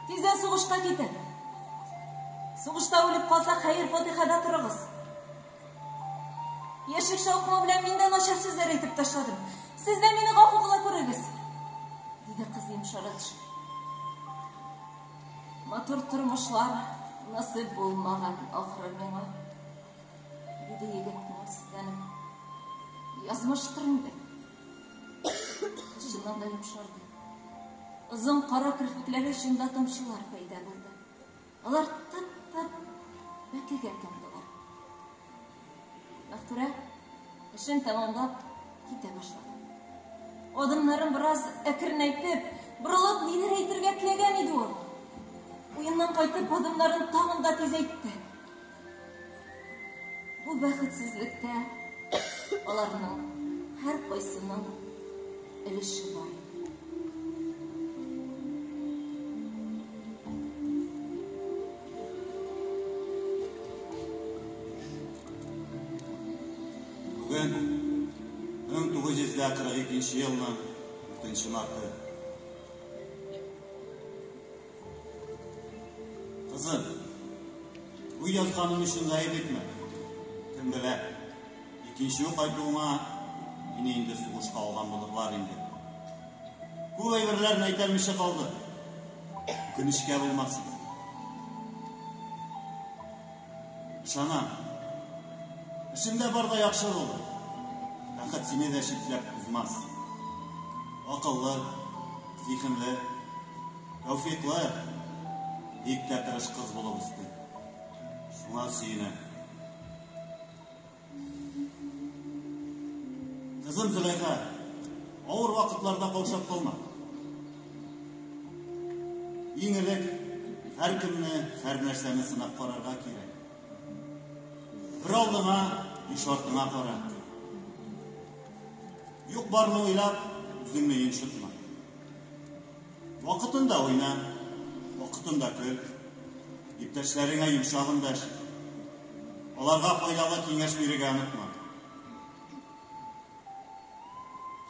Тиздән сугышка китәм. Сугышта үлеп калса, хәер-фатихада торыгыз. Яшьлек шаукымы белән мин дә начар сүзләр әйтеп ташладым. Сез дә мине гафу кыла күрегез, диде кыз йомшара төшеп. Матур тормышлар насыйп булмаган ахры миңа, диде егет күңелсезләнеп. Язмыштыр инде. Кыз чыннан да йомшарды. Озын кара керфекләре очында тамчылар пәйда булды. Алар тып-тып бәкегә тамдылар. Мәфтүрә эшен тәмамлап китә башлады. Адымнарын бераз әкренәйтеп, борылып нидер әйтергә теләгән иде ул. Уеннан кайтып, адымнарын тагын да тизәйтте. Бу бәхетсезлектә аларның һәркайсының өлеше бар иде. Бүген 1942 елның 4 марты. Кызым, бу язганым өчен гаеп итмә. Кем белә, икенче кайтуыңа мине инде сугышка алган булырлар инде. Күп әйберләрне әйтәлмичә калды. Үкенечкә булмасын. Ышанам. Эшеңдә бар да яхшы булыр. Бәхет сине дә читләп узмас. Акыллы, зиһенле, тәүфиклы, бик тә тырыш кыз булып үстең. Шуңа сөенәм. Кызым Зөләйха, авыр вакытларда каушап калма. Иң элек һәркемне, һәр нәрсәне сынап карарга кирәк. Бер алдыңа, биш артыңа кара. Юк барны уйлап, үзеңне йончытма. Вакытында уйна, вакытында көл. Иптәшләреңә йомшак эндәш. Аларга файдалы киңәш бирергә онытма.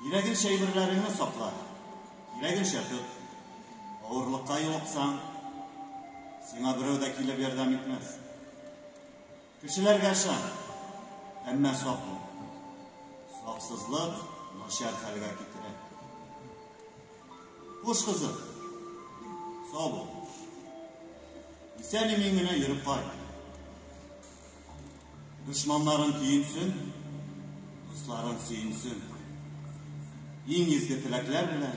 Кирәгенчә әйберләреңне сакла, кирәгенчә тот. Авырлыкка юлыксаң, сиңа берәү дә килеп ярдәм итмәс. Кешеләргә ышан, әмма сак бул. Саксызлык начар хәлгә китерә. Хуш, кызым. Сау бул. Исән-имин генә йөреп кайт. Дошманнарың көенсен, дусларың сөенсен. Иң изге теләкләр белән,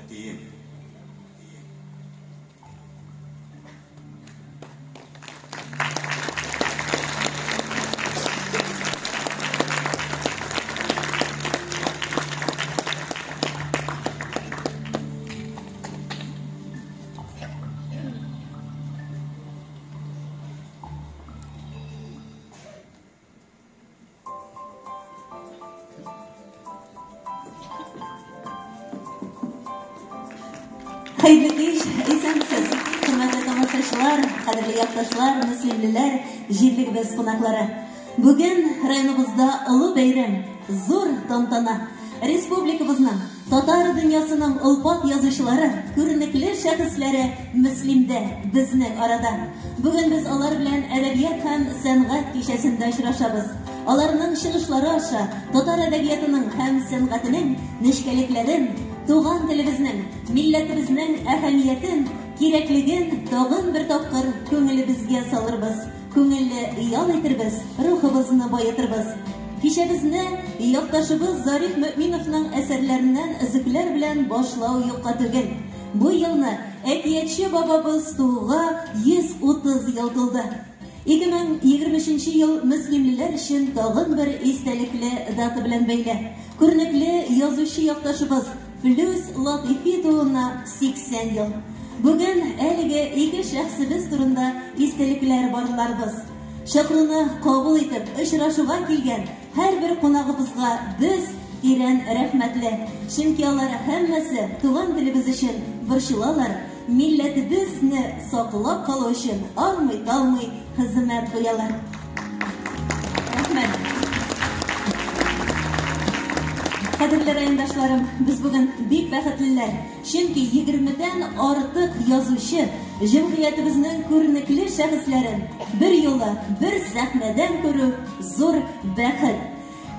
әтиең. Хәерле кич, исәнсез, хөрмәтле тамашачылар, кадерле якташлар, мөслимлеләр, җирлегебез кунаклары. Бүген районыбызда олы бәйрәм, зур тантана. Республикабызның, татар дөньясының олпат язучылары, күренекле шәхесләре Мөслимдә, безнең арада. Бүген без алар белән әдәбият һәм сәнгать кичәсендә очрашабыз. Аларның чыгышлары аша татар әдәбиятының һәм сәнгатенең нечкәлекләрен, туган телебезнең, милләтебезнең әһәмиятен, кирәклеген тагын бер тапкыр күңелебезгә салырбыз. Күңелле ял итербез, рухыбызны баетырбыз. Кичәбезне якташыбыз Зариф Мөэминовның әсәрләреннән өзекләр белән башлау юкка түгел. Бу елны әкиятче бабабыз тууга 130 ел тулды. 2023 ел мөслимлеләр өчен тагын бер истәлекле дата белән бәйле. Күренекле язучы якташыбыз Флүс Латыйфи тууына 80 ел. Бүген әлеге ике шәхсебез турында истәлекләр барларбыз. Чакыруны кабул итеп, очрашуга килгән һәрбер кунагыбызга без тирән рәхмәтле. Чөнки алар һәммәсе туган телебез өчен борчылалар, милләтебезне саклап калу өчен армый-талмый хезмәт куялар. Рәхмәт. Кадерле райондашларым, без бүген бик бәхетлеләр. Чөнки 20-дән артык язучы, җәмгыятебезнең күренекле шәхесләрен бер юлы, бер сәхнәдән күрү зур бәхет.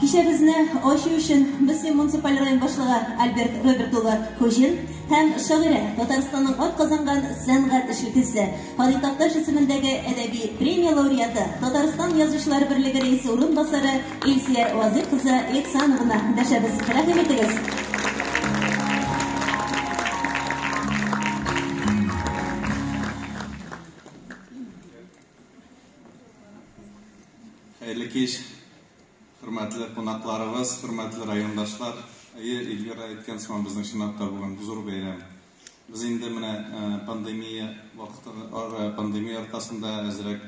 Кичәбезне ачу өчен Мөслим муниципаль район башлыгы Альберт Роберт улы Хуҗин һәм шагыйрә, Татарстанның атказанган сәнгать эшлеклесе, Һади Такташ исемендәге әдәби премия лауреаты, Татарстан Язучылар берлеге рәисе урынбасары Илсөяр Вазыйх кызы Ихсанованы дәшәбез. Рәхим итегез! Хәерле кич, хөрмәтле кунакларыбыз, хөрмәтле райондашлар. Әйе, Эльвира әйткән сыман, безнең чынлап та бүген зур бәйрәм. Без инде менә пандемия вакыты, пандемия аркасында әзрәк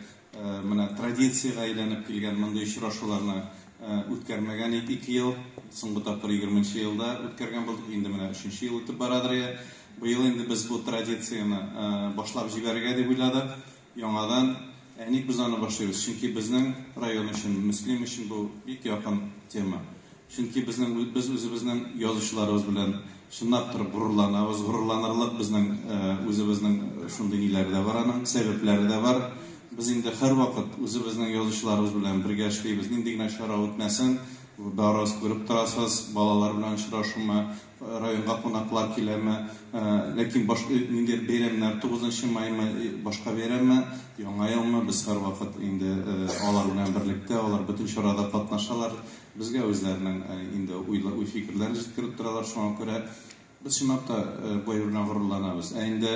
менә традициягә әйләнеп килгән мондый очрашуларны үткәрмәгән идек 2 ел. Соңгы тапкыр 20 нче елда үткәргән булдык, инде менә өченче ел үтеп барадыр я. Быел инде без бу традицияне башлап җибәрергә дип уйладык. Яңадан, ә ник без аны башлыйбыз? Чөнки безнең район өчен, Мөслим өчен бу бик якын тема. Чөнки безнең без үзебезнең язучыларыбыз белән чынлап торып горурланабыз. Горурланырлык безнең үзебезнең шундый ниләре дә бар аның, сәбәпләре дә бар. Без инде һәрвакыт үзебезнең язучыларыбыз белән бергә эшлибез. Нинди генә чара үтмәсен, барыгыз күреп торасыз, балалар белән очрашумы, районга кунаклар киләме, ләкин баш ниндидер бәйрәмнәр, 9 маймы, башка бәйрәмме, Яңа елмы, без һәрвакыт инде алар белән берлектә, алар бөтен чарада катнашалар, безгә үзләренең инде уй-фикерләрен җиткереп торалар, шуңа күрә без чынлап та бу әйбер белән горурланабыз. Ә инде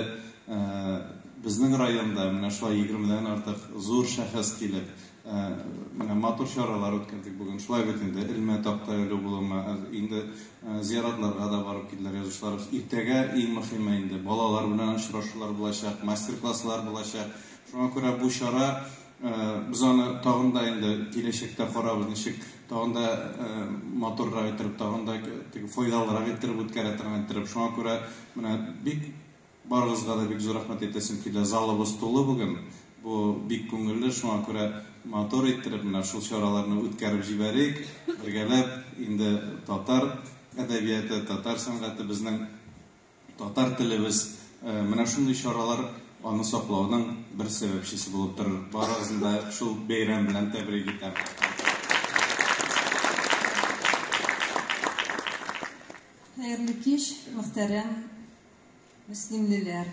безнең районда менә шулай 20-дән артык зур шәхес килеп, менә матур чаралар үткәрдек бүген. Шулай бит инде, элмә такта элү булымы, инде зиратларга да барып килделәр язучыларыбыз. Иртәгә иң мөһиме инде балалар белән очрашулар булачак, мастер-класслар булачак. Шуңа күрә бу чара без аны тагын да инде киләчәктә карабыз, ничек тагын да матуррак иттереп, тагын да файдалырак иттереп үткәрә торган иттереп. Шуңа күрә менә бик Барыгызга да бик зур рәхмәт әйтәсем килә. Залыбыз тулы бүген. Бу бик күңелле, шуңа күрә матур иттереп менә шул чараларны үткәреп җибәрик. Бергәләп инде татар әдәбияты, татар сәнгате безнең татар телебез менә шундый чаралар аны саклауның бер сәбәпчесе булып торыр. Барыгызны да шул бәйрәм белән тәбрик итәм. Хәерле кич, мөхтәрәм Мөслимлеләр!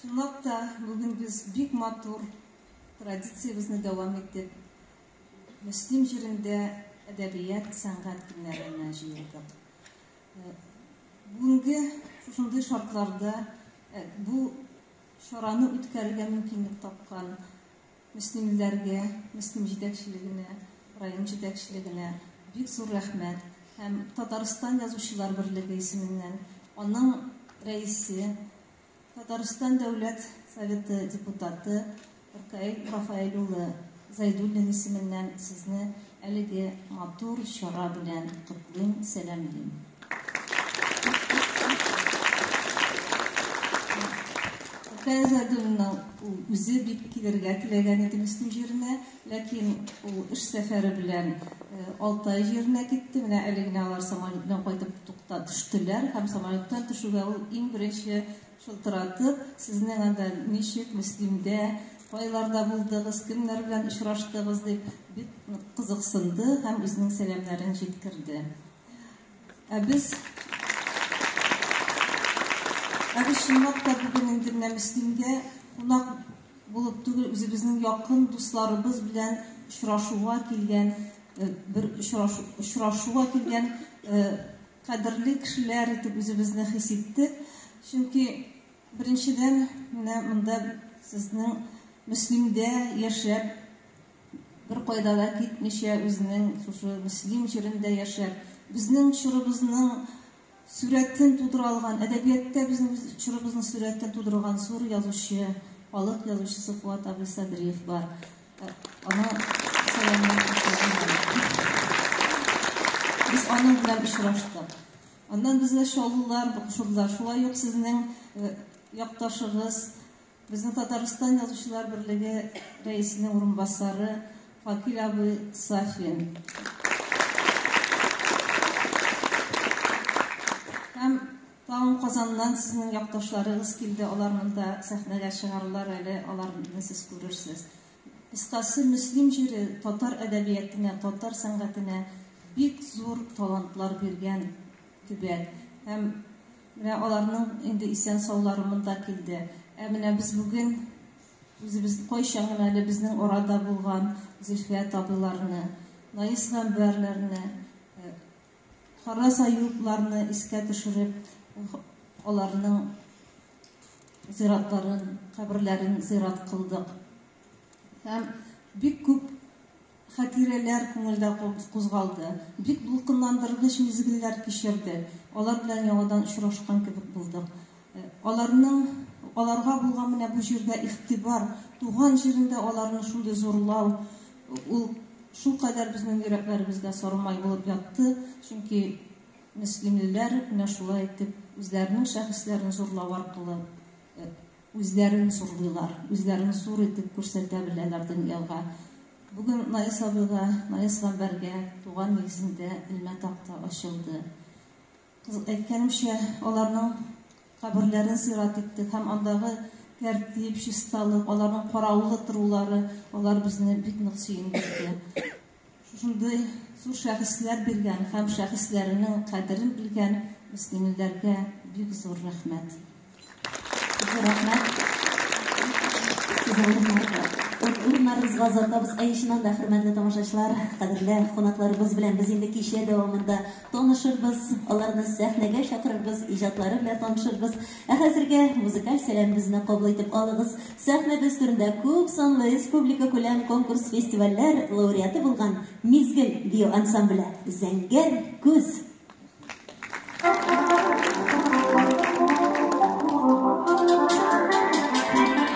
Чынлап та, бүген без бик матур традициябезне дәвам итеп, Мөслим җирендә әдәбият, сәнгать көннәренә җыелдык. Бүгенге шушындый шартларда бу чараны үткәрергә мөмкинлек тапкан Мөслимлеләргә, Мөслим җитәкчелегенә, район җитәкчелегенә бик зур рәхмәт һәм Татарстан Язучылар берлеге исеменнән аның рәисе, Татарстан Дәүләт Советы депутаты Ркаил Рафаэль улы Зайдуллин исеменнән сезне әлеге матур чара белән котлыйм, сәламлим. Ркаил Зайдуллинның ул үзе бик килергә теләгән иде Мөслим җиренә, ләкин ул эш сәфәре белән Алтай җиренә китте. Менә әле генә алар самолет белән кайтып тукта төштеләр һәм самолеттан төшүгә ул иң беренче шылтыратып, сезнең анда ничек, Мөслимдә, кайларда булдыгыз, кемнәр белән очраштыгыз дип бик нык кызыксынды һәм үзенең сәламнәрен җиткерде. Ә без Ә без чынлап та бүген инде менә Мөслимгә кунак булып түгел, үзебезнең якын дусларыбыз белән очрашуга килгән, бер очрашу, очрашуга килгән кадерле кешеләр итеп үзебезне хис иттек. Чөнки беренчедән, менә монда сезнең Мөслимдә яшәп, Беркайда да китмичә, үзенең шушы Мөслим җирендә яшәп, безнең чорыбызның сурәтен тудыра алган, әдәбиятта безнең үз чорыбызның сурәтен тудырган зур язучы, халык язучысы Фуат абый Садриев бар. Аны сәламләп Без аның белән очраштык. Аннан безгә чаллылар кушылдылар. Шулай ук сезнең якташыгыз Безнең Татарстан Язучылар берлеге рәисенең урынбасары Факил абый Сафин. Тагын Казаннан сезнең якташларыгыз килде, алар монда сәхнәгә чыгарлар әле, аларны сез күрерсез. Кыскасы, Мөслим җире татар әдәбиятына, татар сәнгатенә бик зур талантлар биргән төбәк. Һәм менә аларның инде исән саулары монда килде. Ә менә без бүген үзебез кайчан гына әле безнең арада булган Зөлфият абыйларны, Наис Гамбәрләрне, Харрас Аюпларны искә төшереп, аларның зиратларын, каберләрен зират кылдык. Һәм бик күп хатирәләр күңелдә кузгалды. Бик дулкынландыргыч мизгелләр кичердек. Алар белән яңадан очрашкан кебек булдык. Аларның аларга булган менә бу җирдә игътибар, туган җирендә аларны шундый зурлау, ул шулкадәр безнең йөрәкләребезгә сарымай булып ятты, чөнки мөслимлеләр менә шулай итеп үзләренең шәхесләрен зурлау аркылы үзләрен зурлыйлар, үзләрен зур итеп күрсәтә беләләр дөньяга. Бүген Наис абыйга, Наис Гамбәргә туган нигезендә элмә такта ачылды. Әйткәнемчә, аларның каберләрен зират иттек һәм андагы тәртип, чисталык, аларның караулы торулары, алар безне бик нык сөендерде. Шушындый зур шәхесләр биргән һәм шәхесләренең кадерен белгән мөслимлеләргә бик зур рәхмәт. Зур рәхмәт. Урыннарыгызга озатабыз. Әй, чыннан да, хөрмәтле тамашачылар, кадерле кунакларыбыз белән без инде кичә дәвамында танышырбыз, аларны сәхнәгә чакырырбыз, иҗатлары белән танышырбыз. Ә хәзергә музыкаль сәламебезне кабул итеп алыгыз. Сәхнәбез түрендә күп санлы республика күләм конкурс фестивальләр лауреаты булган Мизгел бию ансамбле Зәңгәр күз. Зәңгәр күзләр кичергән, кемне көтәләр?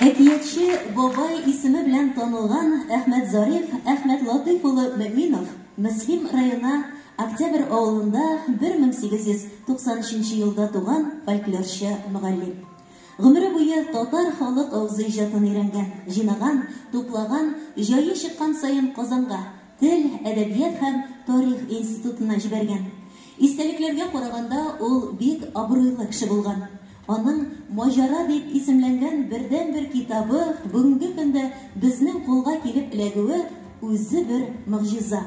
Әкиятче бабай исеме белән танылган Әхмәт Зариф Әхмәт Латыйф улы Мөминов Мөслим районы Октябрь авылында 1893 елда туган фольклорчы мөгаллим. Гомере буе татар халык авызы иҗатын өйрәнгән, җыйнаган, туплаган, җае чыккан саен Казанга, Тел, әдәбият һәм тарих институтына җибәргән. Истәлекләргә караганда, ул бик абруйлы кеше булган. Аның Маҗара дип исемләнгән бердәнбер китабы бүгенге көндә безнең кулга килеп эләгүе үзе бер могҗиза.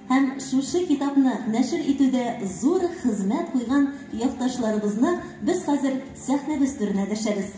Һәм шушы китапны нәшер итүдә зур хезмәт куйган якташларыбызны без хәзер сәхнәбез түренә дәшәбез.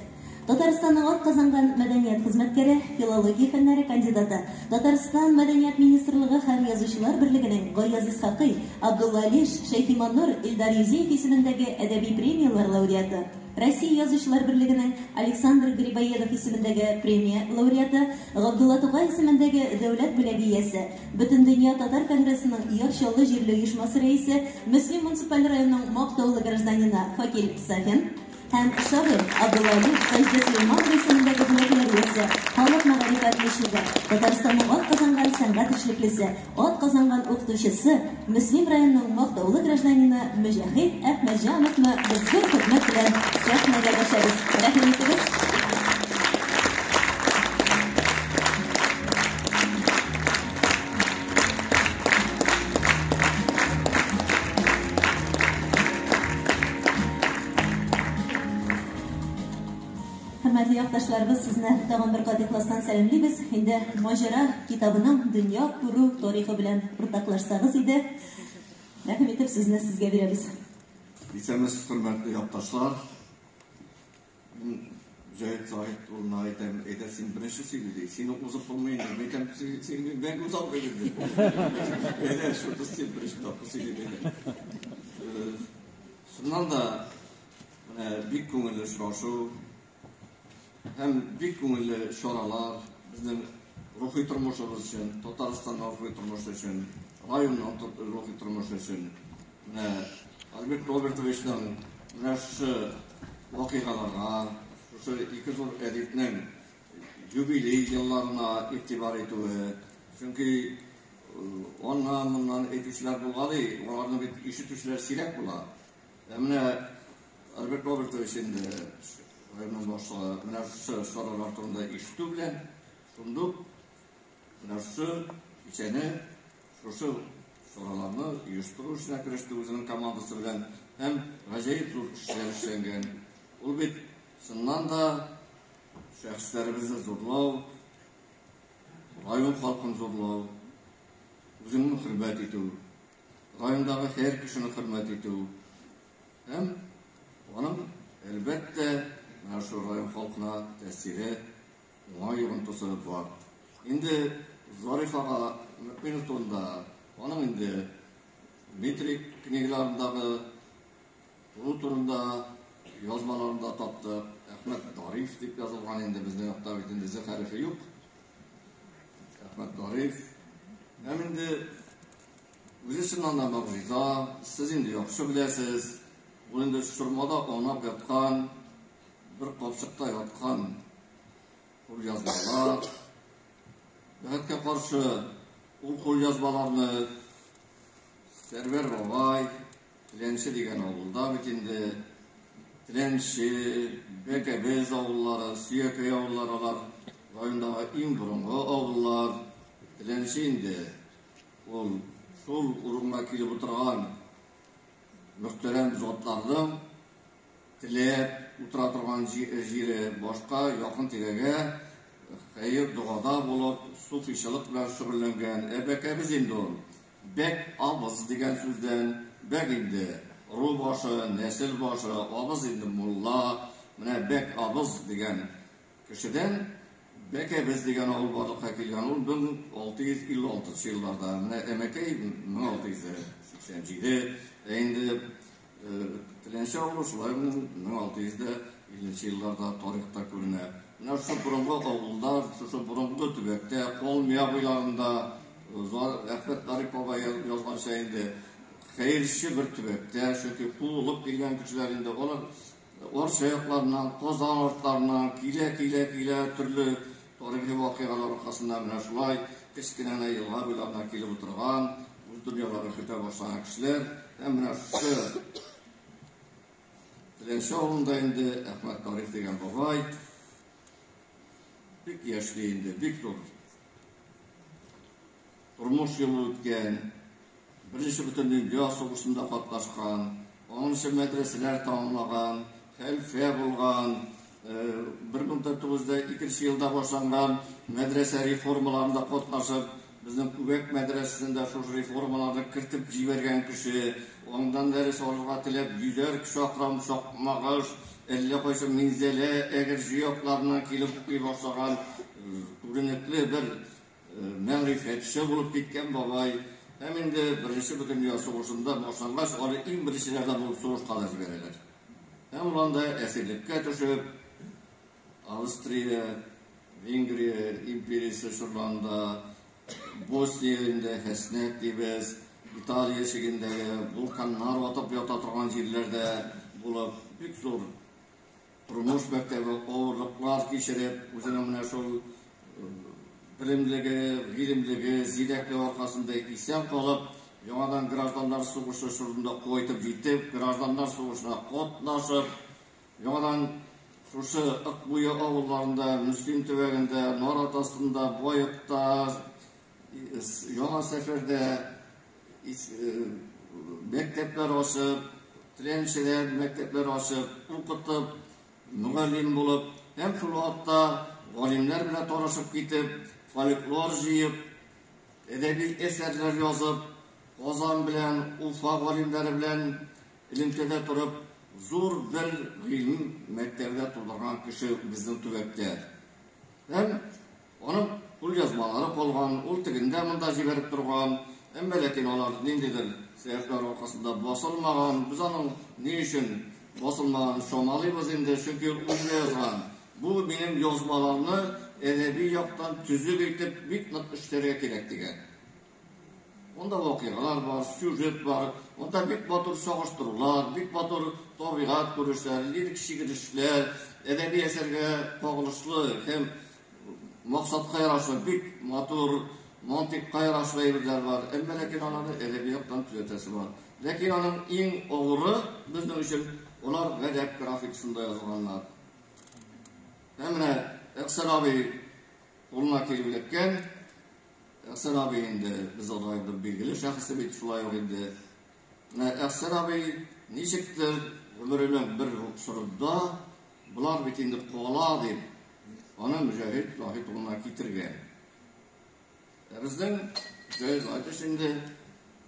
Татарстанның атказанган мәдәният хезмәткәре, филология фәннәре кандидаты, Татарстан Мәдәният министрлыгы һәм Язучылар берлегенең Гаяз Исхакый, Абдулла Алиш, Шәйхи Маннур, Илдар Юзеев исемендәге әдәби премияләр лауреаты, Россия Язучылар берлегенең Александр Грибоедов исемендәге премия лауреаты, Габдулла Тукай исемендәге дәүләт бүләге иясе, Бөтендөнья татар конгрессының Яр Чаллы җирле оешмасы рәисе, Мөслим муниципаль районының мактаулы гражданины Факил Сафин, Һәм шагыйрь Абдулла Алиш Саҗидә Сөләйманова исемендәге бүләкләр иясе, халык мәгариф отличнигы, Татарстанның атказанган сәнгать эшлеклесе, атказанган укытучысы, Мөслим районының мактаулы гражданины Мөҗәһит Әхмәтҗановны без зур хөрмәт белән сәхнәгә дәшәбез. Рәхим итегез! Хөрмәтле якташларыбыз, сезне тагын бер кат ихластан сәламлибез. Инде Маҗара китабының дөнья күрү тарихы белән уртаклашсагыз иде. Рәхим итеп сүзне сезгә бирәбез. Исәнмесез, хөрмәтле якташлар. Мин Мөҗәһит Заһит улына әйтәм, әйдә син беренче сөйле ди. Сине узып булмый инде. Мин әйтәм, син мәңге уза алмыйм инде. Әйдә, шуны син беренче тапкыр сөйле ди. Чыннан да менә бик күңелле очрашу һәм бик күңелле чаралар безнең рухи тормышыбыз өчен, Татарстанның рухи тормышы өчен, районның рухи тормышы өчен. Менә Альберт Робертовичның менә шушы вакыйгаларга, шушы ике зур әдипнең юбилей елларына игътибар итүе, чөнки аннан-моннан әйтүчеләр булгалый, аларны бит ишетүчеләр сирәк була. Ә менә Альберт Робертович инде районның башлыгы менә шушы чаралар турында ишетү белән шундук менә шушы кичәне, шушы чараларны оештыру эшенә кереште үзенең командасы белән һәм гаҗәеп зур эшләр эшләнгән. Ул бит чыннан да шәхесләребезне зурлау, район халкын зурлау, үзеңне хөрмәт итү, райондагы һәр кешене хөрмәт итү һәм аның, әлбәттә, менә шул район халкына тәэсире, уңай йогынтысы бар. Инде Зариф ага Мөэминов турында аның инде метрик книгаларындагы ул турында язмаларында таптык. Әхмәт Дариф дип язылган инде, безнең якта бит инде З хәрефе юк. Әхмәт Дариф. Һәм инде үзе чыннан да могҗиза, сез инде яхшы беләсез. Ул инде чормада аунап яткан, бер капчыкта яткан кулъязмалар. Бәхеткә каршы, ул кулъязмаларны Сәрвәр бабай Теләнче дигән авылда бит инде Теләнче, Бәкәбез авыллары, Сөякәй авыллары алар райондагы иң борынгы авыллар. Теләнче инде ул шул урынга килеп утырган мөхтәрәм затларның теләп утыра торган җире, башка якын-тирәгә хәер-догада булып, суфичылык белән шөгыльләнгән. Ә бәкәбез инде ул, бәк абыз дигән сүздән, бәк инде ыру башы, нәсел башы, абыз инде мулла, менә бәк абыз дигән кешедән Бәкәбез дигән авыл барлыкка килгән. Ул 1656 елларда, менә Әмәкәй 1687, ә инде Теләнче авылы шулай ук 1650 елларда тарихта күренә. Менә шушы борынгы авылда, шушы борынгы төбәктә, Калмия буйларында, Әхмәт Гариф бабай язганча инде, хәерче бер төбәктә, чөнки куылып килгән кешеләр инде алар. Арча якларыннан, Казан артларыннан килә-килә-килә төрле тарихи вакыйгалар аркасында менә шулай кечкенә генә елга буйларына килеп утырган, үз дөньяларын көтә башлаган кешеләр. Һәм менә шушы Теләнче авылында инде Әхмәт Тарих дигән бабай бик яшьли инде, бик зур тормыш юлы үткән, Беренче бөтендөнья сугышында катнашкан, аңынчы мәдрәсәләр тәмамлаган, хәлфә булган, 1902 елда башланган мәдрәсә реформаларында катнашып, безнең Күбәк мәдрәсәсендә шушы реформаларны кертеп җибәргән кеше, андан дәрес алырга теләп йөзәр чакрым Чакмагыш, әллә кайсы Минзәлә, Әгерҗе якларыннан килеп укый башлаган күренекле бер мәгърифәтче булып киткән бабай. Һәм инде Беренче бөтендөнья сугышында башлангач, аны иң беренчеләрдән булып сугышка да җибәрәләр. Һәм ул анда әсирлеккә төшеп, Австрия, Венгрия империясе чорларында, Босния инде Хәснәк дибез, Италия чигендәге вулканнар атып ята торган җирләрдә булып, бик зур тормыш мәктәбе, авырлыклар кичереп, үзенең менә шул белемлеге, гыйлемлеге, зирәклеге аркасында исән калып, яңадан гражданнар сугышы чорында кайтып җитеп, гражданнар сугышына катнашып, яңадан шушы Ык буе авылларында, Мөслим төбәгендә, Нарат астында, Баекта, Яңа Сәфәрдә мәктәпләр ачып, Теләнчедә мәктәпләр ачып, укытып, мөгаллим булып, һәм шул вакытта галимнәр белән танышып китеп, фольклор җыеп, әдәби әсәрләр язып, Казан белән, Уфа галимнәре белән элемтәдә торып, зур бер гыйлем мәктәбе дә тудырган кеше безнең төбәктә. Һәм аның кулъязмалары калган, ул тегендә монда җибәреп торган, әмма ләкин алар ниндидер сәбәпләр аркасында басылмаган. Без аның ни өчен басылмаганын чамалыйбыз инде, чөнки ул үзе язган. Бу минем язмаларны әдәби яктан төзек итеп бик нык эшләргә кирәк дигән. Монда вакыйгалар бар, сюжет бар, монда бик матур чагыштырулар, бик матур табигать күренешләре, лирик чигенешләр, әдәби әсәргә кагылышлы һәм максатка ярашлы бик матур, мантыйкка ярашлы әйберләр бар. Әмма ләкин аларны әдәби яктан төзәтәсе бар. Ләкин аның иң авыры безнең өчен алар гарәп графикасында язылганнар. Һәм менә Әхсән абый кулына килеп эләккән. Әхсән абый инде без районда билгеле шәхесе бит шулай ук инде. Менә Әхсән абый ничектер гомеренең бер чорында болар бит инде кала дип аны Мөҗәһит Заһит улына китергән. Ә безнең Мөҗәһит Заһитович инде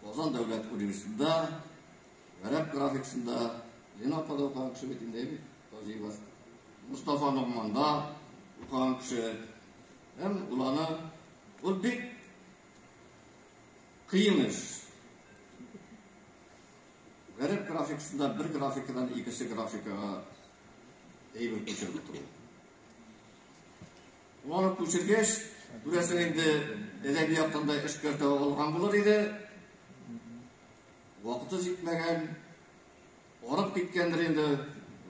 Казан дәүләт университетында гарәп графикасында Лена апада укыган кеше бит инде, бит Таҗиева. Мостафа Ногманда укыган кеше. Һәм ул аны ул бик кыен эш. Гарәп графикасында бер графикадан икенче графикага әйбер күчереп тору. Ул аны күчергәч, күрәсең инде әдәби яктан да эшкәртә алган булыр иде. Вакыты җитмәгән, арып киткәндер инде.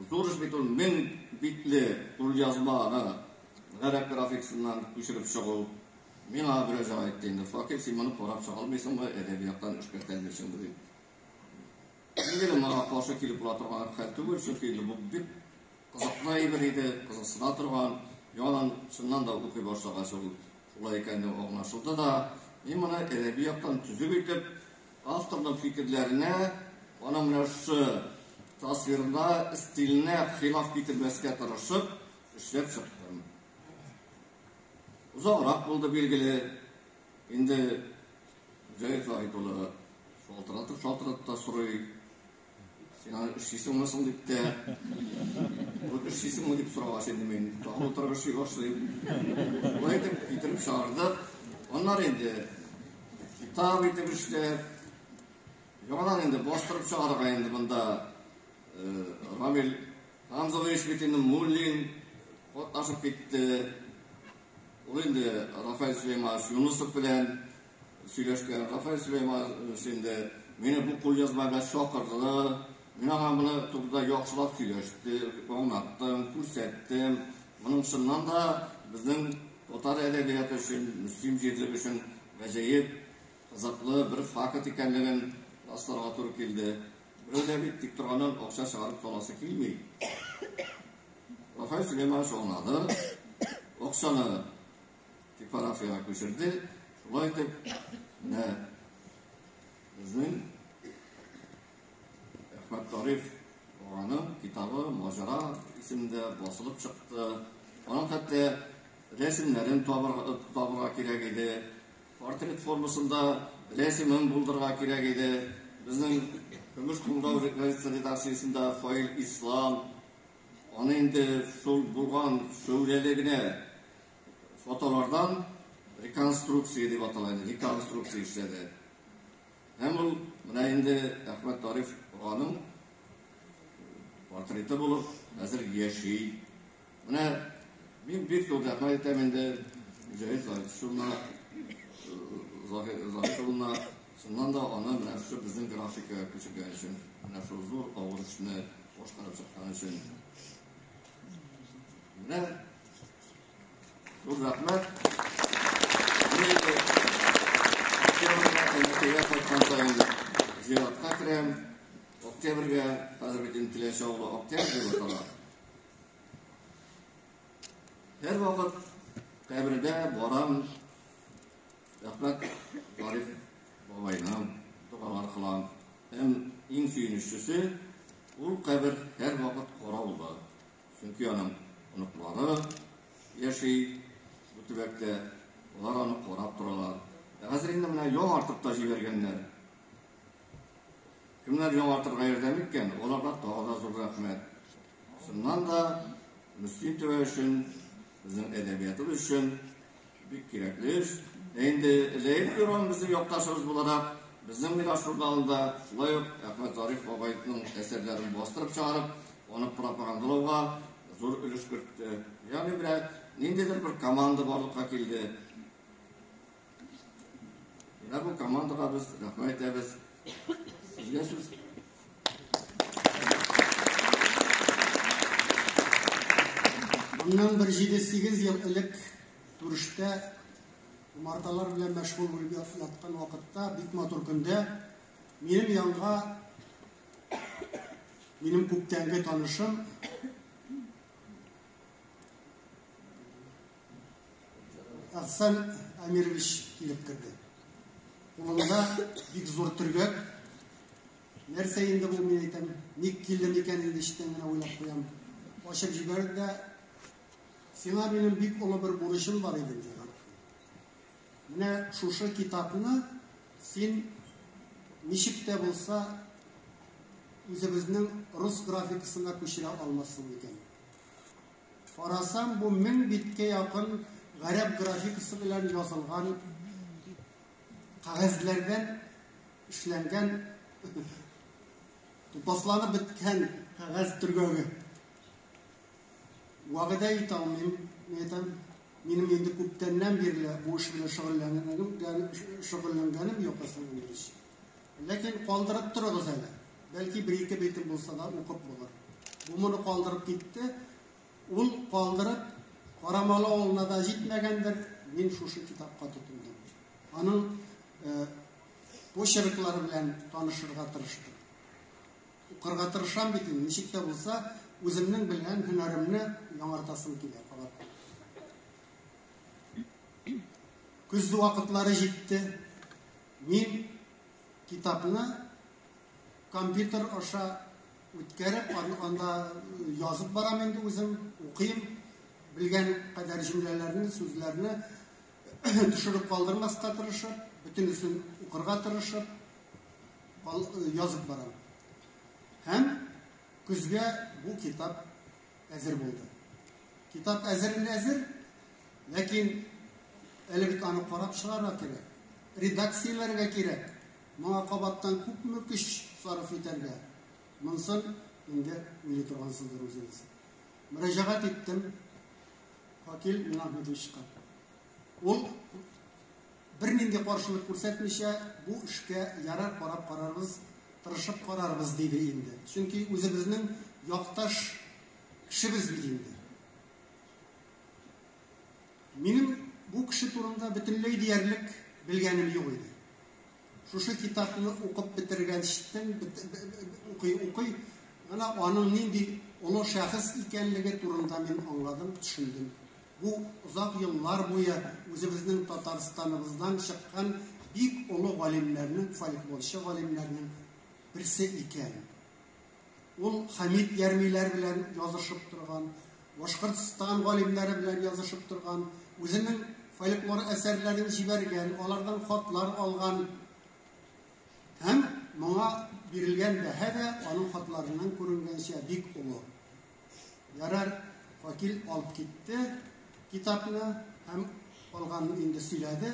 Зур эш бит ул, 1000 битле кулъязманы гарәп графикасыннан күчереп чыгу. Миңа мөрәҗәгать итте инде, Факил, син моны карап чыга алмыйсыңмы, әдәби яктан эшкәртә алмыйсыңмы дип. Билгеле, моңа каршы килеп була торган хәл түгел, чөнки инде бу бик кызыклы әйбер иде, кызыксына торган. Яңадан чыннан да укый башлагач, ул шулай икәнлеге аңлашылды да. Мин моны әдәби яктан төзек итеп, авторның фикерләренә, аның менә шушы тасвирына, стиленә хилаф китермәскә тырышып, эшләп чыктым. Озаграк булды, билгеле. Инде Мөҗәһит Заһит улы шалтыратып шалтыратып та сорый. Син аны эшлисеңме соң дип тә. Ул эшлисеңме дип сорагач инде мин тагын утырып эшли башлыйм. Шулай итеп китереп чыгардык. Аннары инде китап итеп эшләп, яңадан инде бастырып чыгарырга инде монда Рамил Хамзович бит инде Муллин катнашып китте. Ул инде Рафаэль Сөләйманович Юнусов белән сөйләшкән. Рафаэль Сөләйманович инде мине бу кулъязма белән чакырды. Мин аңа моны турыда яхшылап сөйләштем, аңлаттым, күрсәттем. Моның чыннан да безнең татар әдәбияты өчен, Мөслим җирлеге өчен гаҗәеп кызыклы бер факт икәнлеген расларга туры килде. Берәү дә бит тик торганнан акча чыгарып саласы килми. Рафаэль Сөләйманович аңлады, акчаны типографиягә күчерде. Шулай итеп, менә безнең Әхмәт Тариф аганың китабы Маҗара исемендә басылып чыкты. Аның хәтта рәсемнәрен табырга кирәк иде. Портрет формасында рәсемен булдырырга кирәк иде. Безнең Көмеш кыңгырау газетасы редакциясендә Фаил Ислам аны инде шул булган шәүләле генә фотолардан реконструкция дип атала инде, реконструкция эшләде. Һәм ул менә инде Әхмәт Тариф аганың портреты булып хәзер яши. Менә мин бик зур рәхмәт әйтәм инде Мөҗәһит Заһитовна, Заһитовна, чыннан да аны менә шушы безнең графикага күчергән өчен, менә шул зур авыр эшне башкарып чыккан өчен. Менә зур рәхмәт. Мин инде октябрьгә Әлмәтегә кайткан саен зиратка керәм. Октябрьгә, хәзер бит инде Теләче авылы Октябрь дип атала. Һәрвакыт кабергә барам. Рәхмәт Гариф бабайның догалар кылам. Һәм иң сөенечлесе, ул кабер һәрвакыт караулы. Чөнки аның оныклары яши бу төбәктә, алар аны карап торалар. Ә хәзер инде менә яңартып та җибәргәннәр. Кемнәр яңартырга ярдәм иткән, аларга тагы да зур рәхмәт. Чыннан да, Мөслим төбәге өчен, безнең әдәбиятыбыз өчен бик кирәкле эш. Ә инде Ләем Кирон безнең якташыбыз буларак, безнең Мирас журналында шулай ук Әхмәт Зариф бабайның әсәрләрен бастырып чыгарып, аны пропагандалауга зур өлеш кертте. Ягъни менә ниндидер бер команда барлыкка килде. Менә бу командага без рәхмәт әйтәбез. Сезгә сүз. Моннан бер 7-8 ел элек Түрештә умарталар белән мәшгуль булып яткан вакытта, бик матур көндә минем янга минем күптәнге танышым Әхсән Әмирович килеп керде. Кулында бик зур төргәк. Нәрсә инде бу, мин әйтәм, ник килдем икән инде эчтән генә уйлап куям. Ачып җибәрде дә, сиңа минем бик олы бер бурычым бар иде, ди. Менә шушы китапны син ничек тә булса үзебезнең рус графикасына күчерә алмассың микән? Карасам, бу 1000 биткә якын гарәп графикасы белән язылган кәгазьләрдән эшләнгән тупасланып беткән кәгазь төргәге. Вәгъдә итә алмыйм, мин әйтәм, минем инде күптәннән бирле бу эш белән шөгыльләнгәнем юк, Әсән Ильич. Ләкин калдырып торыгыз әле. Бәлки бер-ике битен булса да укып булыр. Бу моны калдырып китте. Ул калдырып, Карамалы авылына да җитмәгәндер, мин шушы китапка тотындым. Аның почерклары белән танышырга тырыштым. Укырга тырышам бит инде, ничек тә булса, үземнең белгән һөнәремне яңартасым килә кабат. Көз вакытлары җитте. Мин китапны компьютер аша үткәреп, анда язып барам инде үзем, укыйм. Белгән кадәр җөмләләрне, сүзләрне төшереп калдырмаска тырышып, бөтенесен укырга тырышып, язып барам. Һәм көзгә бу китап әзер булды. Китап әзерен әзер, ләкин әле бит аны карап чыгарга кирәк, редакцияләргә кирәк. Моңа кабаттан күпме көч сарыф итәргә? Монсын инде уйлый торгансыздыр үзегез. Мөрәҗәгать иттем Факил Минахмедовичка. Ул бернинди каршылык күрсәтмичә бу эшкә ярар карап карарбыз. тырышып карарбыз, диде инде. Чөнки үзебезнең якташ кешебез бит инде. Минем бу кеше турында бөтенләй диярлек белгәнем юк иде. Шушы китапны укып бетергәнчтен укый-укый гына аның нинди олы шәхес икәнлеге турында мин аңладым, төшендем. Бу озак еллар буе үзебезнең Татарстаныбыздан чыккан бик олы галимнәрнең, фольклорчы галимнәрнең берсе икән. Ул Хәмит Ярмиләр белән язышып торган, Башкортстан галимнәре белән язышып торган, үзенең фольклор әсәрләрен җибәргән, алардан хатлар алган. Һәм моңа бирелгән бәһа дә аның хатларыннан күренгәнчә бик олы. Ярар, Факил алып китте китапны һәм калганын инде сөйләде.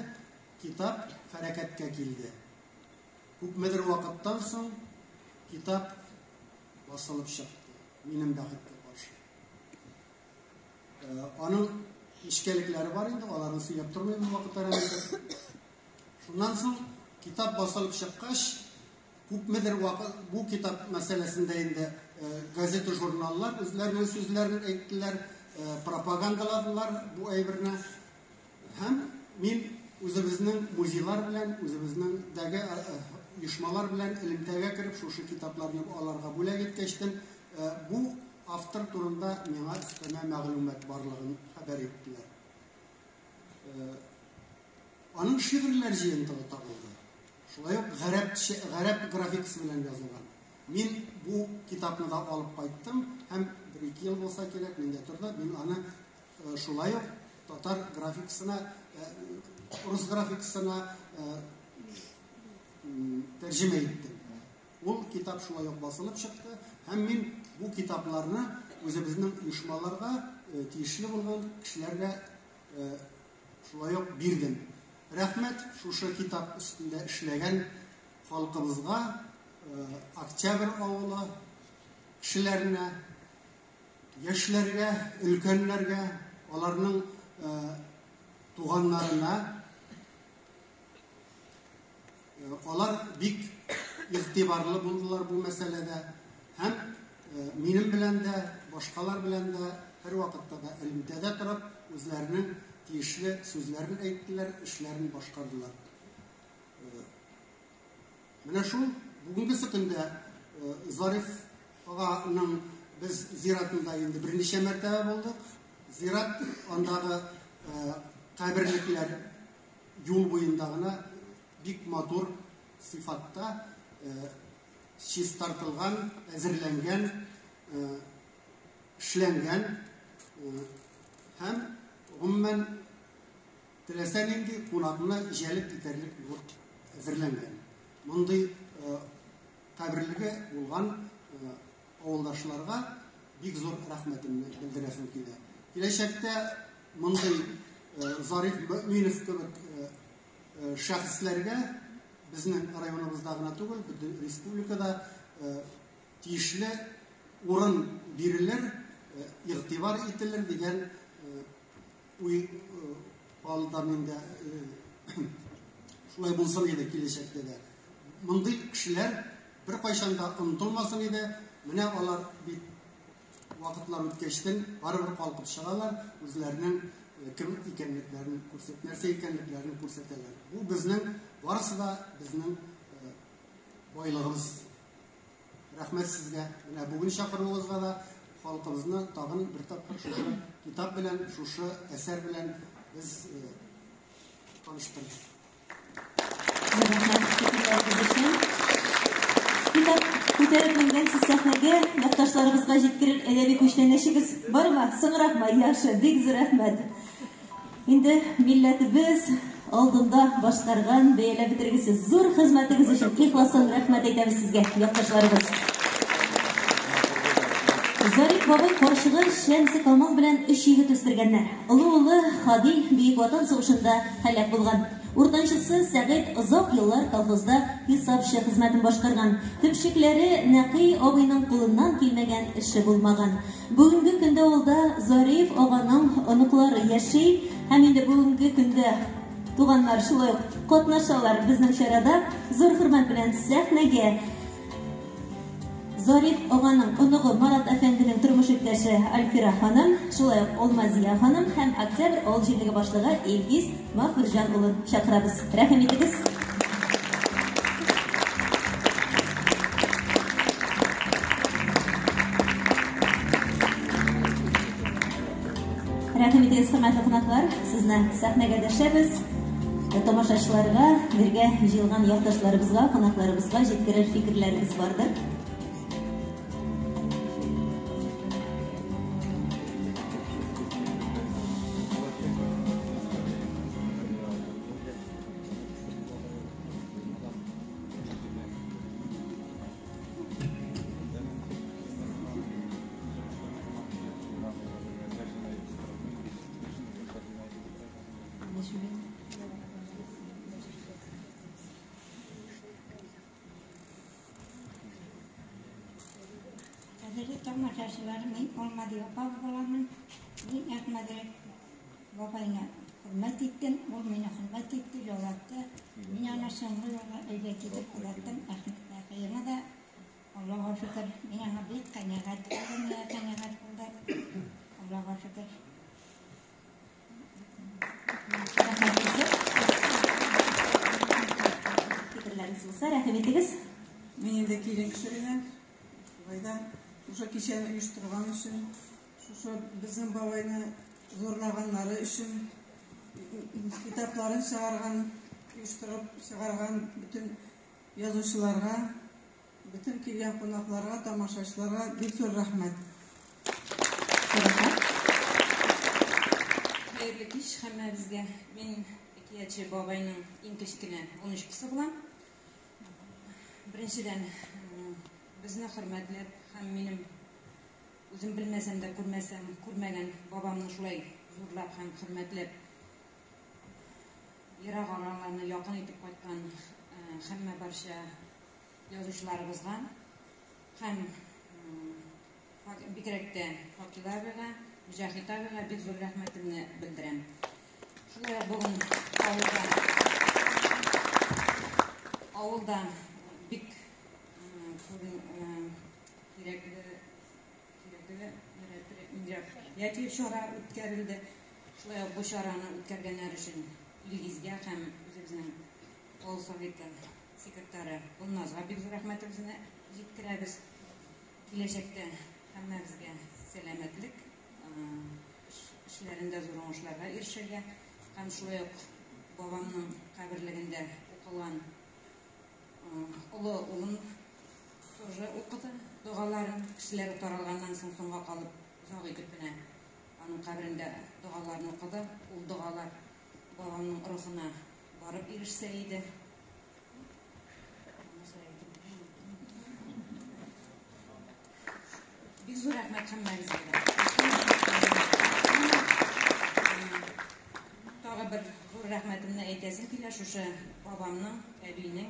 Китап хәрәкәткә килде. Күпмедер вакыттан соң китап басылып чыкты, минем бәхеткә каршы. Аның нечкәлекләре бар инде, аларны сөйләп тормыйм вакыт әрәм итеп. Шуннан соң китап басылып чыккач, күпмедер вакыт бу китап мәсьәләсендә инде газета-журналлар үзләренең сүзләрен әйттеләр, пропагандаладылар бу әйберне. Һәм мин үзебезнең музейлар белән, үзебезнең дәге оешмалар белән элемтәгә кереп, шушы китапларны аларга бүләк иткәчтен, бу автор турында миңа өстәмә мәгълүмат барлыгын хәбәр иттеләр. Аның шигырьләр җыентыгы табылды. Шулай ук гарәп, гарәп графикасы белән язылган. Мин бу китапны да алып кайттым һәм бер-ике ел булса кирәк, миндә торды. Мин аны шулай ук татар графикасына, рус графикасына тәрҗемә иттем. Ул китап шулай ук басылып чыкты һәм мин бу китапларны үзебезнең оешмаларга тиешле булган кешеләргә шулай ук бирдем. Рәхмәт шушы китап өстендә эшләгән халкыбызга, Октябрь авылы кешеләренә, яшьләргә, өлкәннәргә, аларның туганнарына. Алар бик игътибарлы булдылар бу мәсьәләдә һәм минем белән дә, башкалар белән дә һәрвакытта да элемтәдә торып, үзләренең тиешле сүзләрен әйттеләр, эшләрен башкардылар. Менә шул бүгенгесе көндә Зариф аганың без зиратында инде берничә мәртәбә булдык. Зират андагы каберлекләр юл буенда гына бик матур сыйфатта чистартылган, әзерләнгән, эшләнгән һәм гомумән теләсә нинди кунакны җәлеп итәрлек булып әзерләнгән. Мондый каберлеге булган авылдашларга бик зур рәхмәтемне белдерәсем килә. Киләчәктә мондый Зариф Мөминов кебек шәхесләргә безнең районыбызда гына түгел, бөтен республикада тиешле урын бирелер, игътибар ителер дигән уй алда миндә, шулай булсын иде киләчәктә дә. Мондый кешеләр беркайчан да онытылмасын иде. Менә алар бит вакытлар үткәчтен барыбер калкып чыгалар, үзләренең кем икәнлекләрен күрсәт, нәрсә икәнлекләрен күрсәтәләр. Бу безнең барысы да безнең байлыгыбыз. Рәхмәт сезгә. Менә бүген чакыруыгызга да халкыбызны тагын бер тапкыр шушы китап белән, шушы әсәр белән без таныштырдык. Рәхмәт фикерләрегез өчен. Китап күтәреп менгәнсез сәхнәгә, якташларыбызга җиткерер әдәби күчтәнәчегез бармы? Соңракмы? Яхшы, бик зур рәхмәт. Инде милләтебез алдында башкарган бәяләп бетергесез зур хезмәтегез өчен ихластан рәхмәт әйтәбез сезгә, якташларыбыз. Зариф бабай карчыгы Шәмсекамал белән өч егет үстергәннәр. Олы улы Һади Бөек Ватан сугышында һәлак булган. Уртанчысы Сәгыйть озак еллар колхозда хисапчы хезмәтен башкарган. Төпчекләре Нәкый абыйның кулыннан килмәгән эше булмаган. Бүгенге көндә авылда Зариф аганың оныклары яши һәм инде бүгенге көндә туганнар шулай ук катнашалар безнең чарада. Зур хөрмәт белән сәхнәгә Зариф аганың оныгы Марат әфәнденең тормыш иптәше Альфира ханым, шулай ук Алмазия ханым һәм Октябрь авыл җирлеге башлыгы Илгиз Маһирҗан улын чакырабыз. Рәхим итегез. Рәхим итегез, хөрмәтле кунаклар, сезне сәхнәгә дәшәбез. Тамашачыларга, бергә җыелган якташларыбызга, кунакларыбызга җиткерер фикерләрегез бардыр. Кадерле тамашачылар, мин Алмади апа буламын. Мин Әхмәдрәк бабайны хөрмәт иттем, ул мине хөрмәт итте, яратты. Мин аны соңгы юлга әйбәт итеп озаттым. Әхмәт Нәкыйны да Аллага шөкер, мин аңа бик канәгать, ул да миңа канәгать булды. Аллага шөкер. Фикерләрегез булса, рәхим итегез. Мин инде килен кеше генә. Шулай да шушы кичәне оештырган өчен, шушы безнең бабайны зурлаганнары өчен, китапларын чыгарган, оештырып чыгарган бөтен язучыларга, бөтен килгән кунакларга, тамашачыларга бик зур рәхмәт. Хәерле кич һәммәбезгә. Мин әкиятче бабайның иң кечкенә онычкысы булам. Беренчедән, безне хөрмәтләп һәм минем үзем белмәсәм дә күрмәсәм, күрмәгән бабамны шулай зурлап һәм хөрмәтләп ерак араларны якын итеп кайткан һәммә барча язучыларыбызга һәм бигрәк тә Факил абыйга, Мөҗәһит абыйга бик зур рәхмәтемне белдерәм. Шулай ук бүген авылда бик кирәкле мероприятие чара үткәрелде. Шулай ук бу чараны үткәргәннәр өчен Илгизгә һәм үзебезнең авыл советы секретаре Гөлназга бик зур рәхмәтебезне җиткерәбез. Киләчәктә һәммәбезгә сәламәтлек, эшләрендә зур уңышларга ирешергә һәм шулай ук бабамның каберлегендә укылган олы улым тоже укыды догаларын. Кешеләр таралганнан соң соңга калып озак итеп кенә аның каберендә догаларын укыды. Ул догалар бабамның рухына барып ирешсә иде. Бик зур рәхмәт һәммәгезгә дә. Тагы бер зур рәхмәтемне әйтәсем килә шушы бабамның, әбинең,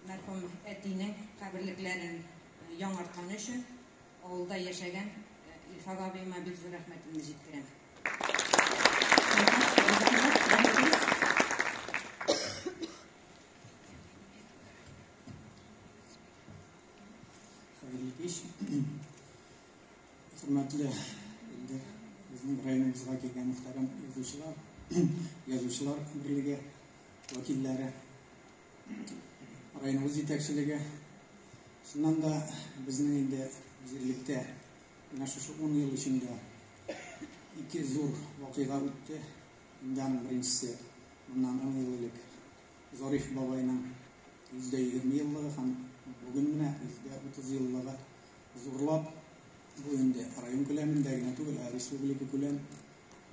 мәрхүм әтинең каберлекләрен яңарткан өчен авылда яшәгән Илфак абыема бик зур рәхмәтемне җиткерәм. Хәерле кич. Хөрмәтле инде безнең районыбызга килгән мөхтәрәм язучылар, язучылар берлеге вәкилләре, районыбыз җитәкчелеге. Чыннан да безнең инде җирлектә менә шушы 10 ел эчендә ике зур вакыйга үтте. Инде аның беренчесе моннан 10 ел элек Зариф бабайның 120 еллыгы һәм бүген менә 130 еллыгы зурлап, бу инде район күләмендә генә түгел, ә республика күләм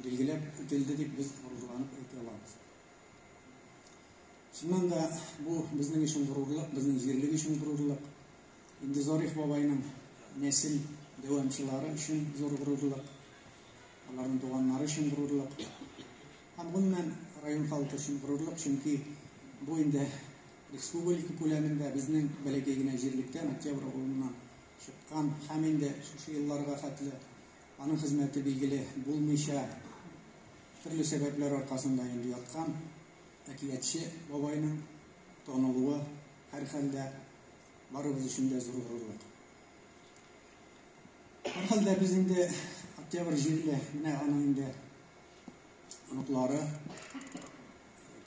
билгеләп үтелде дип без горурланып әйтә алабыз. Чыннан да бу безнең өчен горурлык, безнең җирлек өчен горурлык. Инде Зариф бабайның нәсел дәвамчылары өчен зур горурлык, аларның туганнары өчен горурлык. Һәм гомумән район халкы өчен горурлык, чөнки бу инде республика күләмендә безнең бәләкәй генә җирлектән, Октябрь авылыннан чыккан һәм инде шушы елларга хәтле аның хезмәте билгеле булмыйча төрле сәбәпләр аркасында инде яткан әкиятче бабайның танылуы һәрхәлдә барыбыз өчен дә зур горурлык. Һәрхәлдә без инде Октябрь җирле, менә аның инде оныклары,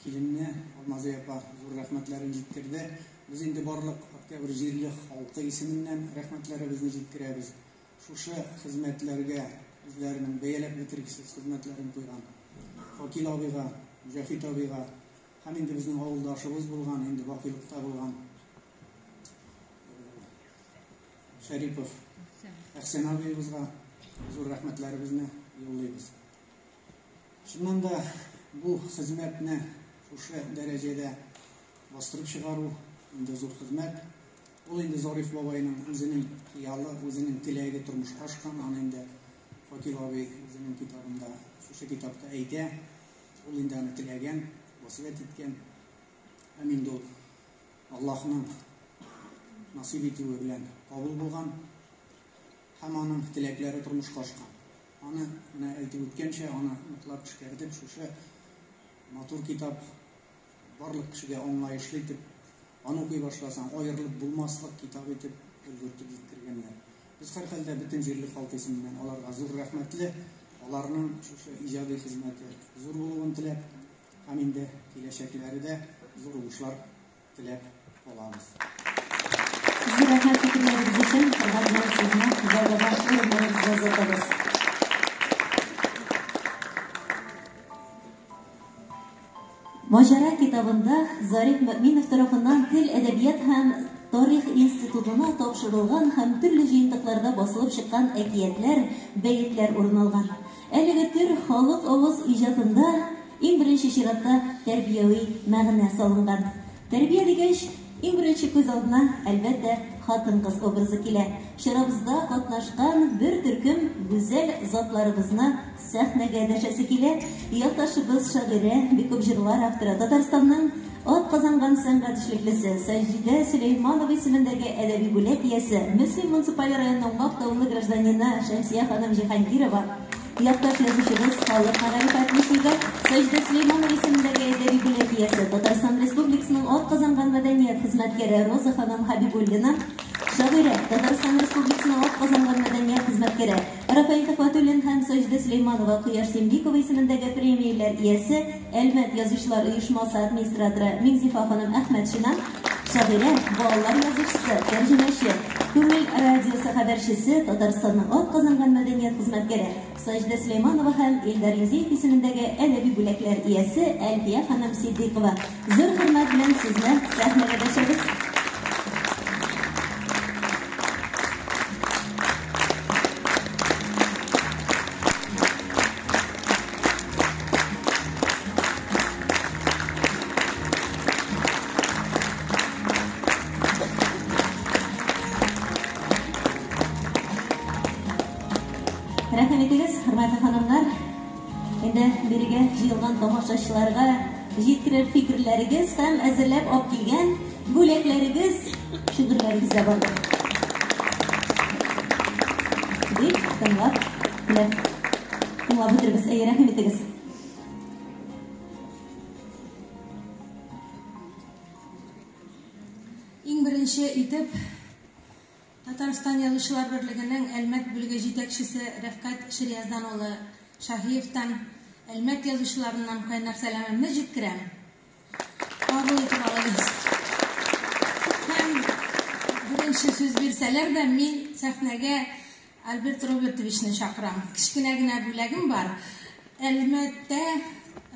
киленне Алмазия апа зур рәхмәтләрен җиткерде. Без инде барлык Октябрь җирле халкы исеменнән рәхмәтләребезне җиткерәбез. Шушы хезмәтләргә үзләренең бәяләп бетергесез хезмәтләрен куйган Факил абыйга, Мөҗәһит абыйга һәм инде безнең авылдашыбыз булган, инде бакыйлыкта булган Шәрипов Әхсән абыебызга зур рәхмәтләребезне юллыйбыз. Чыннан да бу хезмәтне шушы дәрәҗәдә бастырып чыгару инде зур хезмәт. Ул инде Зариф бабайның үзенең хыялы, үзенең теләге тормышка ашкан. Аны инде Факил абый үзенең китабында, шушы китапта әйтә. Ул инде аны теләгән, васыять иткән. Һәм инде ул Аллаһның насыйп итүе белән кабул булган һәм аның теләкләре тормышка ашкан. Аны менә әйтеп үткәнчә, аны ныклап эшкәртеп, шушы матур китап барлык кешегә аңлаешлы итеп, аны укый башласаң, аерылып булмаслык китап итеп өлгертеп җиткергәннәр. Без һәрхәлдә бөтен җирле халык исеменнән аларга зур рәхмәтле, аларның шушы иҗади хезмәте зур булуын теләп, һәм инде киләчәкләре дә зур уңышлар теләп калабыз. Зур рәхмәт фикерләрегез өчен, хөрмәт белән сезне залдагы урыннарыгызга озатабыз. Маҗара китабында Зариф Мөэминов тарафыннан Тел, әдәбият һәм тарих институтына тапшырылган һәм төрле җыентыкларда басылып чыккан әкиятләр, бәетләр урын алган. Әлеге төр халык авыз иҗатында иң беренче чиратта тәрбияви мәгънә салынган. Тәрбия дигәч, иң беренче күз алдына, әлбәттә, хатын-кыз образы килә. Чарабызда катнашкан бер төркем гүзәл затларыбызны сәхнәгә дәшәсе килә. Якташыбыз, шагыйрә, бик күп җырлар авторы, Татарстанның атказанган сәнгать эшлеклесе, Саҗидә Сөләйманова исемендәге әдәби бүләк иясе, Мөслим муниципаль районының мактаулы гражданины Шәмсия ханым Җиһангирова, якташ язучыбыз, халык мәгариф отличнигы, Саҗидә Сөләйманова исемендәге әдәби бүләк иясе, Татарстан Республикасының атказанган мәдәният хезмәткәре Роза ханым Хәбибуллина, шагыйрә, Татарстан Республикасының атказанган мәдәният хезмәткәре Рафаэль Төхвәтуллин һәм Саҗидә Сөләйманова Кояш Земликова исемендәге премияләр иясе, Әлмәт язучылар оешмасы администраторы Миңзифа ханым Әхмәтшина, шагыйрә, балалар язучысы, тәрҗемәче, Күңел радиосы хәбәрчесе, Татарстанның атказанган мәдәният хезмәткәре Саҗидә Сөләйманова һәм Илдар Юзеев исемендәге әдәби бүләкләр иясе Әлфия ханым Ситдыйкова. Зур хөрмәт белән сезне сәхнәгә дәшәбез. Рәхим итегез, хөрмәтле ханымнар. Инде бирегә җыелган тамашачыларга җиткерер фикерләрегез һәм әзерләп алып килгән бүләкләрегез, шигырьләрегез дә бар. Бик тыңлап, теләп тыңлап үтербез. Әйе, рәхим итегез. Иң беренче итеп Татарстан Язучылар берлегенең Әлмәт бүлеге җитәкчесе Рәфкать Ширияздан улы Шаһиевтан Әлмәт язучыларыннан кайнар сәламемне җиткерәм. Кабул итеп алыгыз. Һәм беренче сүз бирсәләр дә, мин сәхнәгә Альберт Робертовичны чакырам. Кечкенә генә бүләгем бар. Әлмәттә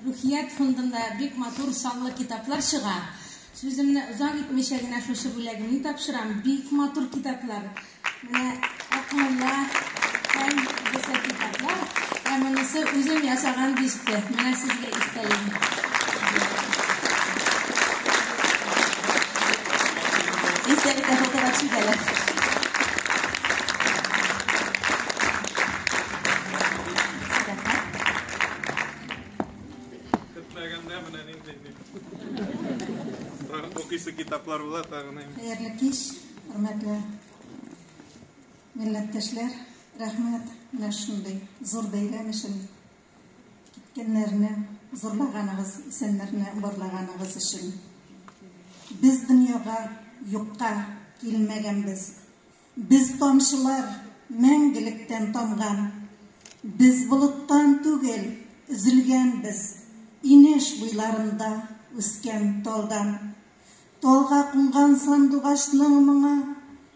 Рухият фондында бик матур саллы китаплар чыга. Сүземне озак итмичә генә шушы бүләгемне тапшырам. Бик матур китаплар. Менә Акмулла һәм бусы китаплар. Ә монысы үзем ясаган дисбе. Менә сезгә истәлегем. Истәлеккә фотога төшик әле. Көтмәгәндә менә нинди укыйсы китаплар була тагын. Хәерле кич, хөрмәтле милләттәшләр. Рәхмәт менә шундый зур бәйрәм өчен. Киткәннәрне зурлаганыгыз, исәннәрне барлаганыгыз өчен. Без дөньяга юкка килмәгәнбез. Без тамчылар. мәңгелектән тамган. Без болыттан түгел, өзелгәнбез, инеш буйларында үскән талдан. Талга кунган сандугачның моңы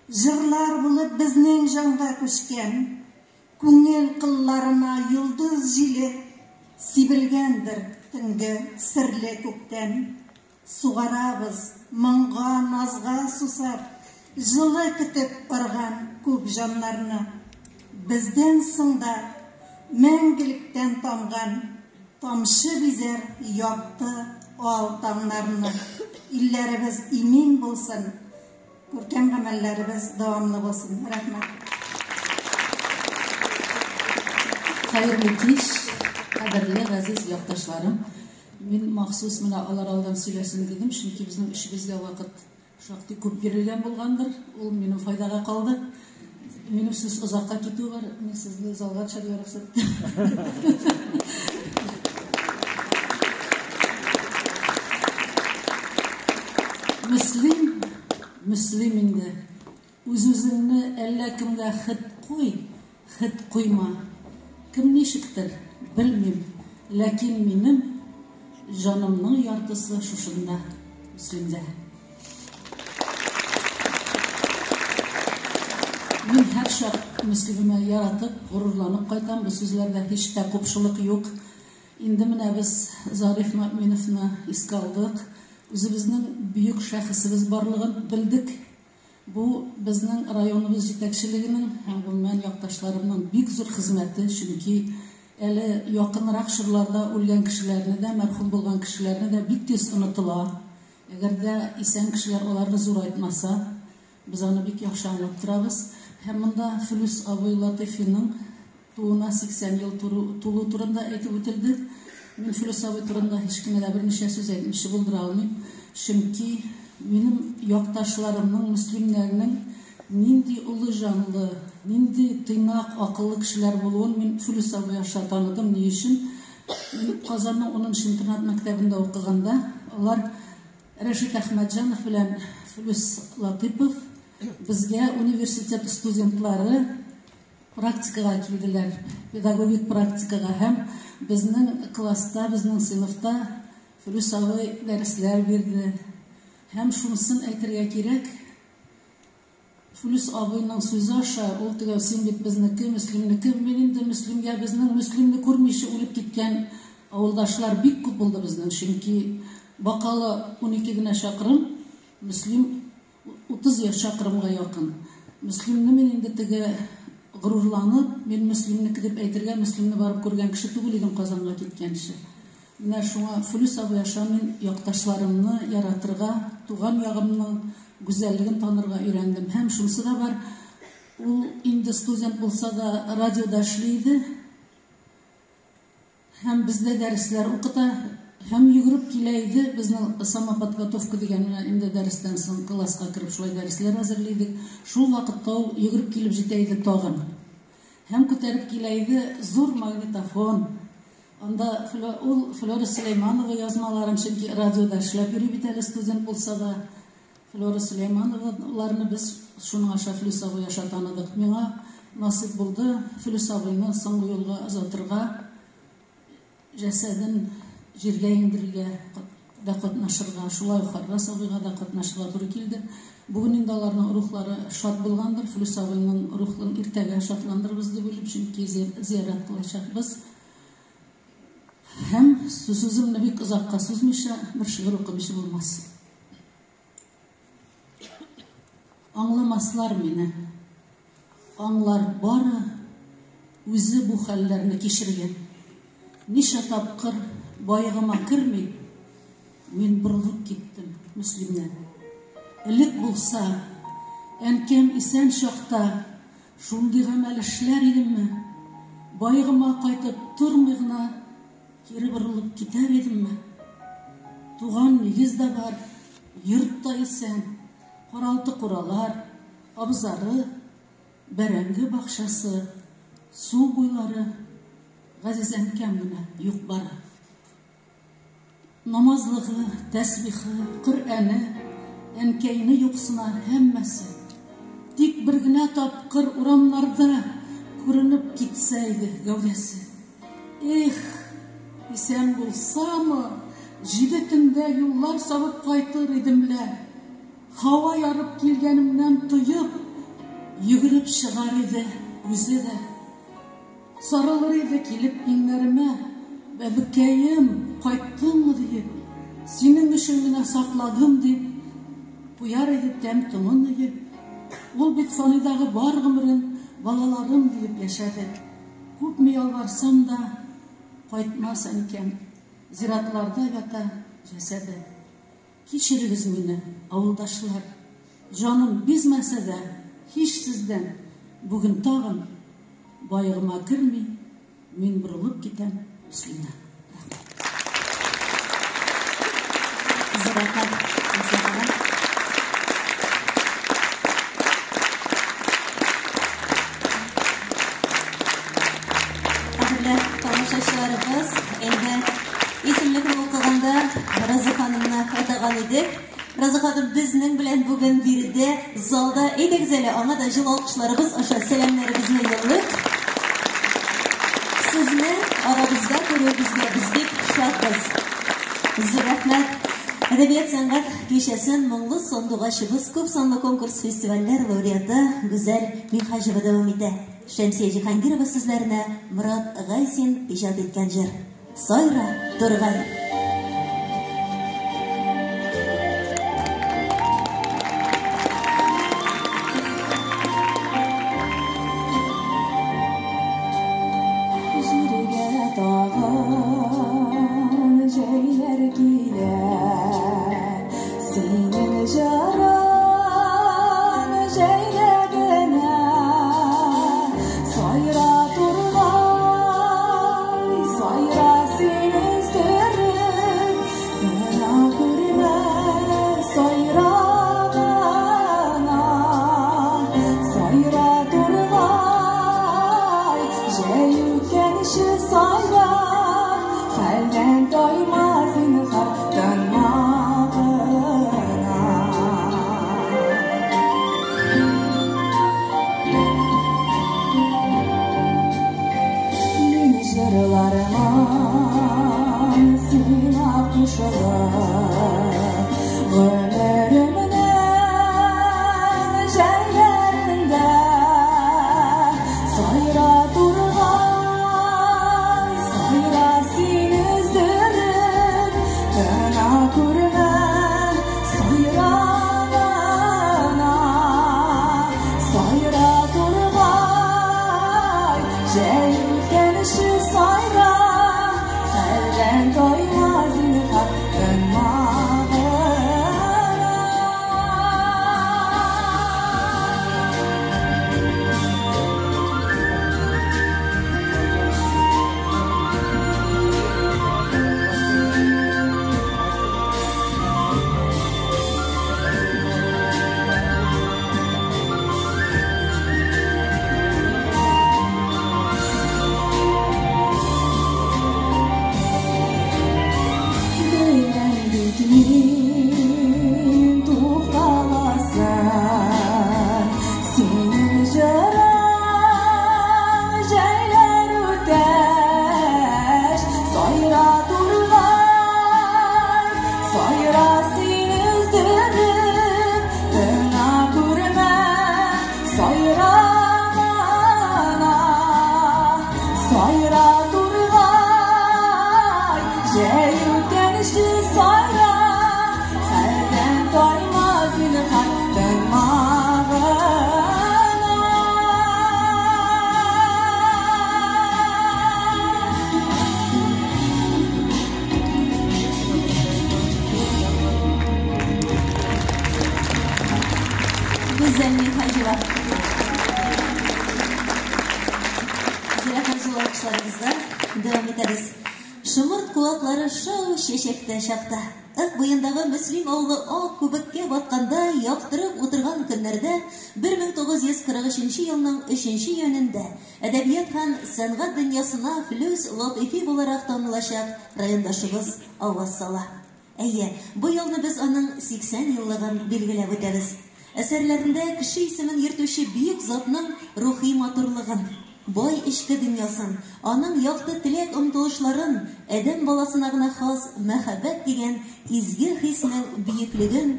җырлар булып безнең җанга күчкән. Күңел кылларына йолдыз җиле сибелгәндер төнге серле күктән. Сугарабыз, моңга, назга сусап, җылы көтеп арган күп җаннарны. Бездән соң да мәңгелектән тамган тамчы бизәр якты ал таңнарны. Илләребез имин булсын, күркәм гамәлләребез дәвамлы булсын. Рәхмәт. Хәерле кич, кадерле газиз якташларым. Мин махсус менә алар алдан сөйләсен дидем, чөнки безнең эшебезгә вакыт шактый күп бирелгән булгандыр. Ул минем файдага калды. Минем сүз озакка китү бар. Мин сезне залга төшәргә рөхсәт Мөслим, Мөслим инде. Үз-үзеңне әллә кемгә хет куй, хет куйма. Кем ничектер, белмим, ләкин минем җанымның яртысы шушында, Мөслимдә. Мин һәрчак Мөслимемә яратып, горурланып кайтам. Бу сүзләрдә һич тә купшылык юк. Инде менә без Зариф Мөэминовны искә алдык. Үзебезнең бөек шәхесебез барлыгын белдек. Бу безнең районыбыз җитәкчелегенең һәм гомумән якташларымның бик зур хезмәте, чөнки әле якынрак чорларда үлгән кешеләрне дә, мәрхүм булган кешеләрне дә бик тиз онытыла. Әгәр дә исән кешеләр аларны зурайтмаса, без аны бик яхшы аңлап торабыз. Һәм монда Флүс абый Латыйфиның Тууына 80 ел тулу турында әйтеп үтелде. Мин Флүс абый турында һич кенә дә берничә сүз әйтмичә булдыра алмыйм. Чөнки минем якташларымның, мөслимнәрнең нинди олы җанлы, нинди тыйнак, акыллы кешеләр булуын мин Флүс абый аша таныдым. Ни өчен? Мин Казанның унынчы интернат мәктәбендә укыганда, алар Рәшит Әхмәтҗанов белән Флүс Латыйпов безгә университет студентлары практикага килделәр, педагогик практикага һәм безнең класста, безнең сыйныфта Флүс абый дәресләр бирде. Һәм шунысын әйтергә кирәк, Флүс абыйның сүзе аша, ул теге син бит безнеке, Мөслимнеке, мин инде Мөслимгә безнең Мөслимне күрмичә үлеп киткән авылдашлар бик күп булды безнең, чөнки Бакалы 12 генә чакрым, Мөслим 30 чакрымга якын. Мөслимне мин инде теге горурланып, мин Мөслимнеке дип әйтергә, Мөслимне барып күргән кеше түгел идем Казанга киткәнче. Менә шуңа Флүс абый аша мин якташларымны яратырга, туган ягымның гүзәллеген танырга өйрәндем. Һәм шунысы да бар, ул инде студент булса да радиода эшли иде. Һәм бездә дәресләр укыта, һәм йөгереп килә иде. Безнең самоподготовка дигән менә инде дәрестән соң класска кереп шулай дәресләр әзерли идек. Шул вакытта ул йөгереп килеп җитә иде тагын. Һәм күтәреп килә иде зур магнитофон. Анда ул Флера Сөләйманова язмаларын, чөнки радиода эшләп йөри бит әле студент булса да. Флера Сөләймановаларны без шуның аша Флүс абый аша таныдык. Миңа насыйп булды Флүс абыйны соңгы юлга озатырга, җәсәден җиргә иңдерергә дә катнашырга, шулай ук Харрас абыйга да катнашырга туры килде. Бүген инде аларның рухлары шат булгандыр. Флүс абыйның рухын иртәгә шатландырырбыз дип уйлыйм, чөнки зиярәт кылачакбыз. Һәм сүземне бик озакка сузмыйча, бер шигырь укымыйча булмас. Аңламаслар мине. Аңлар бары үзе бу хәлләрне кичергән. Ничә тапкыр баегыма керми, мин борылып киттем Мөслимнән. Элек булса, әнкәм исән чакта шундый гамәл эшләр идемме? Баегыма кайтып тормый гына Кире борылып китәр идемме? Туган нигез дә бар, йорт та исән, каралты-куралар, абзары, бәрәңге бакчасы, су буйлары, газиз әнкәм генә юк бары. Намазлыгы, тәсбихы, Коръәне, әнкәйне юксына һәммәсе. Тик бер генә тапкыр урамнарда күренеп китсә иде гәүдәсе. Эх, исән булсамы, җиде төндә юллар сабып кайтыр идем лә. Һава ярып килгәнемнән тоеп, йөгереп чыгар иде үзе дә. Сарылыр иде килеп иңнәремә, Бәбекәем, кайттыңмы диеп, синең өчен генә сакладым дип, куяр иде тәм-томын өеп. Ул бит фанидагы бар гомерен балаларым диеп яшәде. Күпме ялварсам да, кайтмас әнкәм. Зиратларда ята җәсәде. Кичерегез мине, авылдашлар. Җаным бизмәсә дә, һич сездән бүген тагын баегыма керми, мин борылып китәм Мөслимә. Рәхмәт. Зур рәхмәт, Мөслимә. Кадерле тамашачыларыбыз, инде исемлекне укыганда Роза ханымны атаган идек. Роза ханым безнең белән бүген биредә, залда. Әйдәгез әле, аңа да җылы алкышларыбыз аша сәламнәребезне юллыйк. Сезне арабызда күрүебезгә без бик шатбыз. Зур рәхмәт. Әдәбият сәнгать кичәсен моңлы сандугачыбыз күп санлы конкурс-фестивальләр лауреаты Гүзәл Минһаҗева дәвам итә. Шәмсия Җиһангирова сүзләренә Морат Гайсин иҗат иткән җыр. Сайра, тургай! Җиргә тагын җәйләр килә, Синең җырың җәйдә генә. Сайра, тургай, сайра син өздереп, Тына күрмә, сайра гына. Сайра, тургай, җәй үткәнче сайра, Хәлдән тайма, зинһар, тынма гына. Мин җырлармын сиңа кушылып, Гомеремнең җәйләрендә. Сайра, тургай, сайра син өздереп, Тына күрмә, сайра гына. Сайра, тургай, җәй үткәнче сайра, Хәлдән тайма, зинһар, тынма гына. Беләм бит мин, тукталасың, Синең җырың җәйләр үткәч. Сайра, тургай, сайра син өздереп, Тына күрмә, сайра гына. Сайра, тургай, җәй үткәнче сайра, Хәлдән тайма, зинһар, тынма гына. Гүзәл Минһаҗева. Зур рәхмәт җылы алкышларыгызга. Дәвам итәбез. Шомырт куаклары шау чәчәктә чакта. Ык буендагы Мөслим авылы ак күбеккә батканда яктырып утырган көннәрдә 1943 елның 3 июнендә әдәбият һәм сәнгать дөньясына Флүс Латыйфи буларак танылачак райондашыбыз аваз сала. Әйе, бу елны без аның 80 еллыгын билгеләп үтәбез. Әсәрләрендә кеше исемен йөртүче бөек затның рухи матурлыгын, бай эчке дөньясын, аның якты теләк-омтылышларын, адәм баласына гына хас мәхәббәт дигән изге хиснең бөеклеген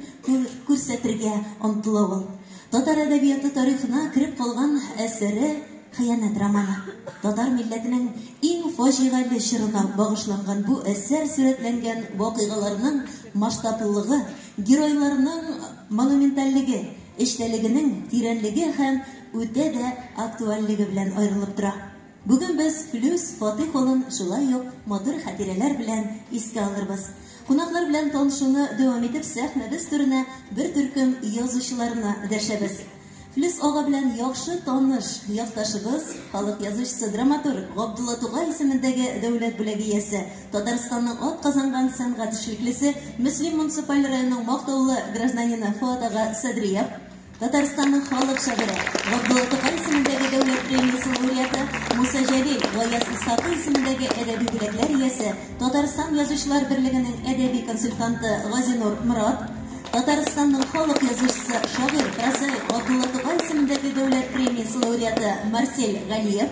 күрсәтергә омтыла ул. Татар әдәбияты тарихына кереп калган әсәре, Хыянәт романы. Татар милләтенең иң фаҗигале чорына багышланган бу әсәр сурәтләнгән вакыйгаларның масштаблылыгы, геройларның монументальлеге, эчтәлегенең тирәнлеге һәм үтә дә актуальлеге белән аерылып тора. Бүген без Флүс Фатыйх улын шулай ук матур хатирәләр белән искә алырбыз. Кунаклар белән танышуны дәвам итеп, сәхнәбез түренә бер төркем язучыларны дәшәбез. Флүс ага белән яхшы таныш якташыбыз, халык язучысы, драматург, Габдулла Тукай исемендәге дәүләт бүләге иясе, Татарстанның атказанган сәнгать эшлеклесе, Мөслим муниципаль районының мактаулы гражданины Фоат ага Садриев, Татарстанның халык шагыйре, Габдулла Тукай исемендәге дәүләт премиясе лауреаты Муса Җәлил, Гаяз Исхакый исемендәге әдәби бүләкләр иясе, Татарстан Язучылар берлегенең әдәби консультанты Газинур Морат, Татарстанның халык язучысы, шагыйрь, прозаик Габдулла Тукай исемендәге дәүләт премиясе лауреаты Марсель Галиев,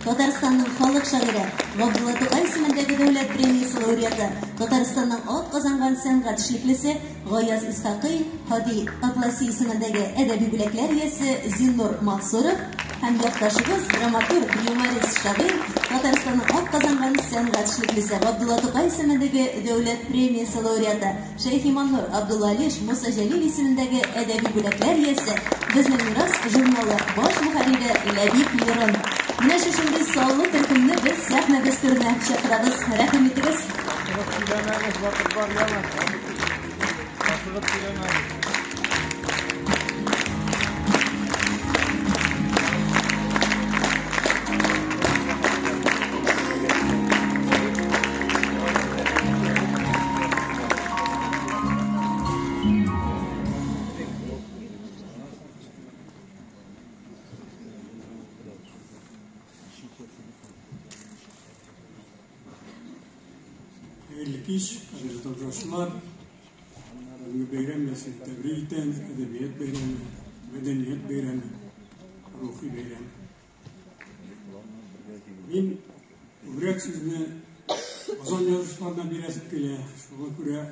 Татарстанның халык шагыйре, Габдулла Тукай исемендәге дәүләт премиясе лауреаты, Татарстанның атказанган сәнгать эшлеклесе Гаяз Исхакый, Һади Атласи исемендәге әдәби бүләкләр иясе Зиннур Мансуров һәм якташыбыз, драматург, юморист, шагыйрь, Татарстанның атказанган сәнгать эшлеклесе Габдулла Тукай исемендәге дәүләт премиясе лауреаты Шәйхи Маннур, Абдулла Алиш, Муса Җәлил исемендәге әдәби бүләкләр иясе, Безнең мирас журналы баш мөхәррире Ләбиб Лерон. Менә шушындый саллы төркемне без сәхнәбез түренә чакырабыз. Рәхим итегез. Ашыгып сөйләмәгез, вакыт бар, яме. Ашыгып сөйләмәгез. Хәерле кич, кадерле тамашачылар. Бүгенге бәйрәм белән сезне тәбрик итәм. Әдәбият бәйрәме, мәдәният бәйрәме, рухи бәйрәм. Мин күбрәк сүзне Казан язучыларына бирәсем килә. Шуңа күрә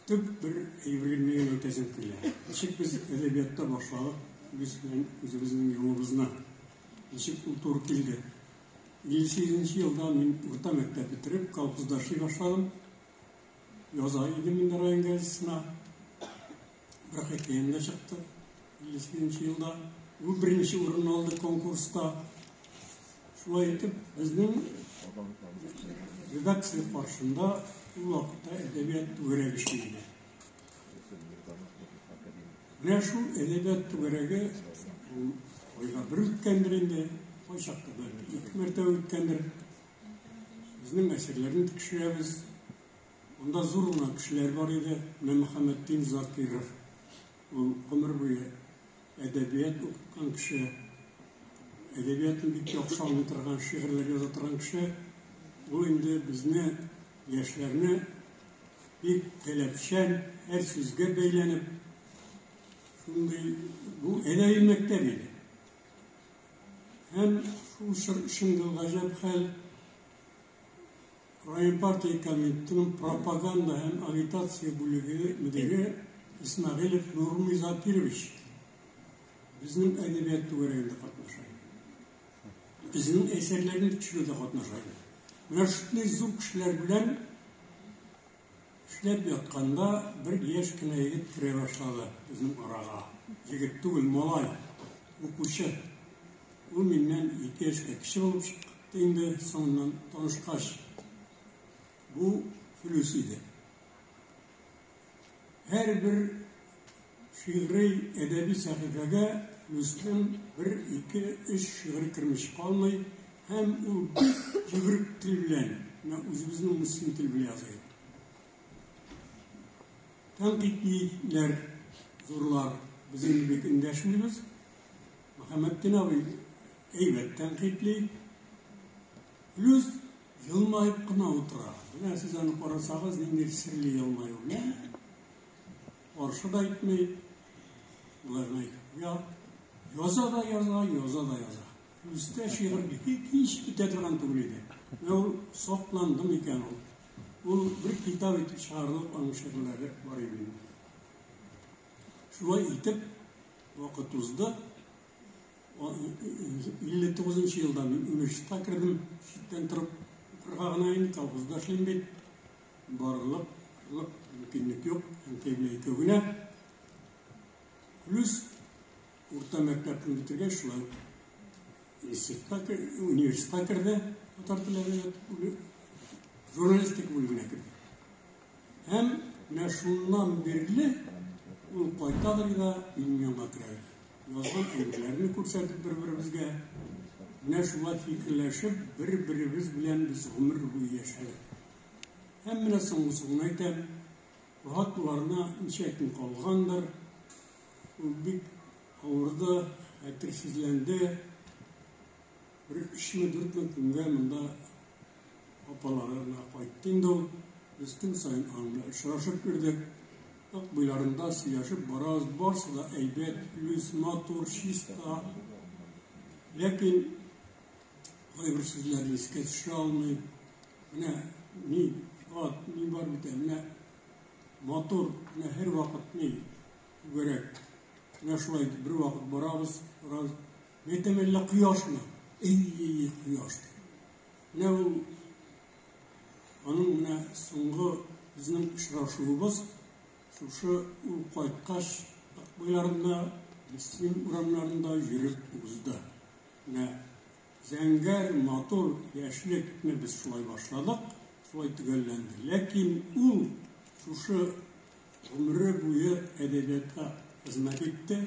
төп бер әйберне генә әйтәсем килә. Ничек без әдәбиятта башладык без белән үзебезнең юлыбызны? Ничек ул туры килде? 58 елда мин урта мәктәп бетереп, колхозда эшли башладым. Яза идем инде район газетасына. Бер хикәям дә чыкты 58 елда. Ул беренче урын алды конкурста. Шулай итеп, безнең редакция каршында ул вакытта әдәбият түгәрәге эшли иде. Менә шул әдәбият түгәрәге ул айга бер үткәндер инде, кайчакта бәлки ике мәртәбә үткәндер. Безнең әсәрләрне тикшерәбез. Анда зур гына кешеләр бар иде. Менә Мөхәммәтдин Закиров, ул гомер буе әдәбият укыткан кеше, әдәбиятны бик яхшы аңлый торган, шигырьләр яза торган кеше. Ул инде безне, яшьләрне бик таләпчән, һәр сүзгә бәйләнеп, шундый бу әдәби мәктәп иде. Һәм шул чор өчен гаҗәп хәл, Район партия комитетының пропаганда һәм агитация бүлеге мөдире Исмәгыйлев Нурми Закирович безнең әдәбият түгәрәгендә катнаша иде. Безнең әсәрләрне тикшерүдә катнаша иде. Менә шундый зур кешеләр белән эшләп ятканда бер яшь кенә егет керә башлады безнең арага. Егет түгел, малай, укучы. Ул миннән ике яшькә кече булып чыкты инде, соңыннан танышкач. Бу Флүс иде. Һәрбер шигъри әдәби сәхифәгә Флүснең бер, ике, өч шигыре кермичә калмый һәм ул бик йөгерек тел белән, менә үзебезнең мөслим тел белән яза иде. Тәнкыйтьлиләр, зурлар, без инде бик эндәшмибез. Мөхәммәтдин абый әйбәт тәнкыйтьли. Плюс елмаеп кына утыра. Менә сез аны карасагыз, нинди серле елмаю белән. Каршы да әйтми. Болай гына әйтеп куя. Яза да яза, яза да яза. Флүстә шигырь һич бетә торган түгел иде. Менә ул сакланды микән ул? Ул бер китап итеп чыгарылып, аның шигырьләре бар иде инде. Шулай итеп, вакыт узды. 59 нчы елда мин университетка кердем, читтән торып укырга гына инде, колхозда эшлим бит. Барырлык мөмкинлек юк, әнкәй белән икәү генә. Плюс урта мәктәпне бетергәч, шулай ук институтка, университетка керде, татар теле әдәбияты журналистика бүлегенә керде. Һәм менә шуннан бирле ул кайтадыр да минем янга керә. Язган әйберләрне күрсәтеп бер-беребезгә, менә шулай фикерләшеп, бер-беребез белән без гомер буе яшәдек. Һәм менә соңгысын гына әйтәм, вафат буларына ничә көн калгандыр, ул бик авырды, хәтерсезләнде. Бер өчме, дүртме көнгә монда апаларына кайтты инде ул. Без көн саен аның белән очрашып йөрдек. Ык буйларында сөйләшеп барабыз, барсы да әйбәт, плюс, матур, чиста. Ләкин кайбер сүзләрне искә төшерә алмый. Менә ни ат, ни бар бит, менә матур, менә һәрвакыт ни түгәрәк. Менә шулай итеп бер вакыт барабыз, барабыз. Мин әйтәм, әллә кояшмы? Әй, әй, әй, кояш. Менә ул аның менә соңгы безнең очрашуыбыз шушы ул кайткач Акбуйларында, Мөслим урамнарында йөреп узды. Менә зәңгәр, матур яшьлекне без шулай башладык, шулай төгәлләнде. Ләкин ул шушы гомере буе әдәбиятка хезмәт итте.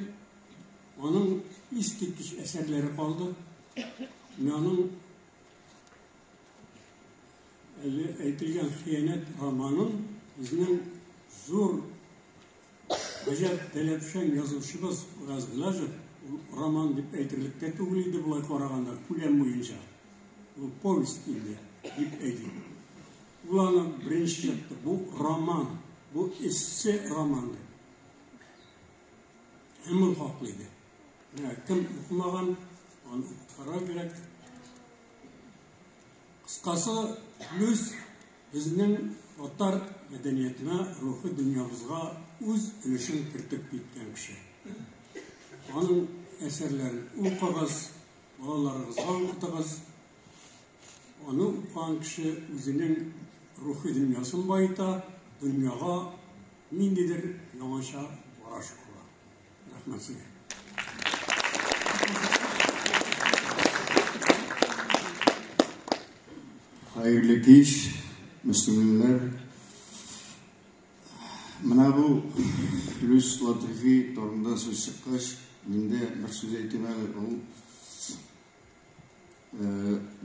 Аның искиткеч әсәрләре калды. Менә аның әле әйтелгән Хыянәт романын безнең зур гаҗәп таләпчән язучыбыз Ураз Гыйләҗев, ул роман дип әйтерлек тә түгел иде болай караганда, күләм буенча. Ул повесть инде, дип әйтик. Ул аны беренче чыкты. Бу роман, бу эссе роман дип. Һәм ул хаклы иде. Менә кем укымаган, аны укып карарга кирәк. Кыскасы, Флүс безнең татар мәдәниятенә, рухи дөньябызга үз өлешен кертеп киткән кеше. Аның әсәрләрен укыгыз, балаларыгызга укытыгыз. Аны укыган кеше үзенең рухи дөньясын баета, дөньяга ниндидер яңача караш ала. Рәхмәт сезгә. Хәерле кич, мөслимлеләр. Менә бу Флүс Латыйфи турында сүз чыккач, мин дә бер сүз әйтим әле. Ул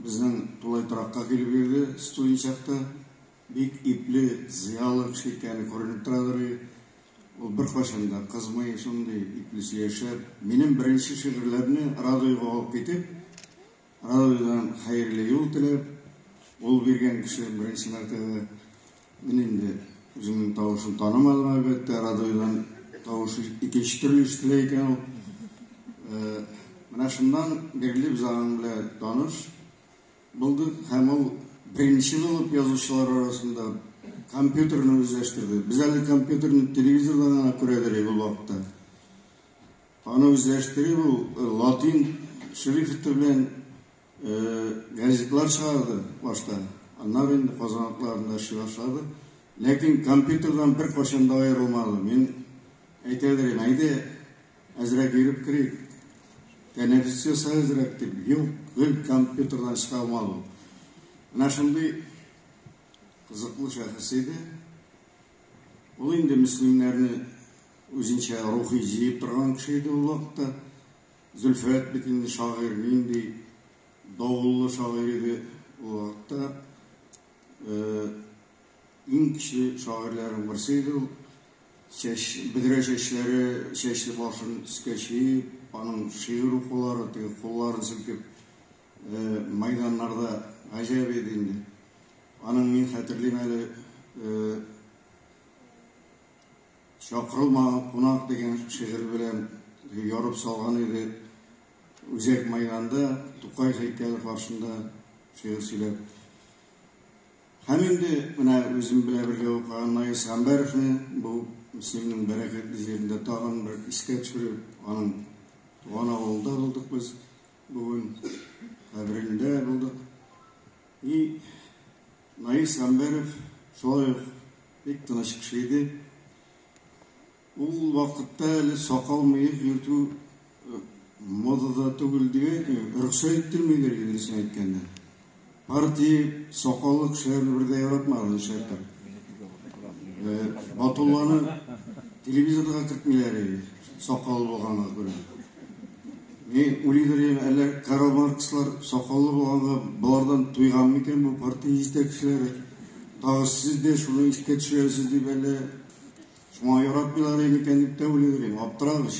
безнең тулай торакка килеп йөрде студент чакта. Бик ипле, зыялы кеше икәне күренеп торадыр. Ул беркайчан да кызмый, шундый ипле сөйләшә. Минем беренче шигырьләрне радиога алып китеп, радиодан хәерле юл теләп, ул биргән кеше беренче мәртәбә. Мин инде үземнең тавышын танымадым, әлбәттә, радиодан тавыш икенче төрле ишетелә икән ул. Менә шуннан бирле без аның белән таныш булдык һәм ул беренче булып язучылар арасында компьютерны үзләштерде. Без әле компьютерны телевизордан гына күрәдер идек ул вакытта. Аны үзләштереп, ул латин шрифты белән газетлар чыгарды башта. Аннары инде Казан утларында эшли башлады. Ләкин компьютердан беркайчан да аерылмады. Мин әйтәдер идем, әйдә, әзрәк йөреп керик, тәнәфес яса әзрәк дип, юк, гел компьютердан чыга алмады ул. Менә шундый кызыклы шәхес иде. Ул инде мөслимнәрне үзенчә рухи җыеп торган кеше иде ул вакытта. Зөлфәт бит инде шагыйрь, нинди давыллы шагыйрь иде ул вакытта. Иң көчле шагыйрьләрнең берсе иде ул. Чәч, бөдрә чәчләре, чәчле башын өскә чөеп, аның шигырь укулары, теге кулларын селкеп, майданнарда гаҗәп иде инде. Аның мин хәтерлим әле, Чакырылмаган кунак дигән шигырь белән ярып салган иде. Үзәк майданда Тукай һәйкәле каршында шигырь сөйләп. Һәм инде менә үзем белән бергә укыган Наис Гамбәровны бу Мөслимнең бәрәкәтле җирендә тагын бер искә төшереп, аның туган авылында булдык без бүген, каберендә булдык. И Наис Гамбәров шулай ук бик тыныч кеше иде. Ул вакытта әле сакал-мыек йөртү модада түгел дип әйтмим, рөхсәт ителмидер, дөресен әйткәндә. Партия сакаллы кешеләрне бер дә яратмады, нишләптер. Батулланы телевизорга кертмиләр иде, сакаллы булганга күрә. Мин уйлыйдыр идем, әллә Карл Маркслар сакаллы булганга болардан туйган микән бу партия җитәкчеләре? Тагы сез дә шуны искә төшерәсез дип әллә Шуңа яратмыйлар микән дип тә уйлыйдыр инде, аптырагыч.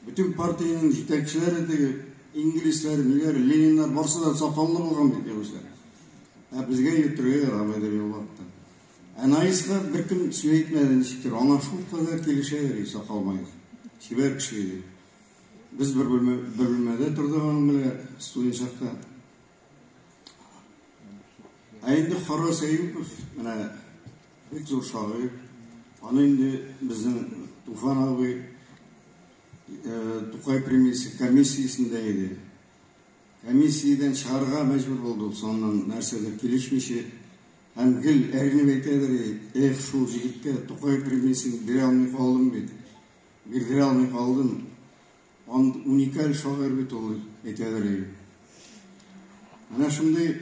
Бөтен партиянең җитәкчеләре теге инглизләр, ниләр, Лениннар барсы да сакаллы булган бит югыйсә. Ә безгә йөртергә ярамый дип ул вакытта. Ә Наиска беркем сүз әйтмәде ничектер, аңа шул кадәр килешәдер сакал мыек. Чибәр кеше иде. Без бер бүлмә, бер бүлмәдә тордык аның белән студент чакта. Ә инде Харрас Әюпов менә бик зур шагыйрь. Аны инде безнең Туфан абый Тукай премиясе комиссиясендә иде. Комиссиядән чыгарга мәҗбүр булды ул соңыннан нәрсәдер килешмичә. Һәм гел әрнеп әйтәдер, эх, шул җегеткә Тукай премиясен бирә алмый калдым бит. Бирдерә алмый калдым. Ан уникаль шагыйрь бит ул, әйтәдер иде. Менә шундый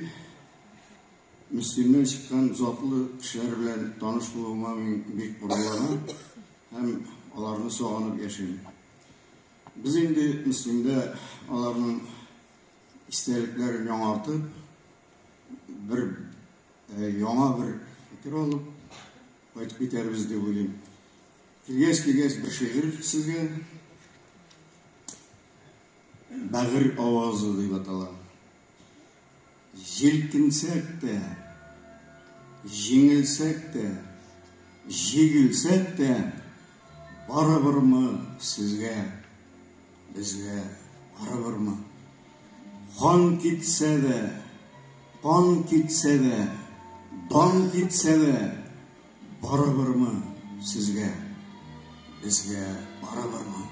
Мөслимнән чыккан затлы кешеләр белән таныш булуыма мин бик горурланам һәм аларны сагынып яшим. Без инде Мөслимдә аларның истәлекләрен яңартып, бер яңа бер фикер алып кайтып китәрбез дип уйлыйм. Килгәч, килгәч бер шигырь сезгә. Бәгырь авазы дип атала. Җилкенсәк тә, җиңелсәк тә, җигелсәк тә, барыбермы сезгә, безгә барыбермы? Хан китсә дә, кан китсә дә, дан китсә дә, Барыбермы сезгә, безгә барыбермы?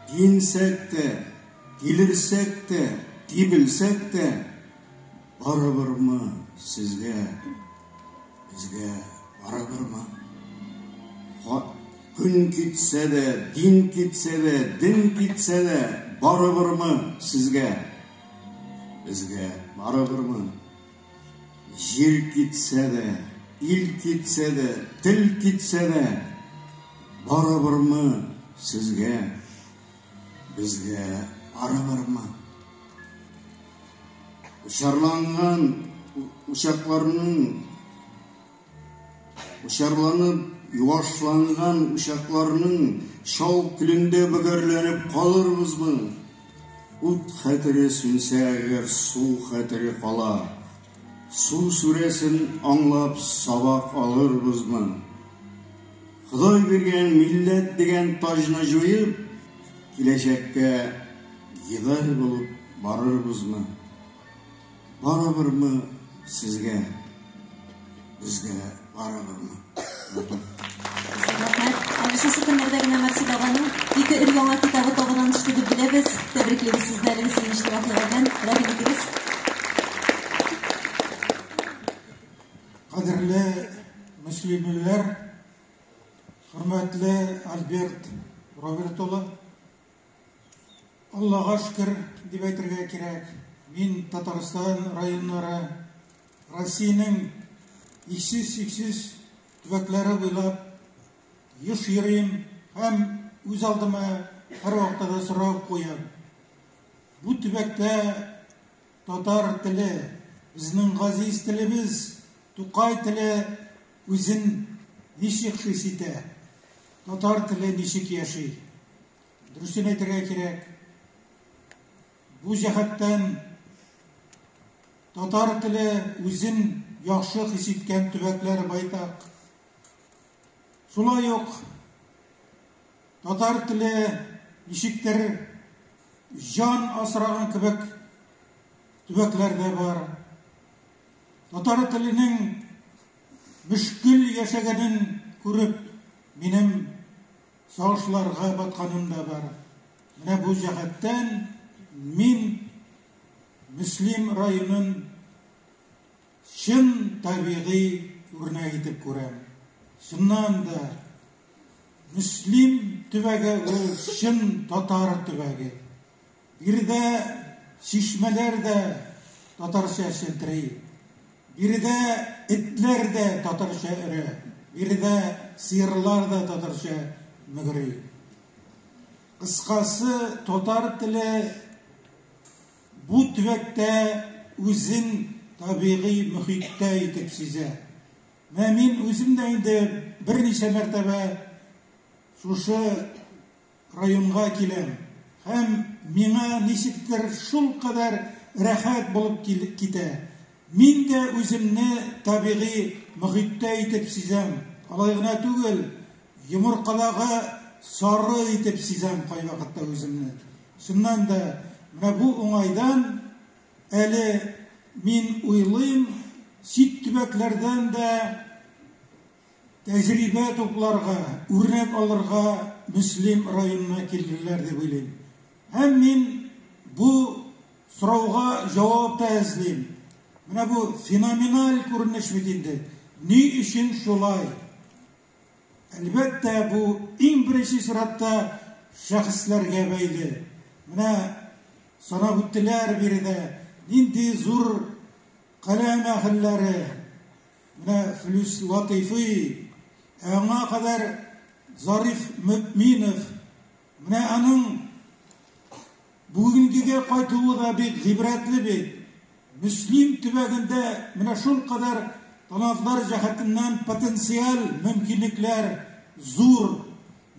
Киенсәк тә, килерсәк тә, тибелсәк тә, барыбермы сезгә, безгә барыбермы? Көн китсә дә, дин китсә дә, дин китсә дә, барыбермы сезгә, безгә барыбермы? Җир китсә дә, ил китсә дә, тел китсә дә, барыбермы сезгә, безгә барыбермы? Учарланган учакларның Учарланып юашланган учакларның чал көлендә бөгәрләнеп калырбызмы? Ут хәтере сүнсә әгәр, су хәтере кала. Су сүрәсен аңлап сабак алырбызмы? Ходай биргән милләт дигән таҗны җуеп, киләчәккә гидай булып барырбызмы? Барыберме сезгә, безгә барыберме? Рәхмәт. Әле шушы көннәрдә генә Марсель аганың ике өр-яңа китабы табыннан төште дип беләбез. Тәбриклибез сезне әлеге сөенечле вакыйга белән. Рәхим итегез. Кадерле мөслимлеләр, хөрмәтле Альберт Роберт улы, Аллага шөкер, дип әйтергә кирәк, мин Татарстан районнары, Россиянең иксез-чиксез төбәкләре буйлап еш йөрим һәм үз алдыма һәрвакытта да сорау куям. Бу төбәктә татар теле, безнең газиз телебез, Тукай теле үзен ничек хис итә? Татар теле ничек яши? Дөресен әйтергә кирәк, бу җәһәттән татар теле үзен яхшы хис иткән төбәкләр байтак. Шулай ук татар теле ничектер җан асраган кебек төбәкләр дә бар. Татар теленең мөшкел яшәгәнен күреп, минем сагышларга батканым да бар. Менә бу җәһәттән мин Мөслим районын чын табигый үрнәк итеп күрәм. Чыннан да, Мөслим төбәге ул чын татар төбәге. Биредә чишмәләр дә татарча челтери. Биредә этләр дә татарча өрә. Биредә сыерлар да татарча мөгри. Кыскасы, татар теле бу төбәктә үзен табигый мөхиттә итеп сизә. Менә мин үзем дә инде берничә мәртәбә шушы районга киләм. Һәм миңа ничектер шулкадәр рәхәт булып китә. Мин дә үземне табигый мохиттә итеп сизәм. Алай гына түгел, йомыркадагы сары итеп сизәм кайвакытта үземне. Чыннан да, менә бу уңайдан әле мин уйлыйм, чит төбәкләрдән дә тәҗрибә тупларга, үрнәк алырга Мөслим районына килерләр дип уйлыйм. Һәм мин бу сорауга җавап та эзлим. Менә бу феноменаль күренеш бит инде. Ни өчен шулай? Әлбәттә, бу иң беренче чиратта шәхесләргә бәйле. Менә санап үттеләр биредә нинди зур каләм әһелләре. Менә Флүс Латыйфый, ә аңа кадәр Зариф Мөэминов. Менә аның бүгенгегә кайтуы да бик гыйбрәтле бит. Мөслим төбәгендә менә шулкадәр талантлар җәһәтеннән потенциаль мөмкинлекләр зур.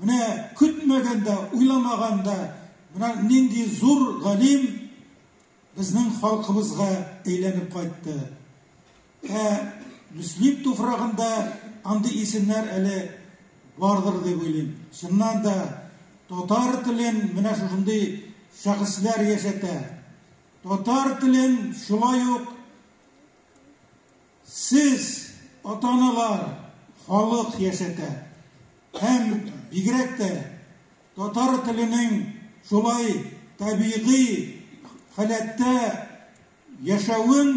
Менә көтмәгәндә, уйламаганда менә нинди зур галим безнең халкыбызга әйләнеп кайтты. Ә Мөслим туфрагында андый исемнәр әле бардыр дип уйлыйм. Чыннан да, татар телен менә шушындый шәхесләр яшәтә. Татар телен шулай ук сез, ата-аналар, халык яшәтә. Һәм бигрәк тә татар теленең шулай табигый халәттә яшәвен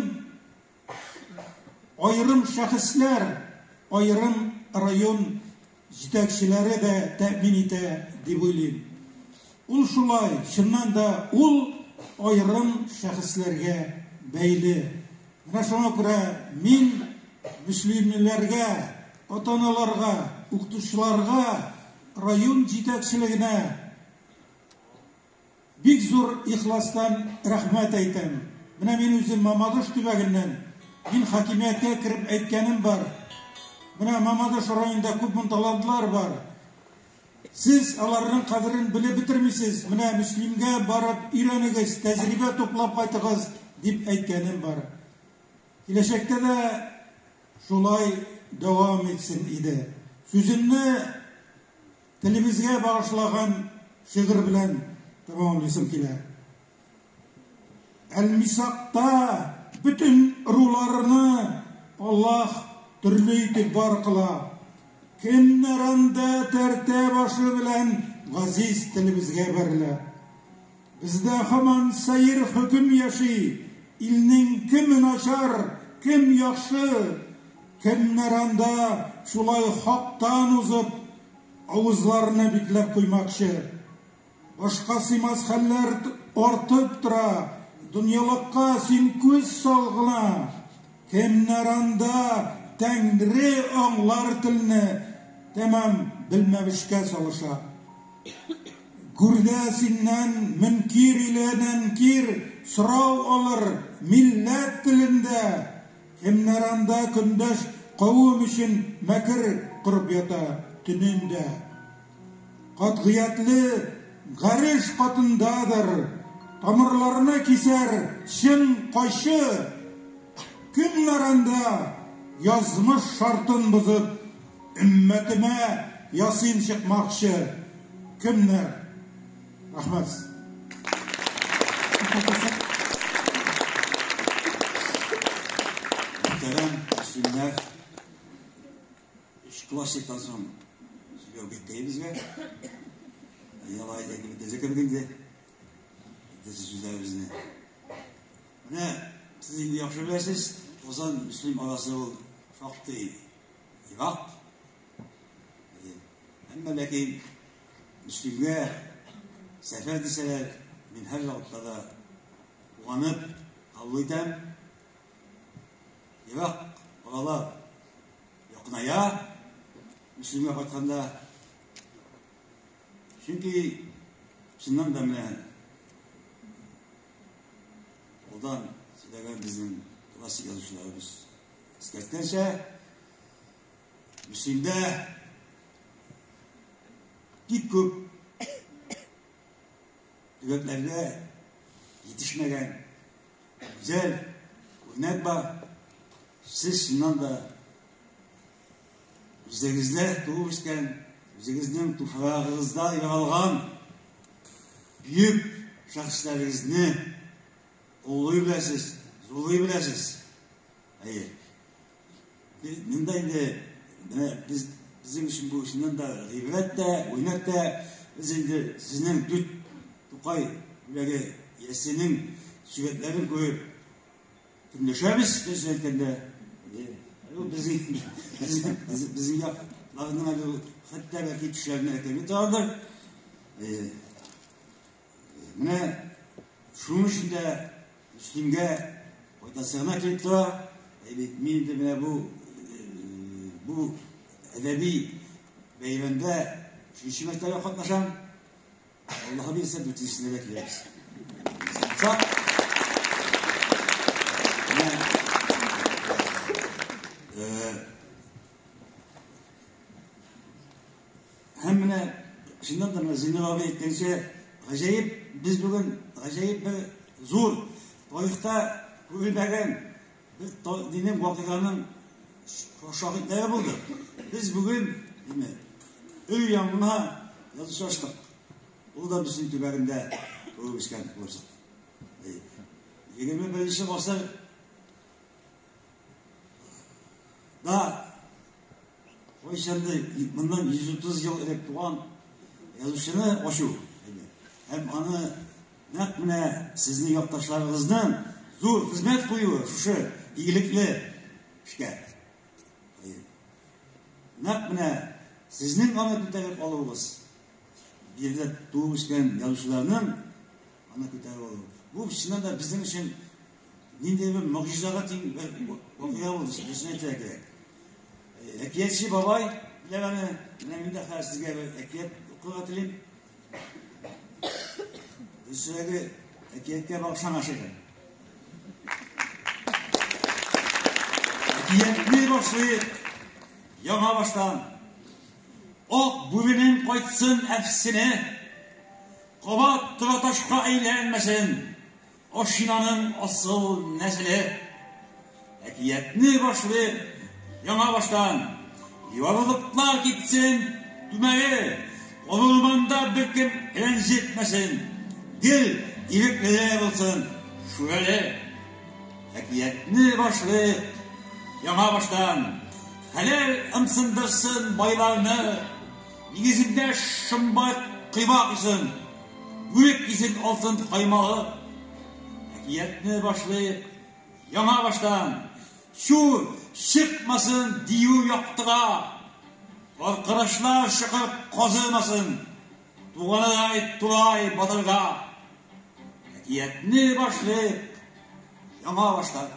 аерым шәхесләр, аерым район җитәкчеләре дә тәэмин итә дип уйлыйм. Ул шулай, чыннан да ул аерым шәхесләргә бәйле. Менә шуңа күрә мин мөслимлеләргә, ата-аналарга, укытучыларга, район җитәкчелегенә бик зур ихластан рәхмәт әйтәм. Менә мин үзем Мамадыш төбәгеннән, мин хакимияткә кереп әйткәнем бар. Менә Мамадыш районында күпме талантлар бар. Сез аларның кадерен белеп бетермисез, менә Мөслимгә барып өйрәнегез, тәҗрибә туплап кайтыгыз, дип әйткәнем бар. Киләчәктә дә шулай дәвам итсен иде. Сүземне телебезгә багышлаган шигырь белән тәмамлыйсым килә. Әл-Мисакта бөтен ыруларны Аллаһ төрле итеп бар кыла. Кемнәр анда тәртә башы белән газиз телебезгә бәрелә. Бездә һаман сәер хөкем яши, илнең кеме начар, кем яхшы, кемнәр анда шулай хактан узып, авызларны бикләп куймакчы. Башка сыймас хәлләр артып тора, дөньялыкка син күз сал гына. Кемнәр анда Тәңре аңлар телне тәмам белмәмешкә салыша. Гүрдә синнән мөнкир илә нәнкир сорау алыр милләт телендә. Кемнәр анда көндәш кавым өчен мәкер корып ята төнен дә. Катгыятьле гареш катындадыр, тамырларны кисәр чын кайчы. Кемнәр анда язмыш шартын бозып, өммәтемә ясин чыкмакчы? Кемнәр? Рәхмәт. Мөхтәрәм мөслимнәр, өч классиктан соң сөйләү бик кыен безгә. Ялай да кебек тәзә кебек инде. Әйтәсе сүзләребезне. Менә сез инде яхшы беләсез, Казан Мөслим арасы ул шактый ерак. Әмма ләкин Мөслимгә сәфәр дисәләр, мин һәр вакытта да куанып кабул итәм. Ерак аралар якыная Мөслимгә кайтканда. Чөнки чыннан да менә алдан сөйләгән безнең классик язучыларыбыз искәрткәнчә, Мөслимдә бик күп төбәкләрдә җитешмәгән гүзәл үрнәк бар. Сез чыннан да үзегездә туып үскән, үзегезнең туфрагыгызда яралган бөек шәхесләрегезне олылый беләсез, зурлый беләсез. Әйе. Монда инде менә без безнең өчен бу чыннан да гыйбрәт тә, үрнәк тә. Без инде сезнең дүрт Тукай бүләге иясенең сурәтләрен күреп көнләшәбез, дөресен әйткәндә. Ул безнең безнең якларның әле ул хәтта бәлки төшләренә керми торадыр. Менә шуның өчен дә Мөслимгә кайтасы гына килеп тора. Әй бит мин инде менә бу бу әдәби бәйрәмдә өченче мәртәбә катнашам. Аллаһы бирсә, дүртенчесенә дә киләбез. Һәм менә чыннан да менә Зиннур абый әйткәнчә, гаҗәеп без бүген гаҗәеп бер зур тарихта күрелмәгән бер динең вакыйганың шаһитләре булдык. Без бүген димә өй янына язучы ачтык. Ул да безнең төбәгендә туып үскән булып чыкты. 21 гасыр да кайчандыр моннан 130 ел элек туган язучыны ачу һәм аны нәкъ менә сезнең якташларыгызның зур хезмәт куюы шушы игелекле эшкә. Нәкъ менә сезнең аны күтәреп алуыгыз, биредә туып үскән язучыларның аны күтәреп алуы. Бу чыннан да безнең өчен Нинди бер могҗизага тиң бер вакыйга булды, дөресен әйтергә кирәк. Әкиятче бабай, диләр аны, менә мин дә хәзер сезгә бер әкият укырга телим. Дөресрәге, әкияткә багышланган шигырь. Әкиятне башлыйк яңа баштан. Ак бүренең кайтсын әфсене, кабат тораташка әйләнмәсен. Ашинаның асыл нәселе. Әкиятне башлыйк яңа баштан. Юарылыклар китсен түмәре. Карурманда беркем рәнҗетмәсен. Гел ирекле булсын Шүрәле. Әкиятне башлыйк яңа баштан. Хәләл ымсындырсын байларны. Нигезендә шомбай койма куйсын. Бүрек кисен алтын каймагы. Әкиятне башлыйк яңа баштан. Чү, чыкмасын дию яктыга. Каркырашлар чокыр казымасын. Туганыдай Турай батырга. Әкиятне башлыйк яңа баштан.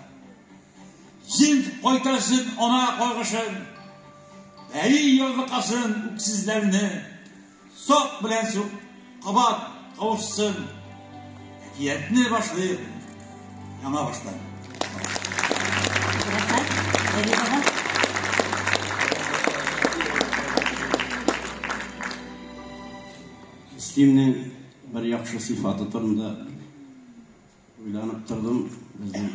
Җен кайтарсын ана каргышын. Пәри ярлыкасын үксезләрне. Сак белән сук кабат кавышсын. Әкиятне башлыйк яңа баштан. Рәхмәт, Вәли баба. Мөслимнең бер яхшы сыйфаты турында уйланып тордым, безнең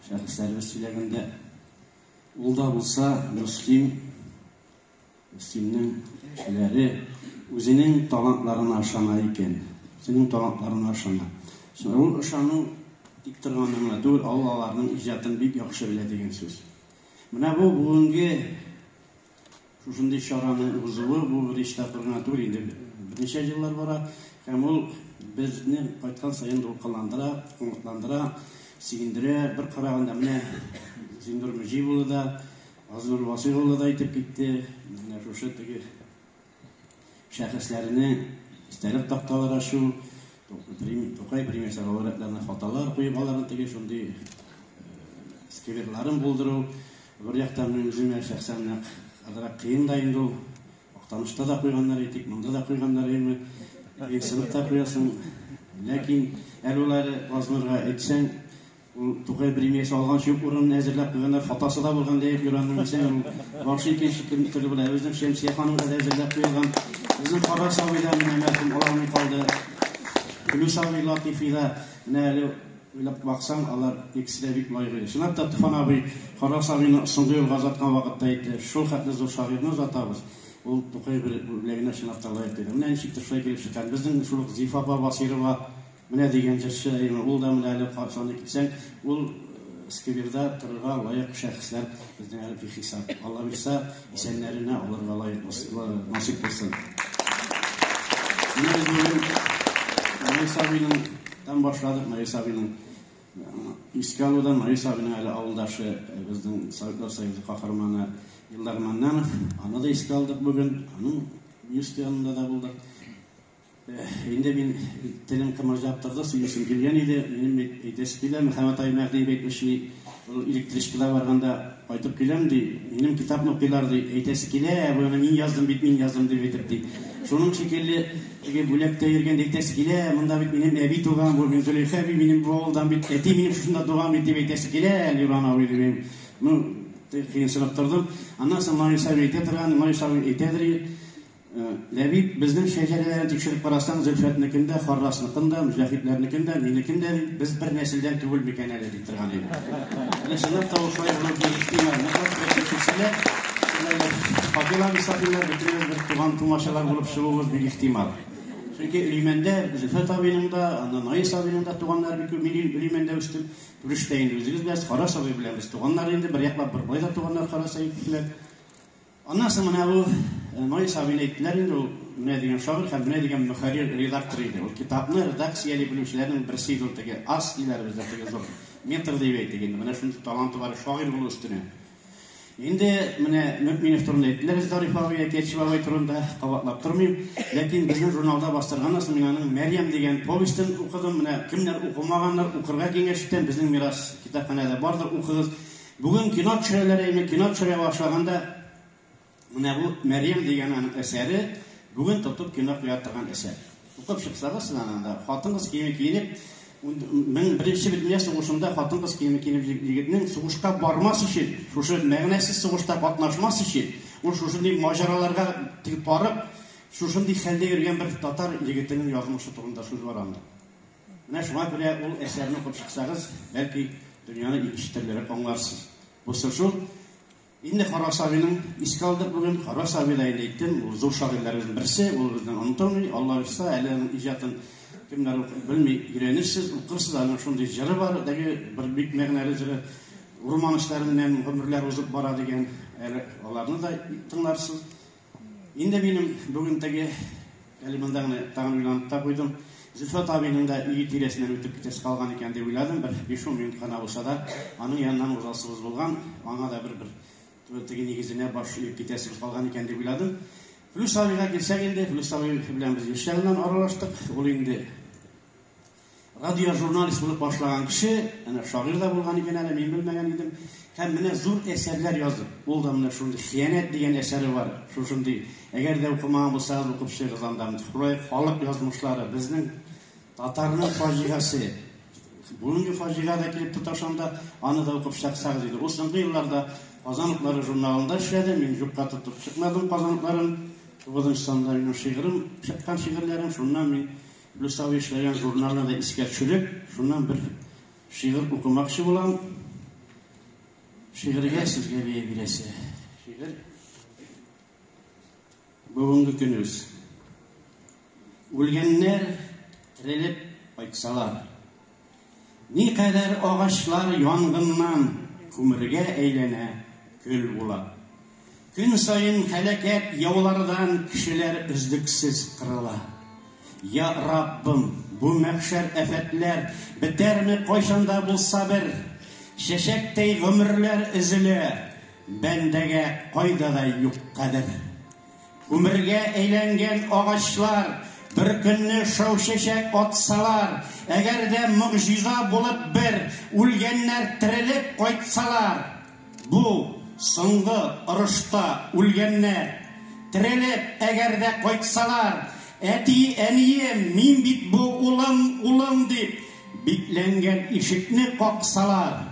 шәхесләребез сөйләгәндә. Ул да булса Мөслим Мөслимнең кешеләре үзенең талантларына ышана икән. Синең талантларыңа ышана. Ул ышану тик торганнан гына түгел, ул аларның иҗатын бик яхшы белә дигән сүз. Менә бу бүгенге шушындый чараны узуы, бу беренче тапкыр гына түгел, инде берничә еллар бара. Һәм ул безне кайткан саен дулкынландыра, канатландыра, сөендерә. Бер караганда менә Зиннур Мөҗип улы да, Азнур Васыйх улы да әйтеп китте. Менә шушы теге шәхесләрне истәлек такталар ачу, Тукай премиясе лауреатларына фотолар куеп, аларның теге шундый скверларын булдыру. Бер яктан мин үземә шәхсән менә азрак кыен да инде ул. Актанышта да куйганнар әйтик, монда да куйганнар әйме. Кыенсынып та куясың. Ләкин әле ул әле Азнурга әйтсәң, Ул Тукай премиясе алганчы ук урынын әзерләп куйганнар, фотосы да булган Ләеп Юранның дисәң, ул башы икенче төрле була. Безнең Шәмсия ханымга да әзерләп куелган. Безнең Харрас абый да менә мәрхүм ала алмый калды. Флүс абый Латыйфи да менә әле уйлап баксаң, алар икесе дә бик лаек иде. Чынлап та Туфан абый Харрас абыйны соңгы юлга озаткан вакытта әйтте, шул хәтле зур шагыйрьне озатабыз, ул Тукай бүләгенә чынлап та лаек диде. Менә ничектер шулай килеп чыккан. Безнең шул ук Зифа апа Басыйрова Менә дигән җырчы, әйме, ул да менә әле саный китсәң, ул скверда торырга лаек шәхесләр безнең әле бихисап. Алла бирса, исәннәренә алырга лаек булсын, насыйп булсын. Менә без бүген Наис абыйның тан башладык, Наис абыйның искә алудан, Наис абыйның әле авылдашы, безнең Советлар Союзы каһарманы Илдар Маннанов, аны да искә алдык бүген, аның бюсты янында да булдык. Инде мин телем кымырҗап торды, сөйлисем килгән иде. Минем бит әйтәсе килә, Мөхәммәт ай Мәһдиев әйтмешли, ул электричкада барганда кайтып киләм, ди, минем китапны укыйлар, ди, әйтәсе килә, моны мин яздым бит, мин яздым дип әйтеп, ди. Шуның шикелле, теге бүләктә йөргәндә әйтәсе килә, монда бит минем әби туган, бу Зөләйха әби минем бу авылдан бит, әти минем шушында туган бит дип әйтәсе килә, Люран абый дип. Ну, кыенсынып тордым. Аннан соң Наис абый әйтә торган, Наис абый әйтәдер, Ләбиб, безнең шәҗәрәләрне тикшереп карасаң, Зөлфәтнекен дә, Харрасныкын да, Мөҗәһитләрнекен дә, минекен дә, ди, без бер нәселдән түгел микән әле, ди торган иде. Менә чынлап та ул шулай булып бик ихтимал. Ныклап торып тикшерсәләр, шулай Фатил абый Сафиннар бөтенебез бер туган тумачалар булып чыгуыбыз бик ихтимал. Чөнки Өйләмәндә Зөлфәт абыйның да, аннан Наис абыйның да туганнары бик күп. Мин Өйләмәндә үстем. Түрештә инде үзегез беләсез, Харрас абый белән без туганнар инде, бер яклап бер болай да туганнар Харрас абый белән. Аннан соң менә бу Наис абыйны әйттеләр инде, ул менә дигән шагыйрь һәм менә дигән мөхәррир, редактор иде. Ул китапны редакцияли белүчеләрнең берсе иде ул теге ас диләр бездә теге зур метр дип әйтик инде. Менә шундый таланты бар шагыйрь булу өстенә. Инде менә Мөэминов турында әйттеләр Зариф абый, Әкиятче бабай турында кабатлап тормыйм. Ләкин безнең журналда бастырганнан соң мин аның Мәрьям дигән повестен укыдым. Менә кемнәр укымаганнар, укырга киңәш итәм. Безнең Мирас китапханәдә бардыр, укыгыз. Бүген кино төшерәләр әйме, кино төшерә башлаганда, менә бу Мәрьям дигән аның әсәре, бүген тотып кино куя торган әсәр. Укып чыксагыз сез аны анда, хатын-кыз киеме киенеп, мең беренче дөнья сугышында хатын-кыз киеме киенеп егетнең сугышка бармас өчен, шушы мәгънәсез сугышта катнашмас өчен, ул шушындый маҗараларга барып, шушындый хәлдә йөргән бер татар егетенең язмышы турында сүз бара анда. Менә шуңа күрә ул әсәрне укып чыксагыз, бәлки дөньяны икенче төрлерәк аңларсыз. Бусы шул. Инде Харрас абыйның искә алдык бүген. Харрас абый да инде әйттем, ул зур шагыйрьләребезнең берсе, ул бездән онытылмый. Алла бирса, әле аның иҗатын кемнәр белми өйрәнерсез, укырсыз. Аның шундый җыры бар, теге бер бик мәгънәле җыры. Урман эчләреннән гомерләр узып бара дигән. Әле аларны да тыңларсыз. Инде минем бүген теге әле монда гына тагын уйланып та куйдым. Зөлфәт абыйның да өе тирәсеннән үтеп китәсе калган икән дип уйладым. Бер 5-10 минут кына булса да, аның яныннан узасыбыз булган. Аңа да бер бер теге нигезенә баш иеп китәсебез калган икән дип уйладым. Флүс абыйга килсәк инде, Флүс абый белән без яшь чагыннан аралаштык. Ул инде Радиожурналист булып башлаган кеше, әнә шагыйрь дә булган икән әле, мин белмәгән идем. Һәм менә зур әсәрләр язды. Ул да менә шундый Хыянәт дигән әсәре бар. Шушындый. Әгәр дә укымаган булсагыз, укып чыгыгыз анда. Шулай халык язмышлары, безнең татарның фаҗигасе. Бүгенге фаҗига да килеп тоташа анда, аны да укып чыксагыз иде. Ул соңгы елларда Казан утлары журналында эшләде. Мин юкка тотып чыкмадым Казан утларын. 9 санда минем шигырем чыккан шигырьләрем. Шуннан мин Плюс абый эшләгән журналны да искә төшереп, шуннан бер шигырь укымакчы булам. Шигырьгә сезгә бәя бирәсе. Шигырь бүгенге көнебез. Үлгәннәр, терелеп кайтсалар. Никадәр агачлар янгыннан күмергә әйләнә, көл була. Көн саен һәлакәт яулардан кешеләр өзлексез кырыла. Я Раббым, бу мәхшәр афәтләр бетәрме кайчан да булса бер? Чәчәктәй гомерләр өзелә, бәндәгә кайда да юк кадер. Күмергә әйләнгән агачлар бер көнне шау чәчәк атсалар, әгәр дә могҗиза булып бер үлгәннәр терелеп кайтсалар, бу соңгы орышта үлгәннәр терелеп әгәр дә кайтсалар, әти, әнием, мин бит бу улым, улым дип бикләнгән ишекне каксалар,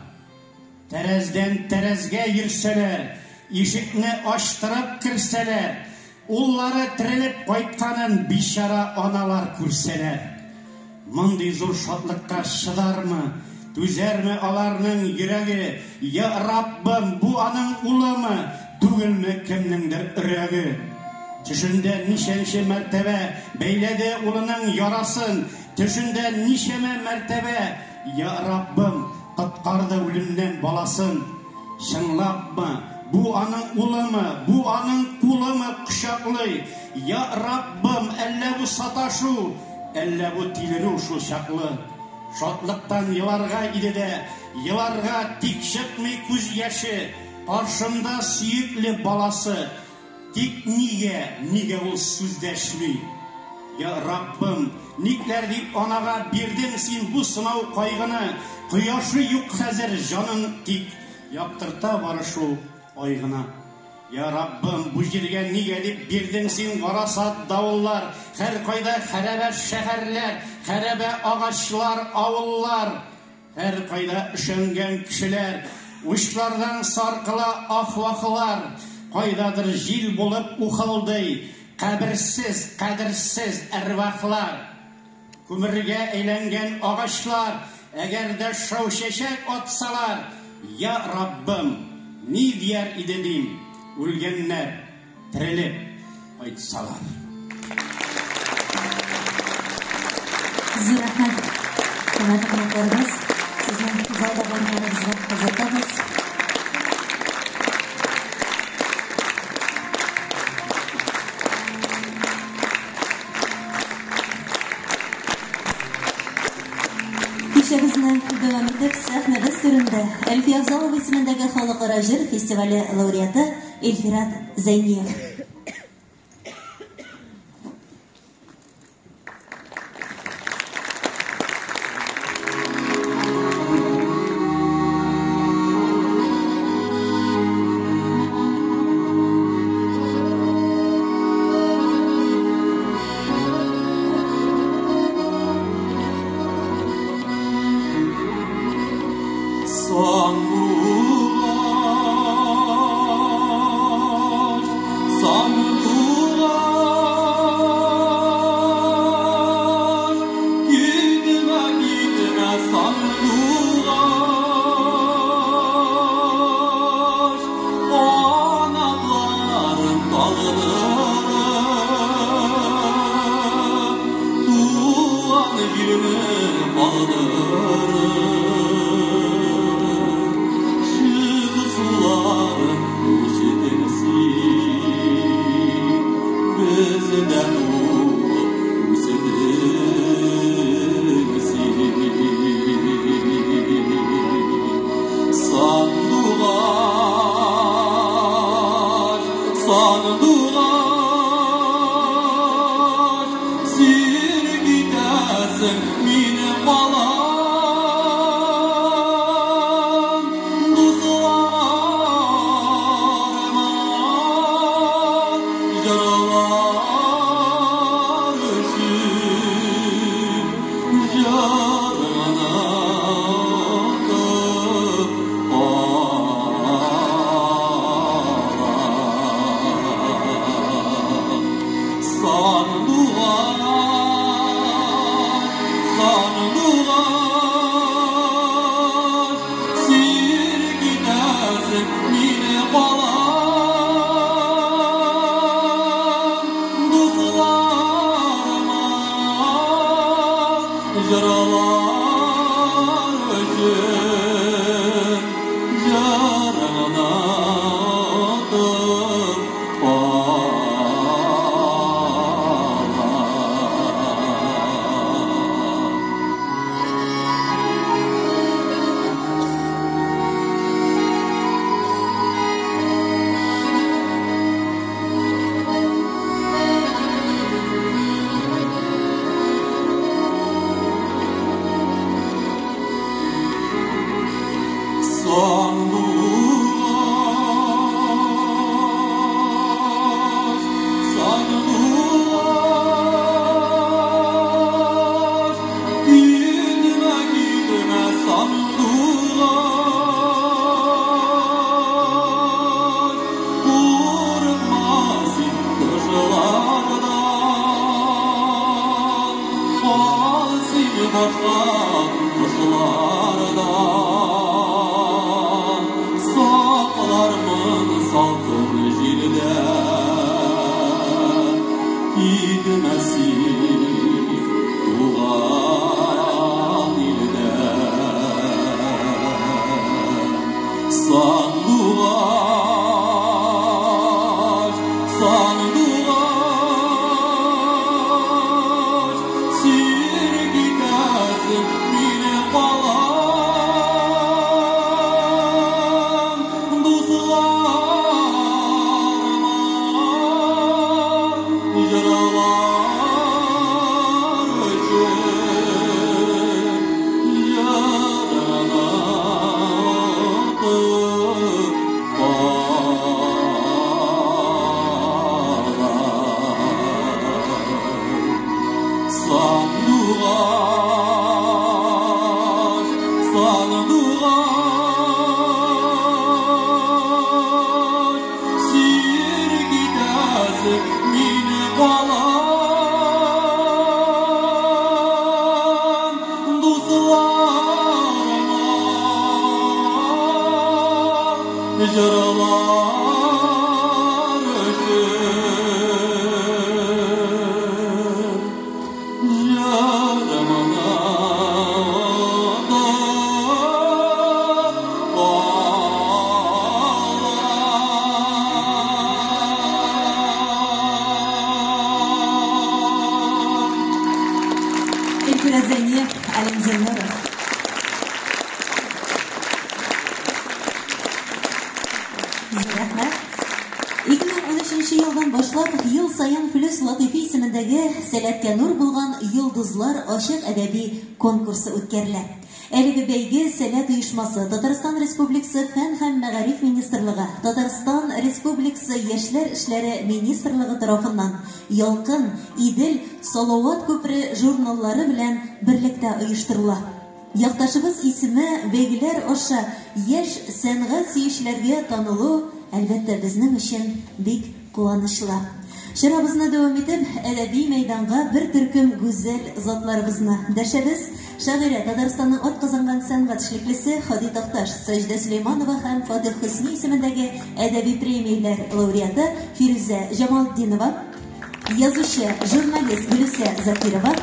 тәрәздән тәрәзгә йөрсәләр, ишекне ачтырып керсәләр, уллары терелеп кайтканын бичара аналар күрсәләр. Мондый зур шатлыкка чыдармы, түзәрме аларның йөрәге? Я Раббым, бу аның улымы, түгелме кемнеңдер өрәге? Төшендә ничәнче мәртәбә бәйләде улының ярасын, төшендә ничәмә мәртәбә, Я Раббым, коткарды үлемнән баласын. Чынлапмы, бу аның улымы, бу аның кулымы кочаклый? Я Раббым, әллә бу саташу, әллә бу тилерү шул чаклы? Шатлыктан еларга иде дә, еларга, тик чыкмый күз яше, каршымда сөекле баласы. Тик нигә, нигә ул сүз дәшми? Я Раббым, никләр дип анага бирдең син бу сынау кайгыны? Кояшы юк хәзер, җаның тик яктырта бары шул ай гына. Я Раббым, бу җиргә нигә дип бирдең син гарасат, давыллар, һәркайда хәрабә шәһәрләр, хәрабә агачлар, авыллар? Һәркайда өшәнгән кешеләр, учлардан саркыла ах-вахлар, кайдадыр җил булып ухылдый каберсез, кадерсез әрвахлар. Күмергә әйләнгән агачлар, әгәр дә шау чәчәк атсалар, я Раббым, ни дияр иде дим, үлгәннәр терелеп кайтсалар. Зур рәхмәт, хөрмәтле кунакларыбыз, сезнең залда баруларыгызга озатабыз. Кичәбезне дәвам итеп, сәхнәбез түрендә Әлфия Авзалова исемендәге халыкара җыр фестивале лауреаты Илфират Зәйниев. Сандугач, сандугач, китмә, китмә, сандугач, канатларың талдырып, туган җирне калдырып. өчен җырыңны отып Сандугач, сандугач, китмә, китмә, сандугач, курыкма син кошлардан, кал син башка кошлардан, саклармын салкын җилдән, китмә син туган илдән. Сандугач, сандугач, син китәсең, мин калам. Дусларыма җырлар өчен җырыңны отып калам. Сандугач, сандугач, син китәсең, мин калам. Дусларыма җырлар өчен җырымны отып калам. Эльфира Зәйниев, Алим Зиннуров. Зур рәхмәт. 2013 елдан башлап ел саен Флүс Латыйфи исемендәге Сәләткә нур булган Йолдызлар ачык әдәби конкурсы үткәрелә. Әлеге бәйге Сәләт оешмасы, Татарстан Республикасы Фән һәм мәгариф министрлыгы, Татарстан Республикасы Яшьләр эшләре министрлыгы тарафыннан Ялкын, Идел, Салават күпере журналлары белән берлектә оештырыла. Якташыбыз исеме бәйгеләр аша яшь сәнгать сөючеләргә танылу, әлбәттә, безнең өчен бик куанычлы. Чарабызны дәвам итеп, әдәби мәйданга бер төркем гүзәл затларыбызны дәшәбез. Шагыйрә Татарстанның атказанган сәнгать эшлеклесе Һади Такташ, Саҗидә Сөләйманова һәм Фатих Хөсни исемендәге әдәби премияләр лауреаты Фирүзә Җамалтдинова, язучы, журналист Гөлүсә Закирова,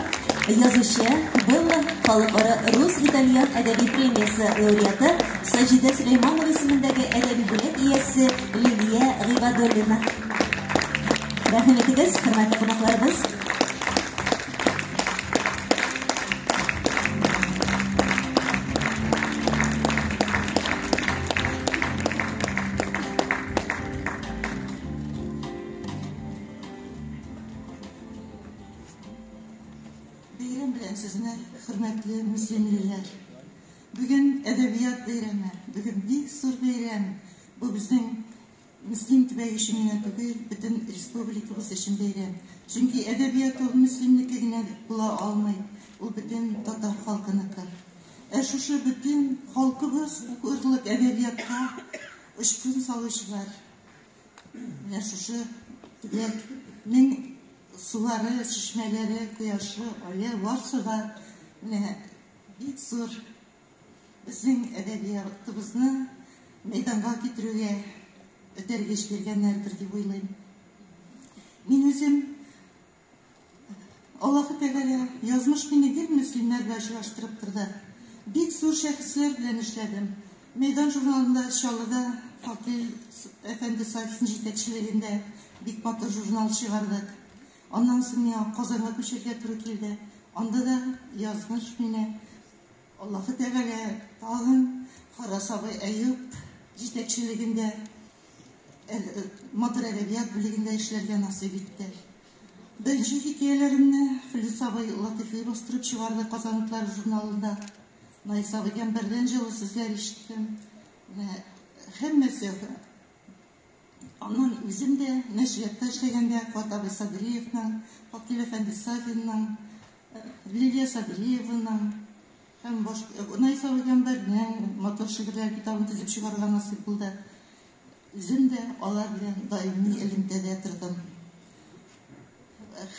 язучы Белла халыкара рус-итальян әдәби премиясе лауреаты Саҗидә Сөләйманова исемендәге әдәби бүләк иясе Лилия Гыйбадуллина. Рәхим итегез, хөрмәтле кунакларыбыз. Бәйрәм белән сезне, хөрмәтле мөслимлеләр. Бүген әдәбият бәйрәме, бүген бик зур бәйрәм. Бу безнең Мөслим төбәге өчен генә түгел, бөтен республикабыз өчен бәйрәм. Чөнки әдәбият ул мөслимнеке генә була алмый, ул бөтен татар халкыныкы. Ә шушы бөтен халкыбыз укырлык әдәбиятка очкын салучылар. Менә шушы төбәкнең сулары, чишмәләре, кояшы, ае барсы да менә бик зур безнең әдәбиятыбызны мәйданга китерүгә этәргеч биргәннәрдер дип уйлыйм. Мин үзем Аллаһы Тәгалә язмыш мине гел мөслимнәр белән очраштырып торды. Бик зур шәхесләр белән эшләдем. Мәйдан журналында Чаллыда Факил әфәнде Сафин җитәкчелегендә бик матур журнал чыгардык. Аннан соң миңа Казанга күчәргә туры килде. Анда да язмыш мине Аллаһы Тәгалә тагын Харас абый Әюп җитәкчелегендә матур әдәбият бүлегендә эшләргә насыйп итте. Беренче хикәяләремне Флүс абый Латыйфи бастырып чыгарды Казан утлары журналында. Наис абый Гамбәрдән җылы сүзләр ишеттем. Менә һәммәсе. Аннан үзем дә нәшриятта эшләгәндә Фат абый Садриевның, Факил әфәнде Сафинның, Лилия Садриеваның һәм башка Наис абый Гамбәрнең матур шигырьләр китабын төзеп чыгарырга насыйп булды. Үзем дә алар белән даими элемтәдә тордым.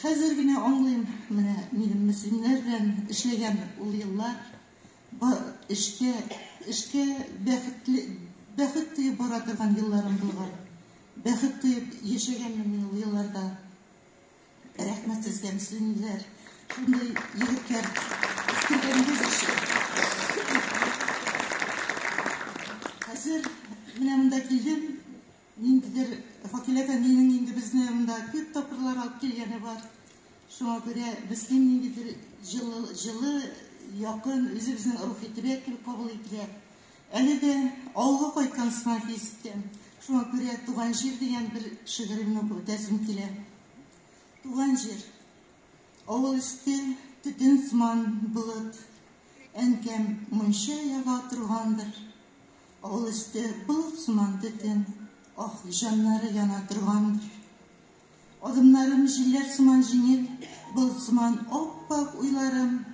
Хәзер генә аңлыйм, менә минем мөслимнәр белән эшләгән ул еллар эшкә, эшкә бәхетле, бәхет тоеп бара торган елларым булган. Бәхет тоеп яшәгәнмен мин ул елларда. Рәхмәт сезгә, мөслимнәр, шундый егетләр үстергәнегез өчен. Хәзер менә монда килдем, ниндидер Факил әфәнденең инде безне монда күп тапкырлар алып килгәне бар. Шуңа күрә Мөслим ниндидер җылы, җылы, якын, үзебезнең рухи төбәк кебек кабул ителә. Әле дә авылга кайткан сыман хис итәм. Шуңа күрә Туган җир дигән бер шигыремне укып үтәсем килә. Туган җир. Авыл өсте төтен сыман болыт. Әнкәм мунча яга торгандыр. Авыл өсте болыт сыман төтен. Ах, җаннары яна торгандыр. Адымнарым җилләр сыман җиңел, болыт сыман ап-ак уйларым.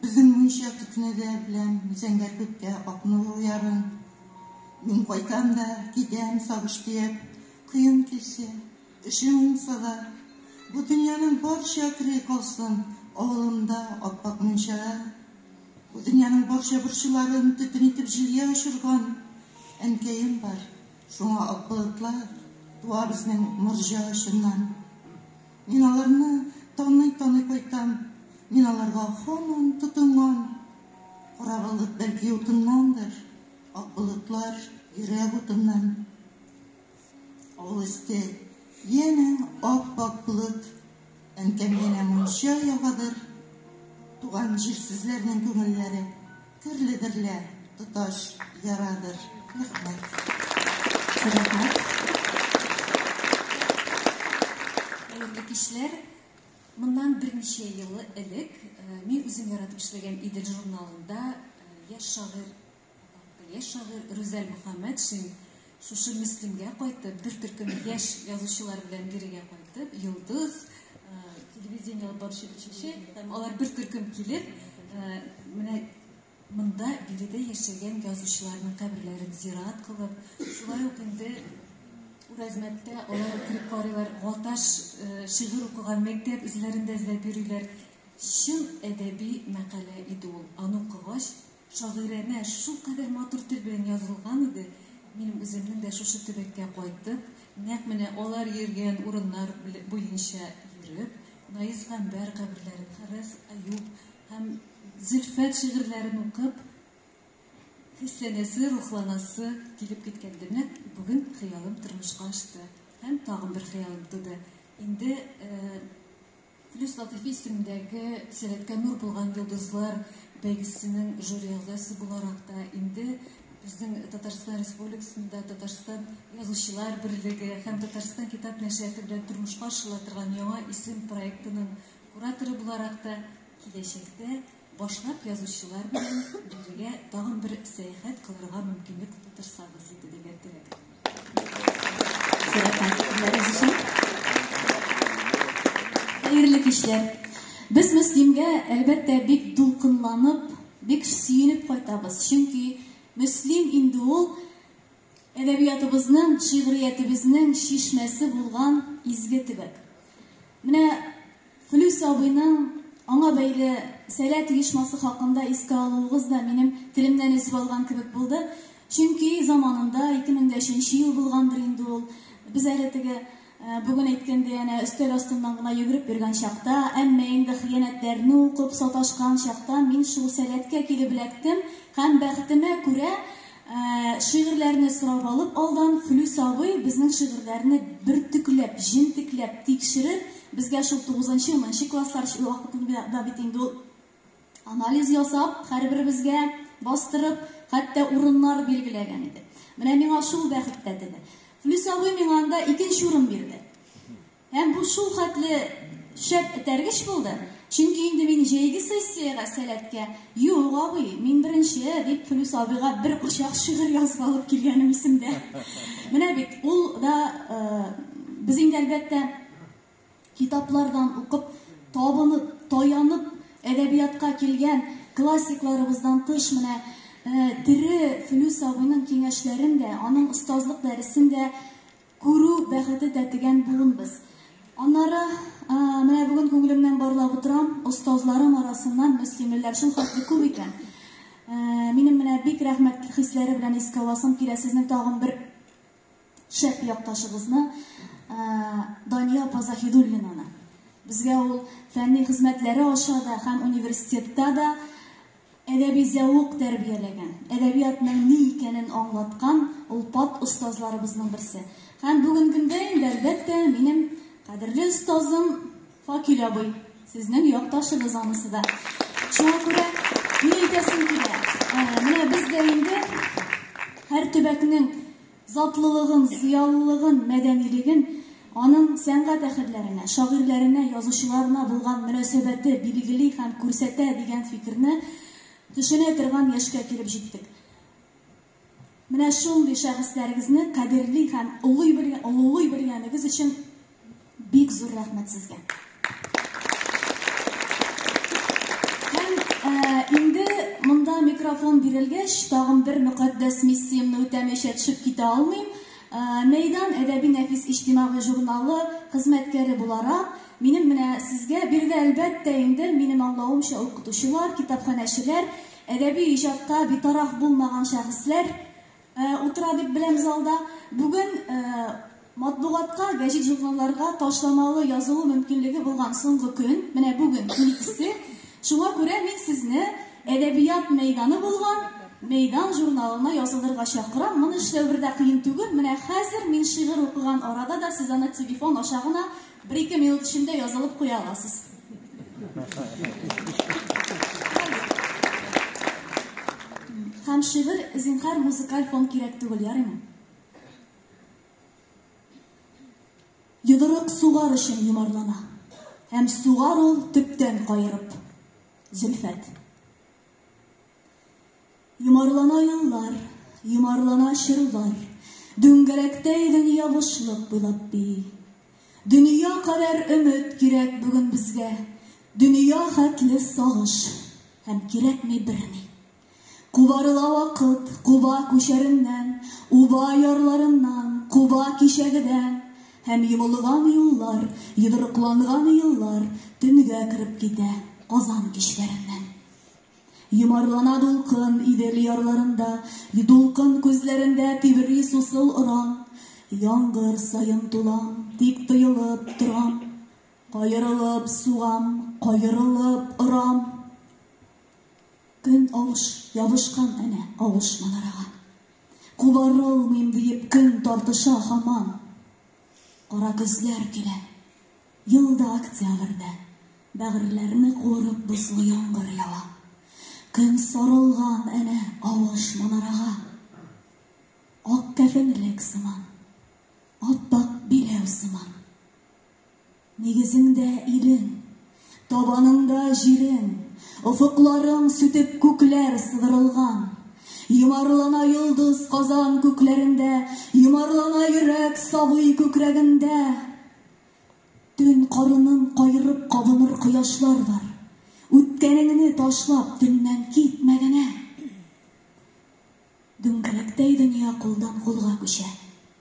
Безнең мунча төтене дә беләм, зәңгәр күккә ак нур уярын. Мин кайтам да китәм сагыш төяп, кыен килсә, эшем уңса да. Бу дөньяның барча кере калсын авылымда, ап-ак мунчада. Бу дөньяның барча борчуларын төтен итеп җилгә очырган әнкәем бар. Шуңа ак болытлар туа безнең морҗа очыннан. Мин аларны таный-таный кайтам, мин аларга һаман тотынган. Кара болыт бәлки утыннандыр, ак болытлар йөрәк утыннан. Авыл өсте янә ап-ак болыт, әнкәм янә мунча ягадыр. Туган җирсезләрнең күңелләре керледер лә, тоташ ярадыр. Рәхмәт. Рәхмәт. Хәерле кичләр. Моннан берничә ел элек мин үзем яратып эшләгән Идел журналында яшь шагыйрь Яшь шагыйрь Рүзәл Мөхәммәтшин шушы Мөслимгә кайтып, бер төркем яшь язучылар белән бирегә кайтып, Йолдыз телевидение алып баручы һәм алар бер төркем килеп, менә монда биредә яшәгән язучыларның каберләрен зират кылып, шулай ук инде Үрәзмәттә алар кереп карыйлар, Гаташ шигырь укыган мәктәп эзләрен дә эзләп йөриләр. Чын әдәби мәкалә иде ул. Аны укыгач, Шагыйранә, шулкадәр матур тел белән язылган иде, минем үземнең дә шушы төбәккә кайтып, нәкъ менә алар йөргән урыннар буенча йөреп, Наис Гамбәр каберләрен, Харрас Аюп һәм Зөлфәт шигырьләрен укып, хисләнәсе, рухланасы килеп киткән иде. Менә бүген хыялым тормышка ашты. Һәм тагын бер хыялым туды. Инде Флүс Латыйфи исемендәге Сәләткә нур булган йолдызлар бәйгесенең жюри әгъзасы буларак та инде безнең Татарстан Республикасында Татарстан Язучылар берлеге һәм Татарстан китап нәшрияты белән тормышка ашырыла торган Яңа исем проектының кураторы буларак та киләчәктә башлап язучылар белән бирегә тагын бер сәяхәт кылырга мөмкинлек тудырсагыз иде дигән теләк. Хәерле кичләр. Без Мөслимгә, әлбәттә, бик дулкынланып, бик сөенеп кайтабыз. Чөнки Мөслим инде ул әдәбиятыбызның, шигъриятебезнең чишмәсе булган изге төбәк. Менә Флүс абыйның аңа бәйле Сәләт оешмасы хакында искә алуыгыз да минем телемнән өзеп алган кебек булды. Чөнки заманында, 2003 нче ел булгандыр инде ул, без әле теге Бүген әйткәндәй, әнә өстәл астыннан гына йөгереп йөргән чакта, әмма инде хыянәтләрне укып саташкан чакта мин шул сәләткә килеп эләктем һәм бәхетемә күрә, шигырьләрне сорап алып алдан Флүс абый безнең шигырьләрне бөртекләп, җентекләп тикшереп, безгә шул тугызынчы, унынчы класслар вакытында бит инде ул анализ ясап, һәрберебезгә бастырып, хәтта урыннар билгеләгән иде. Менә миңа шул бәхет тәтеде. Флүс абый миңа анда икенче урын бирде. Һәм бу шул хәтле шәп этәргеч булды, чөнки инде мин җәйге сессиягә сәләткә, юк, абый, мин беренче, дип Флүс абыйга бер кочак шигырь язып алып килгәнем исемдә. Менә бит, ул да, без инде, әлбәттә, Китаплардан укып, табынып, таянып әдәбиятка килгән классикларыбыздан тыш, менә тере Флүс абыйның киңәшләрен дә, аның остазлык дәресен дә күрү бәхете тәтегән буын без. Аннары, менә бүген күңелемнән барлап утырам, остазларым арасыннан мөслимлеләр шул хәтле күп икән. Минем менә бик рәхмәт хисләре белән искә аласым килә сезнең тагын бер шәп якташыгызны, Дания апа Заһидуллинаны. Безгә ул фәнни хезмәтләре аша да һәм университетта да әдәби зәвык тәрбияләгән, әдәбиятның ни икәнен аңлаткан олпат остазларыбызның берсе. Һәм бүген көндә инде, әлбәттә, минем кадерле остазым Факил абый, сезнең якташыгыз анысы да. Шуңа күрә ни әйтәсем килә, менә без дә инде һәр төбәкнең затлылыгын, зыялылыгын, мәдәнилеген, аның сәнгать әһелләренә, шагыйрьләренә, язучыларына булган мөнәсәбәте билгели һәм күрсәтә дигән фикерне төшенә торган яшькә килеп җиттек. Менә шундый шәхесләрегезне кадерли һәм олый белгән, олылый белгәнегез өчен бик зур рәхмәт сезгә. Һәм инде монда микрофон бирелгәч, тагын бер мөкатдәс миссиямне үтәмичә төшеп китә алмыйм. Мәйдан әдәби нәфис иҗтимагый журналы хезмәткәре буларак, минем менә сезгә биредә әлбәттә инде, минем аңлавымча, укытучылар, китапханәчеләр, әдәби иҗатка битараф булмаган шәхесләр утыра дип беләм залда. Бүген матбугатка, гәҗит-журналларга ташламалы язылу мөмкинлеге булган соңгы көн, менә бүген, уникесе. Шуңа күрә мин сезне әдәбият мәйданы булган Мәйдан журналына язылырга чакырам. Моны эшләү бер дә кыен түгел. Менә хәзер мин шигырь укыган арада да сез аны телефон аша гына бер-ике минут эчендә язылып куя аласыз. Һәм шигырь, зинһар, музыкаль фон кирәк түгел, ярыймы? Йодрык сугар өчен йомарлана. Һәм сугар ул төптән каерып. Зөлфәт. Йомарлана еллар, йомарлана чорлар, Дүңгәләктәй дөнья бушлык буйлап бии. Дөнья кадәр өмет кирәк бүген безгә, Дөнья хәтле сагыш һәм кирәкми берни. Кубарыла вакыт, куба күчәреннән, Уба ярларыннан, куба кичәгедән, Һәм йомылган юллар, йодрыкланган еллар Төнгә кереп китә Казан кичләреннән. Йомарлана дулкын Идел ярларында, Дулкын күзләрендә тибри сусыл оран. Яңгыр саен тулам, тик тыелып торам. Каерылып сугам, каерылып орам. Көн авыш, ябышкан әнә авыш манарага. Кубарылмыйм диеп көн тартыша һаман. Кара көзләр килә. Ел да октябрьдә бәгырьләрне куырып бозлы яңгыр ява. Көн сарылган әнә авыш манарага. Ак кәфенлек сыман, ап-ак биләү сыман. Нигезеңдә илең, табаныңда җирең, офыкларың сүтеп күкләр сыдырылган. Йомарлана йолдыз Казан күкләрендә, йомарлана йөрәк сабый күкрәгендә. Төн карынын каерып кабыныр кояшлар бар. Үткәнеңне ташлап төннән китмә генә. Дүңгәләктәй дөнья кулдан кулга күчә,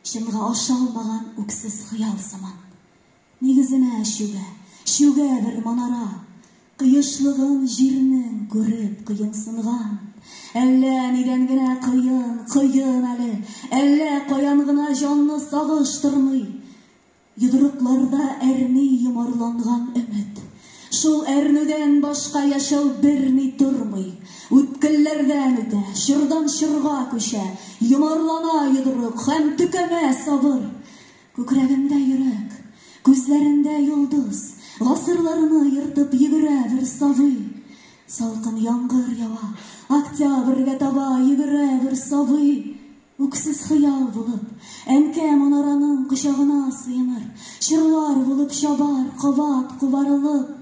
чынга аша алмаган үксез хыял сыман. Нигезенә чүгә, чүгә бер манара, кыешлыгын җирнең күреп кыенсынган. Әллә нидән генә кыен, кыен әле, әллә каян гына җанны сагыш тырный. Йодрыкларда әрни йомарланган өмет. Шул әрнүдән башка яшәү берни тормый. Үткелләрдән үтә, чордан чорга күчә, йомарлана йодрык һәм төкәнә сабыр. Күкрәгемдә йөрәк, күзләрендә йолдыз, гасырларны ертып йөгерә бер сабый. Салкын яңгыр ява, октябрьгә таба йөгерә бер сабый. Үксез хыял булып, әнкә манараның кочагына сыеныр, чорлар булып чабар, кабат кубарылып.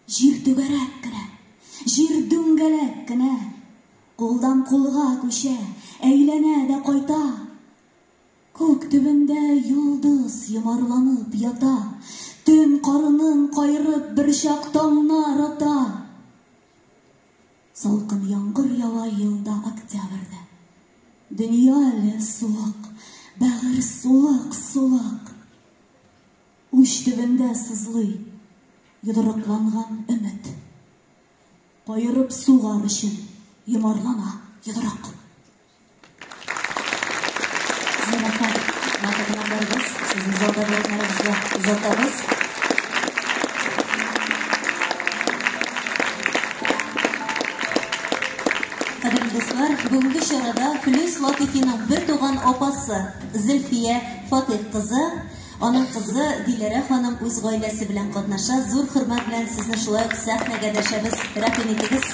Җир түгәрәк кенә, җир дүңгәләк кенә, кулдан кулга күчә, әйләнә дә кайта. Күк төбендә йолдыз йомарланып ята, төн карынын каерып берчак таңнар ата. Салкын яңгыр ява елда октябрьдә. Дөнья әле суык, бәгырь сулык, сулык. Уч төбендә сызлый йодрыкланган өмет. Каерып сугар өчен йомарлана йодрык. Зур рәхмәт, матур кунакларыбыз, сезне залда булганнарыгызга озатабыз. Кадерле дуслар, бүгенге чарада Флүс Латыйфиның бер туган апасы Зөлфия Фатыйх кызы, аның кызы Диләрә ханым үз гаиләсе белән катнаша. Зур хөрмәт белән сезне шулай ук сәхнәгә дәшәбез. Рәхим итегез.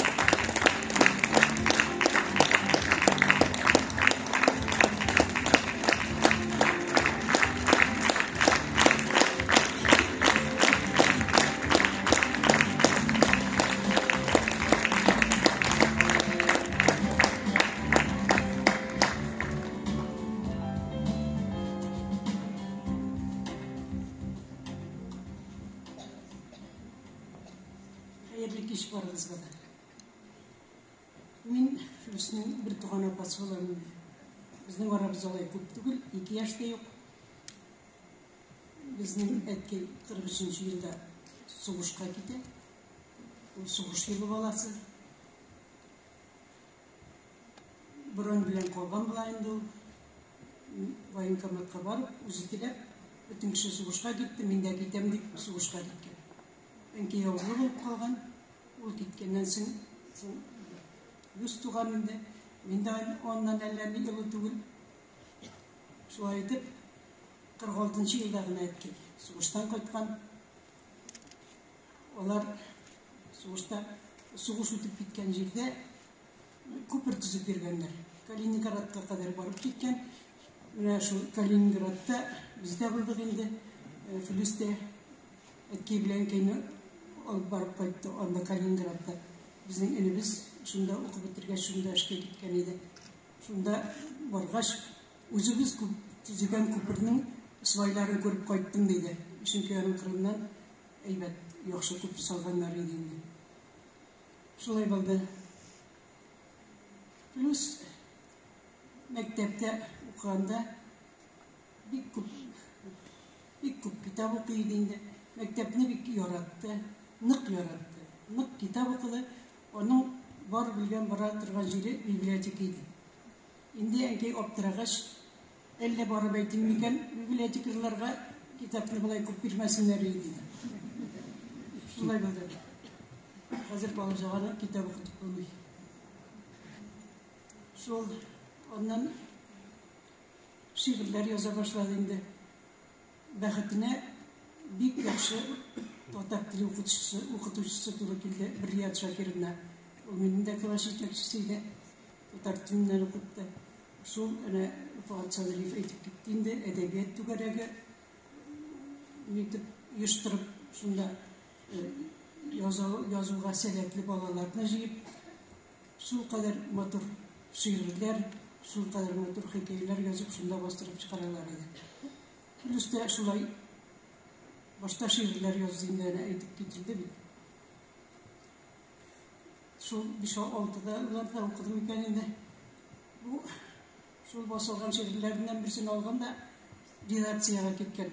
Хәерле кич барыгызга да. Мин Флүснең бер туган апасы булам инде. Безнең арабыз алай күп түгел, 2 яшь тә юк. Безнең әткәй 43 елда сугышка китә. Ул сугыш елы баласы. Бронь белән калган була инде ул. Военкоматка барып, үзе теләп, бөтен кеше сугышка китте, мин дә китәм дип сугышка киткән. Әнкәй авырлы булып калган. Ул киткәннән соң, соң дус туган инде. Мин дә аннан әллә ни олы түгел. Шулай итеп, 46 елда гына әткәй сугыштан кайткан. Алар сугышта, сугыш үтеп киткән җирдә күпер төзеп йөргәннәр. Калининградка кадәр барып киткән. Менә шул Калининградта без дә булдык инде. Флүс тә әткәй белән әнкәйне алып барып кайтты анда Калининградта. Безнең энебез шунда укып бетергәч, шунда эшкә киткән иде. Шунда баргач, үзебез күп төзегән күпернең свайларын күреп кайттым, диде. Чөнки аның кырыннан әйбәт, яхшы күпер салганнар иде инде. Шулай булды. Плюс мәктәптә укыганда бик күп бик күп китап укый иде инде. Мәктәпне бик яратты, нык яратты. Нык китап укыды. Аның бар белгән бара торган җире библиотека иде. Инде әнкәй аптырагач, әллә барып әйтим микән библиотекарьларга китапны болай күп бирмәсеннәр иде диде. Шулай булды. Хәзер бала чаганы китап укытып булмый. Шул аннан шигырьләр яза башлады инде. Бәхетенә бик яхшы татар теле укытучысы, укытучысы туры килде Брият Шакировна. Ул минем дә класс җитәкчесе иде. Татар теленнән укытты. Шул әнә Фоат Садриев әйтеп китте инде, әдәбият түгәрәге нитеп оештырып, шунда язуга сәләтле балаларны җыеп, шул кадәр матур шигырьләр, шул кадәр матур хикәяләр язып, шунда бастырып чыгаралар иде. Плюс тә шулай башта шигырьләр язды инде, әнә әйтеп кителде бит. Шул 5-6-да уларда укыдым икән инде. Бу шул басылган шигырьләреннән берсен алган да редакциягә киткән.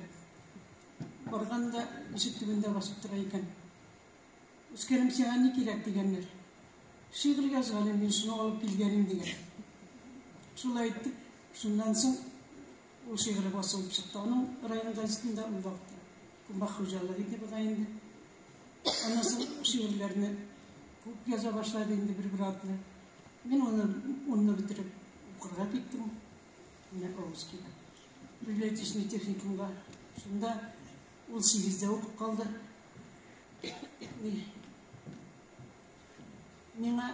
Барган да ишек төбендә басып тора икән. Үскәнем, сиңа ни кирәк дигәннәр. Шигырь язган мин шуны алып килгәнем дигән. Шулай итеп, шуннан соң Ул шигыре басылып чыкты аның район газетында ул вакытта. Күмәк хуҗалык иде бугай инде. Аннан соң шигырьләрне күп яза башлады инде бер-бер артлы. Мин аны унны бетереп укырга киттем. Менә Омскида. Библиотечный техникумга. Шунда ул сигездә укып калды. Миңа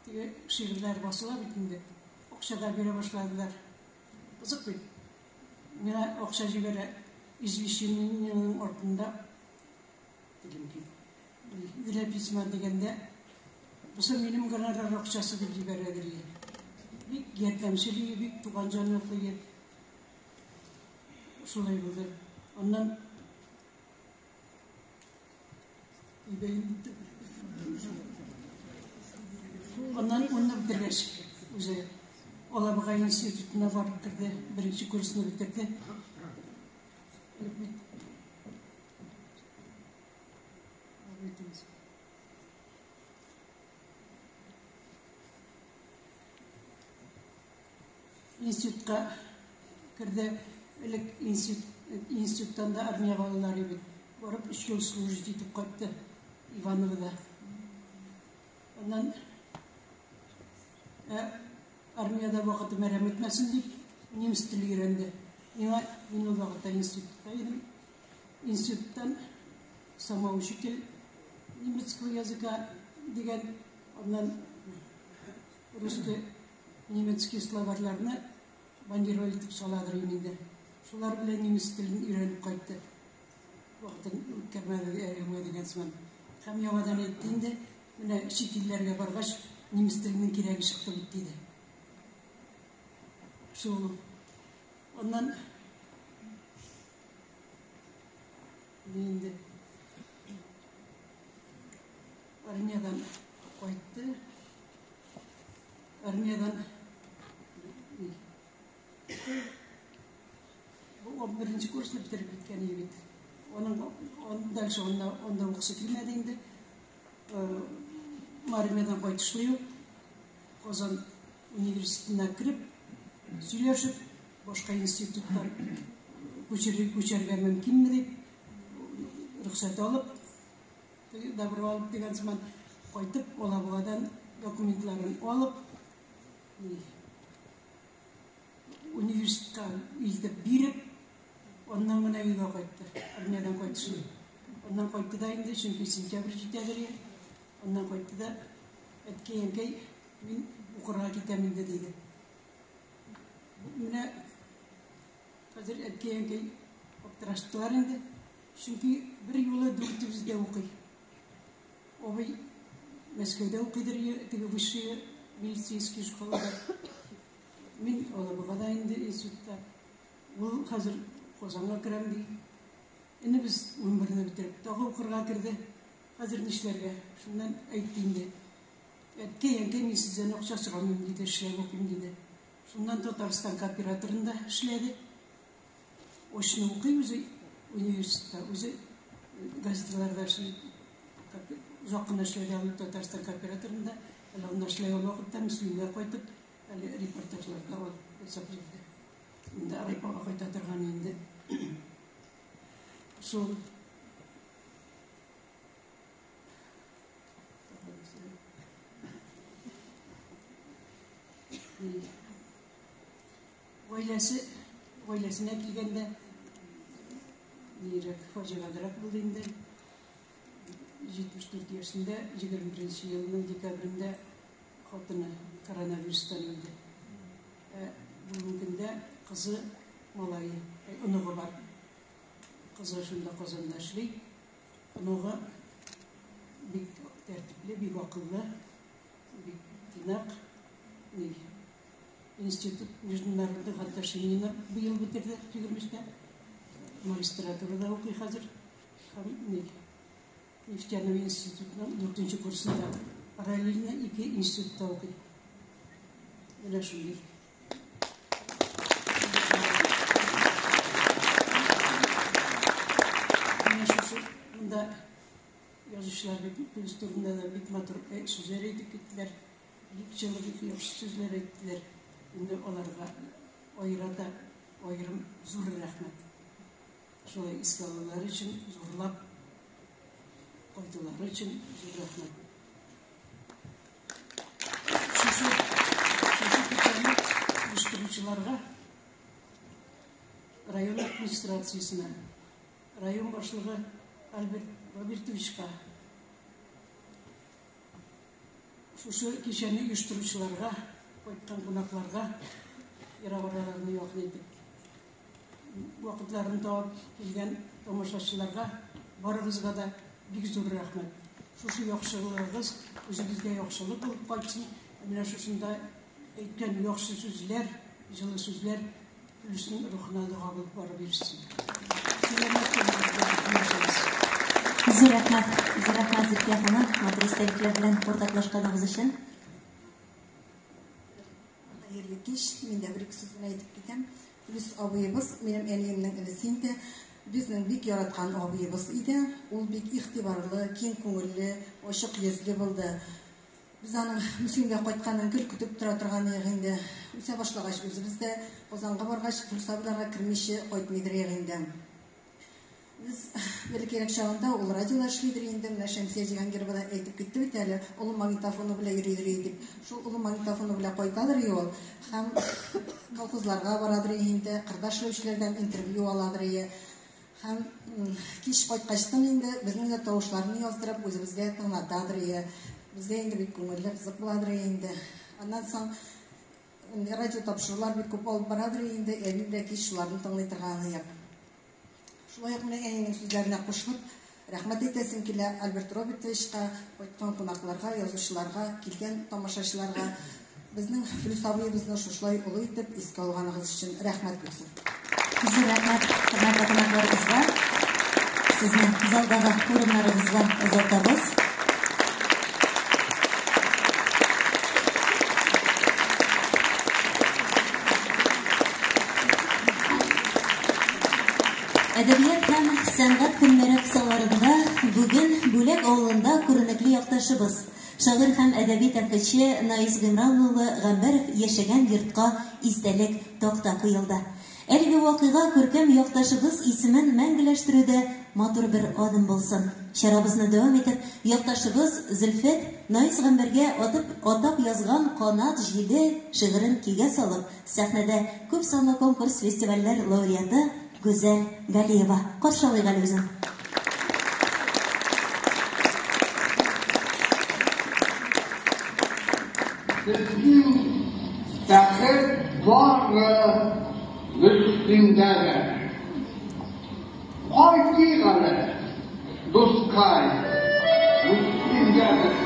теге шигырьләр басыла бит инде. Акча да бирә башладылар. Кызык бит. Миңа акча җибәрә извещениенең артында телем кип. Для письма дигәндә, бусы минем гонорар акчасы дип җибәрәдер. Бик ярдәмчел, бик туган җанлы. Шулай булды. Аннан Аннан унны бетергәч, үзе Алабуга институтына барып керде, беренче курсны бетерде. Институтка керде. Элек институттан да армиягә алалар иде. Барып 3 ел служить итеп кайтты Ивановода. Аннан армиядә вакыты мәрәм үтмәсен дип, немец теле өйрәнде. Миңа мин ул вакытта институтта идем. Институттан самоучитель немецкого языка дигән, аннан русский, немецкий словарьларны бандероль итеп саладыр инде. Шулар белән немец телен өйрәнеп кайтты. Вакытын үткәрмәде, әрәмгә дигән сыман. Һәм яңадан әйтте инде, менә чит илләргә баргач, немец теленең кирәге чыкты бит диде. Шул. Аннан инде армиядан кайтты. Армиядан бу 11 курсны бетереп киткән иде бит. Аның дальше онда укысы килмәде инде. Армиядан кайтышлый ук Казан университетына кереп, сөйләшеп, башка институттан күчәргә мөмкинме дип, рөхсәт алып, добро алып дигән сыман кайтып, Алабугадан документларын алып, университетка илтеп биреп, аннан гына өйгә кайтты. Армиядан кайтышлый. Аннан кайтты да инде, чөнки сентябрь җитәдер. Аннан кайтты да, әткәй, әнкәй, мин укырга китәм инде, диде. Менә хәзер әткәй, әнкәй аптыраштылар инде. Чөнки бер юлы дүртебез дә укый. Абый Мәскәүдә укыйдыр, теге высшие милицейский школада. Мин Алабугада инде институтта. Ул хәзер Казанга керәм ди. Инде без 11-не бетереп тагы укырга керде. Хәзер нишләргә? Шуннан әйтте инде. Әткәй, әнкәй, мин сездән акча сорамыйм, диде, эшләп укыйм, диде. Шуннан Татарстан кооператорында эшләде. Очно укый үзе университетта, үзе газеталарда эшли. Озак кына эшләде ул Татарстан кооператорында. Әле анда эшләгән вакытта Мөслимгә кайтып, әле репортажларда ул ясап йөрде. Инде райпога кайта торган инде. Шул гаиләсе, гаиләсенә килгәндә нирәк фаҗигалерәк булды инде. 74 яшендә, 21 елның декабрендә хатыны коронавирустан үлде. Бүгенге көндә кызы, малае, оныгы бар. Кызы шунда Казанда эшли. Оныгы бик тәртипле, бик акыллы, бик тыйнак. Институт международных отношений быел бетерде 23-тә. Магистратурада укый хәзер. Һәм нефтяной институтның 4 курсында параллельно ике институтта укый. Менә шундый. Менә шушы монда язучылар бик үз турында да бик матур сүзләр әйтеп киттеләр. Бик җылы, бик яхшы сүзләр әйттеләр. Инде аларга Аерата аерым зур рәхмәт. Шулай искә алулары өчен, зурлап кайтулары өчен зур рәхмәт. Шушы шушы кичәне оештыручыларга, район администрациясенә, район башлыгы Альберт Робертовичка, шушы кичәне оештыручыларга, кайткан кунакларга, ерак араларны якын итеп, вакытларын табып килгән тамашачыларга барыгызга да бик зур рәхмәт. Шушы яхшылыгыгыз үзегезгә яхшылык булып кайтсын. Менә шушында әйткән яхшы сүзләр, җылы сүзләр Флүснең рухына дога булып барып ирешсен. Сәламәт булыгыз. Зур рәхмәт, зур рәхмәт, Зөлфия ханым, матур истәлекләр белән уртаклашканыгыз өчен. Хәерле кич. Мин дә бер-ике сүз генә әйтеп китәм. Флүс абыебыз минем әниемнең энесе инде. Безнең бик яраткан абыебыз иде. Ул бик игътибарлы, киң күңелле, ачык йөзле булды. Без аның Мөслимгә кайтканын гел көтеп тора торган идек инде. Үсә башлагач, үзебез дә Казанга баргач, Флүс абыйларга кермичә кайтмыйдыр идек инде. Без бәләкәйрәк чагында ул радиода эшлидер инде. Менә Шәмсия Җиһангирова да әйтеп китте бит әле, олы магнитофоны белән йөридер иде дип. Шул олы магнитофоны белән кайтадыр иде ул һәм колхозларга барадыр иде инде, кырда эшләүчеләрдән интервью аладыр иде. Һәм кич кайткачтын инде безнең дә тавышларны яздырып, үзебезгә тыңлатадыр ие. Безгә инде бик күңелле, кызык буладыр инде. Аннан соң радио тапшырулар бик күп алып барадыр инде, әби белән кич шуларны тыңлый торган идек. Шулай ук менә әнинең сүзләренә кушылып, рәхмәт әйтәсем килә Альберт Робертовичка, кайткан кунакларга, язучыларга, килгән тамашачыларга. Безнең Флүс абыебызны шушылай олы итеп искә алганыгыз өчен рәхмәт булсын. Зур рәхмәт, хөрмәтле кунакларыбызга. Сезне залдагы урыннарыгызга озатабыз. Әдәбият һәм сәнгать көннәре кысаларында бүген Бүләк авылында күренекле якташыбыз, Шагыйрь һәм әдәби тәнкыйтьче Наис Гыймран улы Гамбәров яшәгән йортка истәлек такта куелды. Әлеге вакыйга күркәм якташыбыз исемен мәңгеләштерүдә матур бер адым булсын. Чарабызны дәвам итеп, якташыбыз Зөлфәт Наис Гамбәргә атып атап язган Канат җиле шигырен көйгә салып, сәхнәдә күпсанлы конкурс-фестивальләр лауреаты Гүзәл Галиева. Каршы алыйк әле үзен. Безнең бәхет бары Мөслимдәдер. Кайтыйк әле, дускай, Мөслимгә без.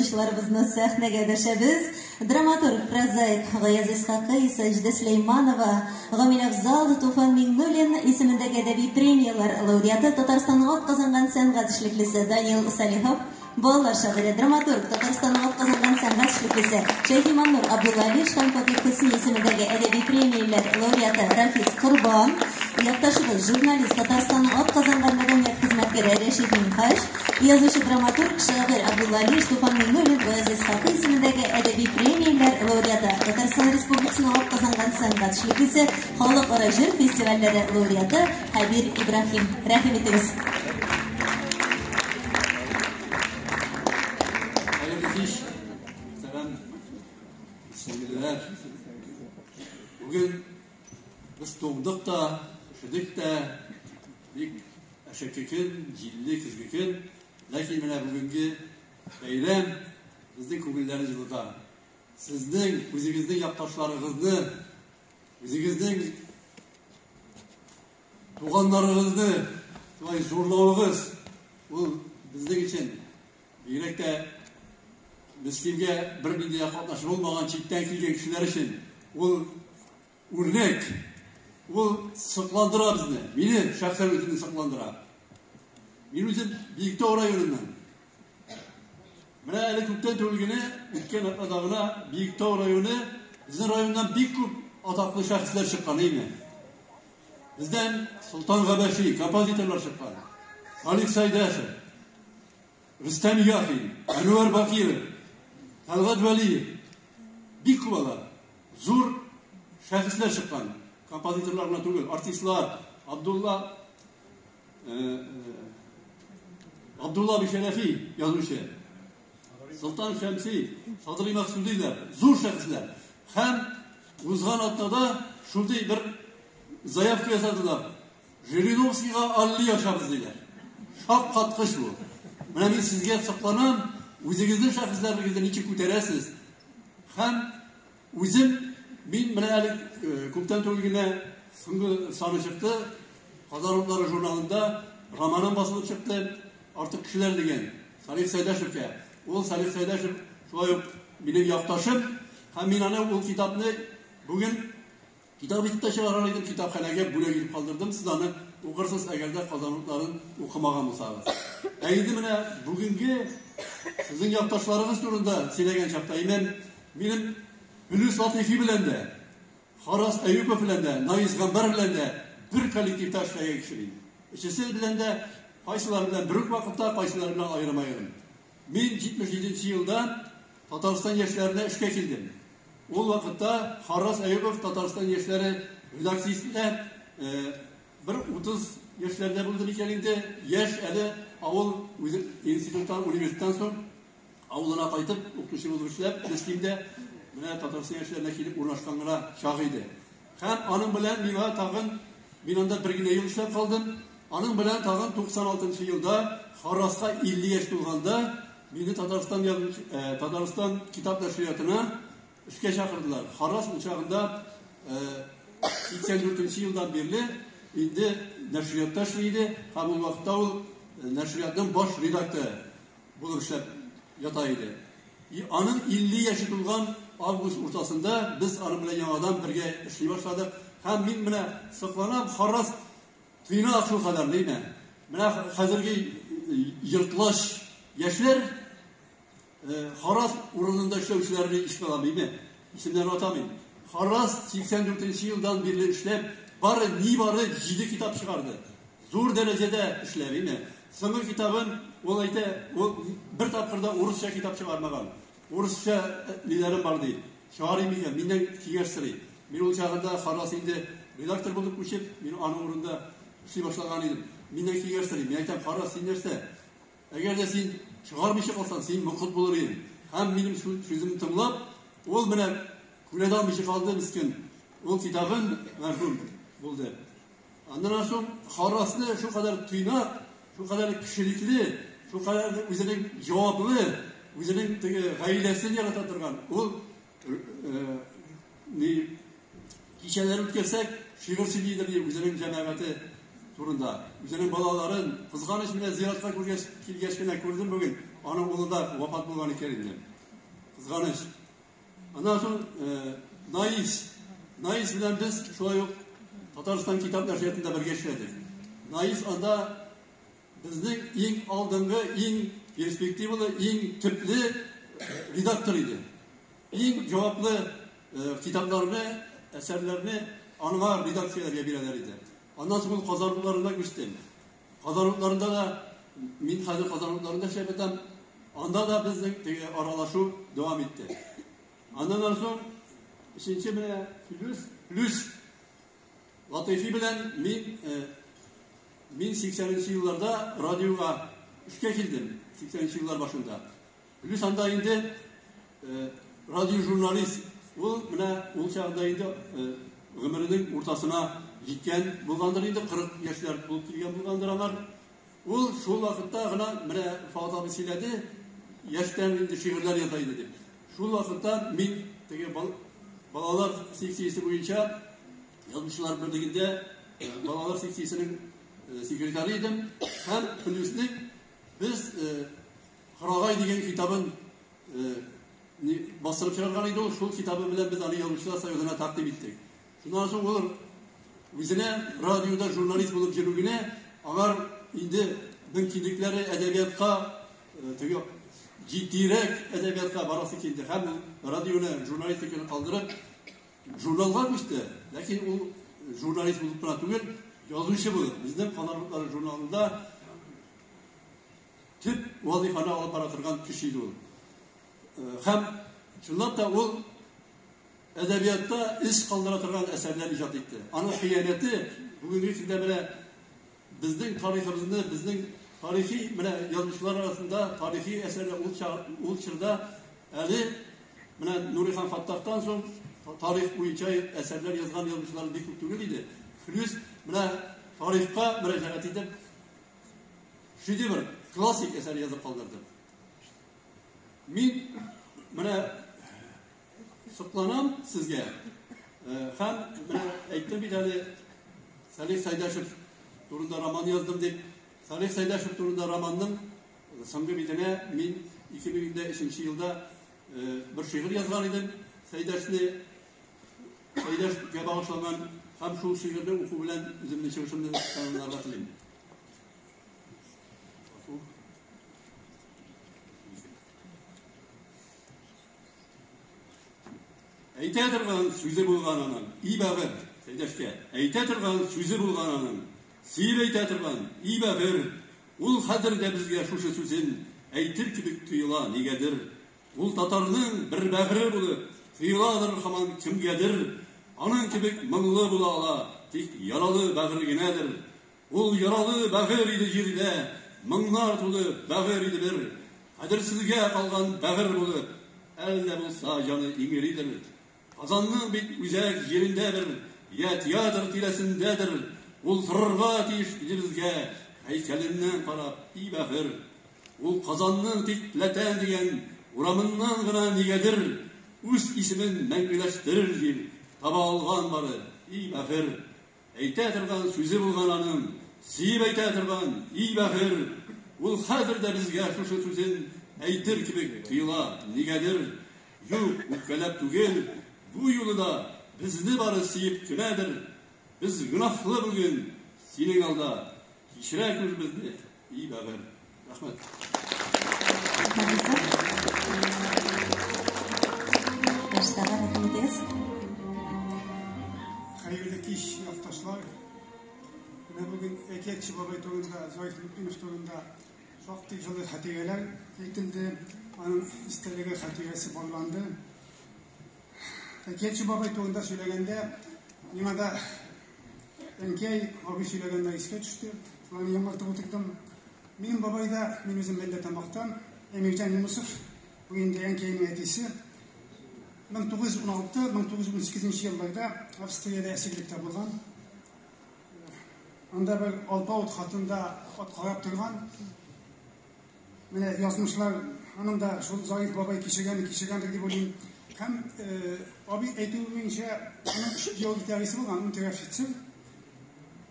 язучыларыбызны сәхнәгә дәшәбез. Драматург, прозаик Гаяз Исхакый, Саҗидә Сөләйманова, Гамил Афзал, Туфан Миңнуллин исемендәге әдәби премияләр лауреаты, Татарстанның атказанган сәнгать эшлеклесе Данил Салихов, Балалар шагыйре, драматург, Татарстанның атказанган сәнгать эшлеклесе Шәйхи Маннур Абдулла Алиш һәм Фатих Хөсни исемендәге әдәби премияләр лауреаты Рафис Корбан, якташыбыз, журналист, Татарстанның атказанган мәдәният хезмәткәре Рәшит Минһаҗ, язучы, драматург, шагыйрь Абдулла Алиш, Туфан Миңнуллин, Гаяз Исхакый исемендәге әдәби премияләр лауреаты, Татарстан Республикасының атказанган сәнгать эшлеклесе, Халыкара җыр фестивальләре лауреаты Хәбир Ибраһим. Рәхим итегез. Хәерле кич, мөхтәрәм сеңелләр. Бүген без туңдык та, өшедек тә, бик әшәке көн, җилле көзге көн. Ләкин менә бүгенге бәйрәм безнең күңелләрне җылыта. Сезнең үзегезнең якташларыгызны, үзегезнең туганнарыгызны шулай зурлавыгыз, ул безнең өчен бигрәк тә Мөслимгә бернинди дә катнашы булмаган читтән килгән кешеләр өчен ул үрнәк, ул сокландыра безне. Мине шәхсән үземне сокландыра. Мин үзем Биектау районыннан. Менә әле күптән түгел генә, үткән атнада гына Биектау районы, безнең районнан бик күп атаклы шәхесләр чыккан, әйме? Бездән Солтан Габәши, композиторлар чыккан. Халик Сайдашев, Рөстәм Яхин, Әнвәр Бакиров, Тәлгать Вәлиев. Бик күп алар. Зур шәхесләр чыккан. Композиторлар гына түгел, артистлар. Абдулла Абдулла Бишәрәфи язучы. Солтан Шәмси, Садри Максудилар, зур шәхесләр. Һәм узган атнада шундый бер заявка ясадылар. Жириновскийга алли ачабыз диләр. Шаккаткыч бу. Менә мин сезгә сокланам, үзегезнең шәхесләрегезне ничек күтәрәсез. Һәм үзем мин менә әле күптән түгел генә соңгы саны чыкты. Казан утлары журналында романым басылып чыкты. Артык кешеләр дигән. Салих Сәйдәшевкә. Ул Салих Сәйдәшев шулай ук минем якташым. Һәм мин аны ул китапны бүген китап итеп тә чыгарган идем, китапханәгә бүләк итеп калдырдым. Сез аны укырсыз, әгәр дә Казан утларын укымаган булсагыз. Ә инде менә бүгенге сезнең якташларыгыз турында сөйләгән чакта, имән минем Флүс Латыйфи белән дә, Харас Әюпов белән дә, Наис Гамбәр белән дә бер коллективта эшләгән кеше мин. Өчесе белән дә, кайсылары белән бер үк вакытта, кайсылары белән аерым-аерым. Мин 77 нче елда Татарстан яшьләренә эшкә килдем. Ул вакытта Харрас Әюпов Татарстан яшьләре редакциясендә бер 30 яшьләрдә булды микән инде, яшь әле авыл үзе институттан, университеттан соң авылына кайтып, укытучы булып эшләп, Мөслимдә менә Татарстан яшьләренә килеп урнашкан гына чак иде. Һәм аның белән миңа тагын, мин анда бер генә ел эшләп калдым, аның белән тагын 96 нчы елда Харраска 50 яшь тулганда Мине Татарстан язучы, Татарстан китап нәшриятына эшкә чакырдылар. Харрас ул чагында 84 нче елдан бирле инде нәшриятта эшли иде һәм ул вакытта ул нәшриятның баш редакторы булып эшләп ята иде. И аның 50 яше тулган август уртасында без аның белән яңадан бергә эшли башладык. Һәм мин менә сокланам, Харрас Тыйнак шулкадәр, димә. Менә хәзерге йортлач яшьләр Харас урынында эшләүчеләрне искә алам, димә. Исемнәрен атамыйм. Харас 84 нче елдан бирле эшләп, бары нибары 7 китап чыгарды. Зур дәрәҗәдә эшләп, димә. Соңгы китабын ул әйтә, ул бер тапкыр да урысча китап чыгармаган. Урысча ниләрем бар ди. Чыгарыйм микән? Миннән киңәш сорый. Мин ул чагында Харрас инде редактор булып күчеп, мин аның урынында эшли башлаган идем. Миннән киңәш сорый. Мин әйтәм, Харрас, син нәрсә? Әгәр дә син чыгармыйча калсаң, син мокыт булыр идең. Һәм минем сүземне тыңлап, ул менә күрә дә алмыйча калды, мескен. Ул китабын мәрхүм булды. Аннан соң Харрасны шулкадәр тыйнак, шулкадәр кешелекле, шулкадәр үзенең җаваплы, үзенең теге гаиләсен ярата торган, ул ни кичәләр үткәрсәк, шигырь сөйли иде үзенең җәмәгате турында. Үзенең балаларын, кызганыч менә зиратка күргәч, килгәч кенә күрдем бүген. Аның улы да вафат булган икән инде. Кызганыч. Аннан соң Наис. Наис белән без шулай ук Татарстан китап нәшриятында бергә эшләдек. Наис анда безнең иң алдынгы, иң перспективалы, иң төпле редактор иде. Иң җаваплы китапларны, әсәрләрне аңа редакцияләргә бирәләр иде. Аннан соң ул Казан утларына күчте. Казан утларында да мин хәзер Казан утларында эшләп ятам. Анда да безнең теге аралашу дәвам итте. Аннан соң өченче менә Флүс, Флүс Латыйфи белән мин мин 80 елларда радиога эшкә килдем, 80 еллар башында. Плюс анда инде радиожурналист, ул менә ул чагында инде гомеренең уртасына җиткән булгандыр инде, 40 яшьләр булып килгән булгандыр аңар. Ул шул вакытта гына менә Фоат абый сөйләде, яшьтән инде шигырьләр яза иде дип. Шул вакытта мин теге балалар секциясе буенча Язучылар берлегендә балалар секциясенең секретаре идем һәм Флүснең без Хырагай дигән китабын бастырып чыгарган иде ул, шул китабы белән без аны Язучылар союзына тәкъдим иттек. Шуннан соң ул үзенә радиода журналист булып йөрү генә аңар инде мөмкинлекләре әдәбиятка теге җитдирәк әдәбиятка барасы килде һәм ул радионы журналистиканы калдырып журналга күчте. Ләкин ул журналист булып кына түгел, язучы булып, безнең Казан утлары журналында төп вазифаны алып бара торган кеше иде ул. Һәм чынлап та ул әдәбиятта эз калдыра торган әсәрләр иҗат итте. Аның хыянәте бүгенге көндә менә безнең тарихыбызны, безнең тарихи менә язучылар арасында тарихи әсәрләр ул ул чорда әле менә Нурихан Фаттахтан соң тарих буенча әсәрләр язган язучылар бик күп түгел иде. Флүс менә тарихка мөрәҗәгать итеп шедевр, классик әсәр язып калдырды. Мин менә сокланам сезгә. Һәм менә әйттем бит әле Салих Сайдашев турында роман яздым дип. Салих Сайдашев турында романның соңгы битенә мин 2003 елда бер шигырь язган идем. Сайдашны Сайдашка багышланган һәм шул шигырьне уку белән үземнең чыгышымны тәмамларга телим. Әйтә торган сүзе булган аның, и бәгырь, Сәйдәшкә. Әйтә торган сүзе булган аның, сөеп әйтә торган, и бәгырь. Ул хәзер дә безгә шушы сүзен әйтер кебек тоела, нигәдер. Ул татарның бер бәгыре булып тоеладыр һаман кемгәдер. Аның кебек моңлы була ала тик яралы бәгырь генәдер. Ул яралы бәгырь иде җирдә, моңнар тулы бәгырь иде бер. Кадерсезгә калган бәгырь булып, әллә булса җаны иңридер. Казанның бит үзәк җирендәдер, я театр тирәсендәдер, ул торырга тиеш иде безгә, һәйкәленнән карап, и бәгырь. Ул Казанның тик Пләтән дигән урамыннан гына нигәдер үз исемен мәңгеләштерер җир таба алган бары, и бәгырь. Әйтә торган сүзе булган аның, сөеп әйтә торган, и бәгырь. Ул хәзер дә безгә шушы сүзен әйтер кебек тоела, нигәдер. Юк, үпкәләп түгел, бу юлы да безне бары сөеп кенәдер. Без гөнаһлы бүген синең алда, кичерә күр безне, и бәгырь. Рәхмәт. Баштагы рәхмәтегез. Хәерле кич, якташлар. Менә бүген Әкиятче бабай турында, Зариф Мөминов турында шактый җылы хатирәләр әйтелде. Аның истәлеге, хатирәсе барланды. Әкиятче бабай турында сөйләгәндә, миңа да әнкәй, абый сөйләгәннәр искә төште. Шуларны яңартып утырдым. Минем бабай да, мин үзем Мәлләтамактан, Әмирҗан Юнысов, бу инде әнкәйнең әтисе. 1916-1918 елларда Австриядә әсирлектә булган. Анда бер алпавыт хатын да ат карап торган. Менә язмышлар аның да шул Зариф бабай кичергәнне кичергәндер дип уйлыйм. Һәм абый әйтүе буенча аның өч георгий тәресе булган, унтер-офицер.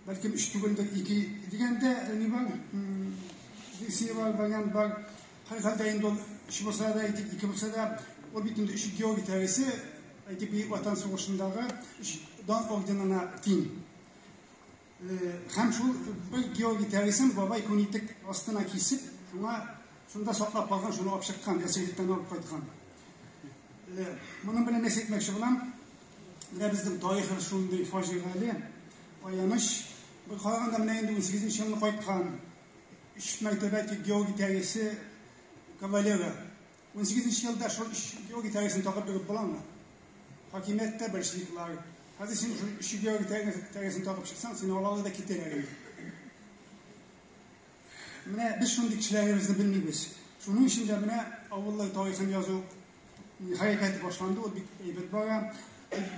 Бәлкем өч түгелдер, ике дигәндә ни бар, версия бар, вариант бар. Һәрхәлдә инде ул өч булса да, әйтик, ике булса да, ул бит инде өч Георгий тәресе, әйтик, Бөек Ватан сугышындагы өч дан орденына тиң. Һәм шул бер Георгий тәресен бабай күнитек астына кисеп, шуңа шунда саклап калган, шуны алып чыккан, әсирлектән алып кайткан. Моның белән нәрсә әйтмәкче булам? Менә безнең тарихыбыз шундый фаҗигале, аяныч. Бер караганда менә инде 18 елны кайткан өч мәртәбә тик Георгий тәресе кавалеры. 18 елда шул өч Георгий тәресен тагып йөреп буламы? Хакимияттә большевиклар. Хәзер син шул өч Георгий тәресен тагып чыксаң, сине алалар да китәләр инде. Менә без шундый кешеләребезне белмибез. Шуның өчен дә менә авыллар тарихын язу хәрәкәте башланды, ул бик әйбәт бара.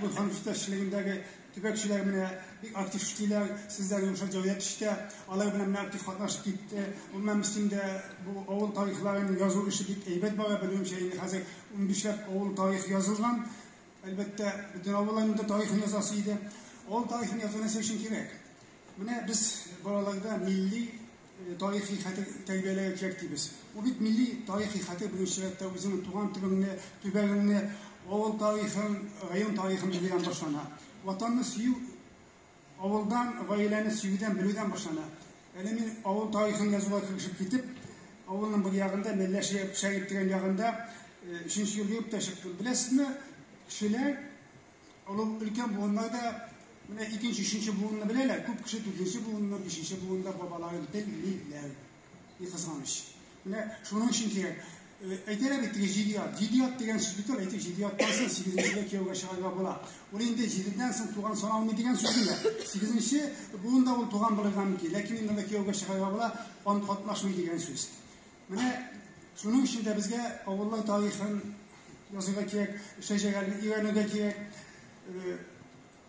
Бурхан җитәкчелегендәге төбәкчеләр менә бик актив эшлиләр. Сездә Рушат Җәүдәтович та алар белән менә актив катнашып китте. Гомумән, Мөслимдә бу авыл тарихларын язу эше бик әйбәт бара. Белүемчә, инде хәзер 15ләп авыл тарихы язылган. Әлбәттә, бөтен авылларның да тарихын язасы иде. Авыл тарихын язу нәрсә өчен кирәк? Менә без балаларда милли тарихи хәтер тәрбияләргә кирәк дибез. Ул бит милли тарихи хәтер беренче чиратта үзеңнең туган телеңне, төбәгеңне, авыл тарихын, район тарихын белүдән башлана. Ватанны сөю авылдан, гаиләне сөюдән, белүдән башлана. Әле мин авыл тарихын язуга керешеп китеп, авылның бер ягында, Мәллә Шәрип дигән ягында өченче ел йөреп тә чыктым. Беләсезме, кешеләр Олы өлкән буыннар да менә икенче, өченче буынны беләләр, күп кеше дүртенче буынны, бишенче буында бабаларын белмиләр. Ни кызганыч. Менә шуның өчен кирәк. Әйтәләр бит теге җиде ят. Җиде ят дигән сүз бит ул, әйтик, җиде яттан соң сигезенчегә кияүгә чыгарга була. Ул инде җидедән соң туган саналмый дигән сүз генә. Сигезенче буында ул туган булырга мөмкин, ләкин инде анда кияүгә чыгарга була, кан катнашмый дигән сүз. Менә шуның өчен дә безгә авыллар тарихын язырга кирәк, шәҗәрәне өйрәнергә кирәк.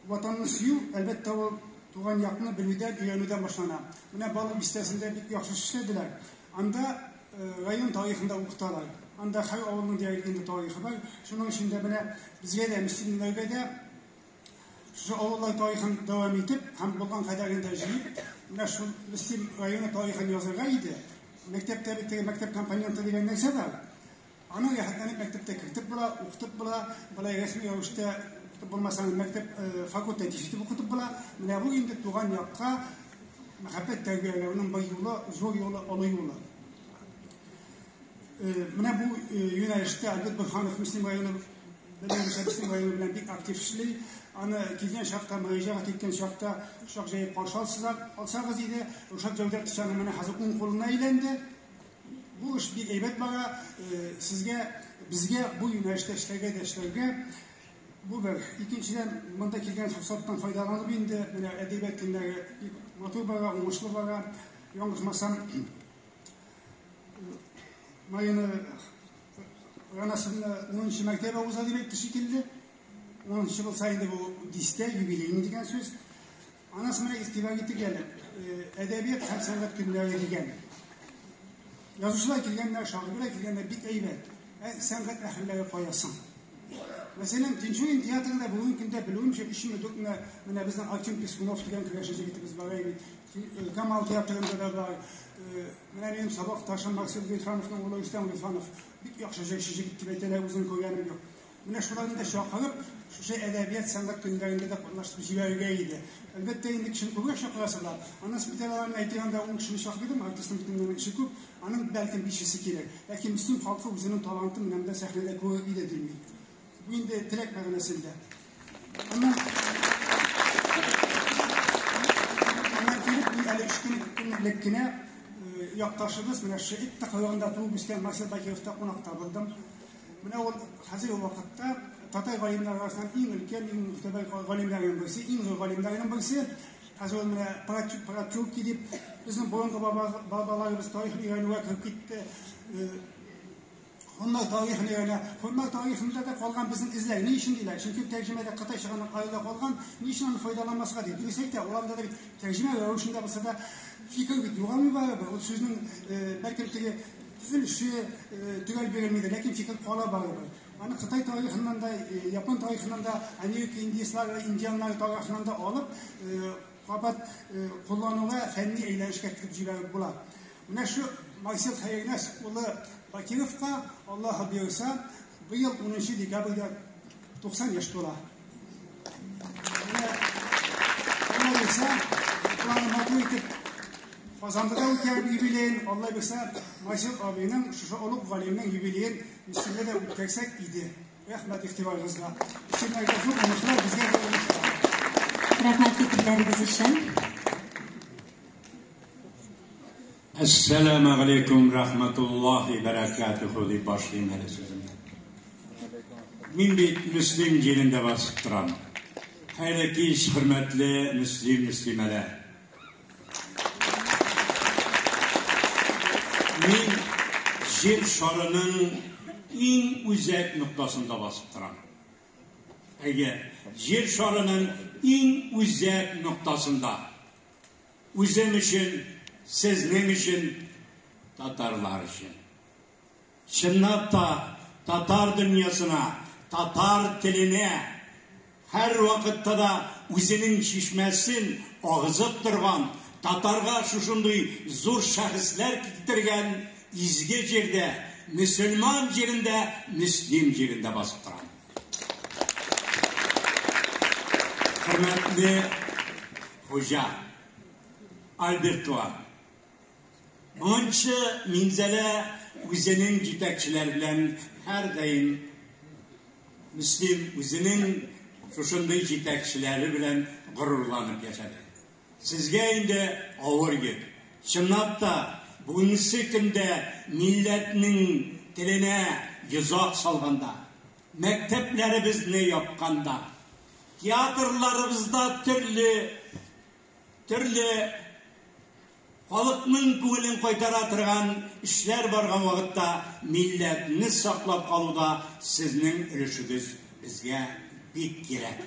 Ватанны сөю, әлбәттә, ул туган якны белүдән, өйрәнүдән башлана. Менә Балык бистәсендә бик яхшы эшләделәр. Анда район тарихын да укыталар. Анда һәр авылның диярлек инде тарихы бар. Шуның өчен дә менә безгә дә, мөслимнәргә дә шушы авыллар тарихын дәвам итеп һәм булган кадәрен дә җыеп, менә шул Мөслим районы тарихын язырга иде. Мәктәптә бит теге мәктәп компоненты дигән нәрсә бар. Аны рәхәтләнеп мәктәптә кертеп була, укытып була, болай рәсми рәвештә укытып булмаса, мәктәп факультатив итеп укытып була. Менә бу инде туган якка мәхәббәт тәрбияләүнең бер юлы, зур юлы, олы юлы. Менә бу юнәлештә Альберт Борһанов Мөслим районы белән Мөслим районы белән бик актив эшли. Аны килгән чакта, мөрәҗәгать иткән чакта кочак җәеп каршы алсагыз иде. Рушат Җәүдәтович аның менә хәзер уң кулына әйләнде. Бу эш бик әйбәт бара. Сезгә, безгә бу юнәлештә эшләргә дә эшләргә. Бу бер. Икенчедән, монда килгән форсаттан файдаланып инде, менә әдәбият көннәре бик матур бара, уңышлы бара. Ялгышмасам, Марина Ранасовна 10 мәртәбә уза дип әйтте шикелле. 10 булса инде бу дистә, юбилейный дигән сүз. Анасы менә игътибар итик әле. Әдәбият һәм сәнгать көннәре дигән. Язучылар килгәннәр, шагыйрьләр килгәннәр бик әйбәт. Ә сәнгать әһелләре кая соң? Мәсәлән, Тинчурин театрында бүгенге көндә белүемчә 3 4 менә безнең Артем Пискунов дигән көрәшче егетебез бар бит. Камал театрында да бар. Менә минем сабакташым Марсель Гыйльфановның улы Рөстәм Гыйльфанов бик яхшы җырчы егет дип әйтәләр, үзен күргәнем юк. Менә шуларны да чакырып, шушы әдәбият сәнгать көннәрендә дә катнаштырып җибәрергә иде. Әлбәттә, инде кешене күбрәк чакырасы бар. Аннан соң бит әле аларны әйтик, анда 10 кешене чакырдым, артистның бөтенләй эше күп, аның бәлкем бишесе кирәк. Ләкин Мөслим халкы үзенең талантын менә монда сәхнәдә күрер иде дим мин. Бу инде теләк мәгънәсендә. Аннан килеп, мин әле 3 көн элек кенә якташыбыз, менә шушы Эт тыкрыгында туып үскән Марсель Бакировта кунакта булдым. Менә ул хәзерге вакытта татар галимнәре арасыннан иң өлкән, иң мөхтәбәр галимнәрнең берсе, иң зур галимнәрнең берсе. Хәзер ул менә Пратюки дип безнең борынгы бабаларыбыз тарихын өйрәнүгә кереп китте. Һуннар тарихын өйрәнә. Һуннар тарихында да калган безнең эзләр. Ни өчен диләр? Чөнки тәрҗемәдә Кытай чыганаклары да калган. Ни өчен аны файдаланмаска ди? Дөрес әйтә, ул анда да бит тәрҗемә рәвешендә булса да фикер бит югалмый барыбер. Ул сүзнең бәлкем теге төзелеше төгәл бирелми дә, ләкин фикер кала барыбер. Аны Кытай тарихыннан да, Япон тарихыннан да, Америка индейцлары, индианнары тарафыннан да алып, кабат куллануга, фәнни әйләнешкә кертеп җибәреп була. Менә шу Марсель Хәйрнәс улы Бакировка, Аллаһы боерса, быел 10 декабрьдә 90 яшь тула. Менә Алла бирсә, планы матур итеп Казанда да үткәреп юбилеен, Алла бирсә, Марсель абыйның, шушы олуг галимнең юбилеен Мөслимдә дә үткәрсәк иде. Рәхмәт игътибарыгызга. Исемнәргә зур уңышлар, безгә зур уңышлар. Рәхмәт фикерләрегез өчен. Әссәламә галәйкүм рәхмәтуллаһи бәрәкәтүһү дип башлыйм әле сүземне. Мин бит Мөслим җирендә басып торам. Хәерле кич, хөрмәтле мөслим, мөслимәләр. Мин җир шарының иң үзәк ноктасында басып торам. Әйе, җир шарының иң үзәк ноктасында. Үзем өчен, сезнең өчен, татарлар өчен. Чынлап та, татар дөньясына, татар теленә һәрвакытта да үзенең чишмәсен агызып торган, татарга шушындый зур шәхесләр китергән изге җирдә, мөселман җирендә, Мөслим җирендә басып торам. Хөрмәтле хуҗа Альберт туган! Моңынчы Минзәлә үзенең җитәкчеләре белән һәрдаим Мөслим үзенең шушындый җитәкчеләре белән горурланып яшәде. Сезгә инде авыр йөк. Чынлап та, бүгенге көндә милләтнең теленә йозак салганда, мәктәпләребезне япканда, театрларыбызда төрле Төрле халыкның күңелен кайтара торган эшләр барган вакытта милләтне саклап калуда сезнең өлешегез безгә бик кирәк.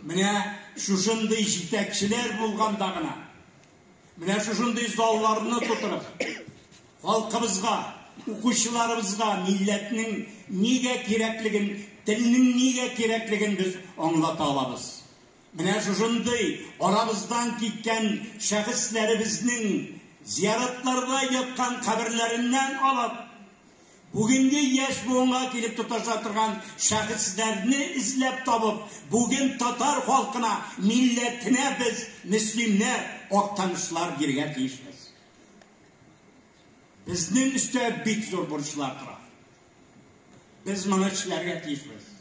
Менә шушындый җитәкчеләр булганда гына, менә шушындый залларны тутырып, халкыбызга, укучыларыбызга милләтнең нигә кирәклеген, телнең нигә кирәклеген без аңлата алабыз. Менә шушындый арабыздан киткән шәхесләребезнең зияратларда яткан каберләреннән алып, бүгенге яшь буынга килеп тоташа торган шәхесләрне эзләп табып, бүген татар халкына, милләтенә без, мөслимнәр, актанышлар бирергә тиешбез. Безнең өстә бик зур бурычлар тора. Без моны эшләргә тиешбез.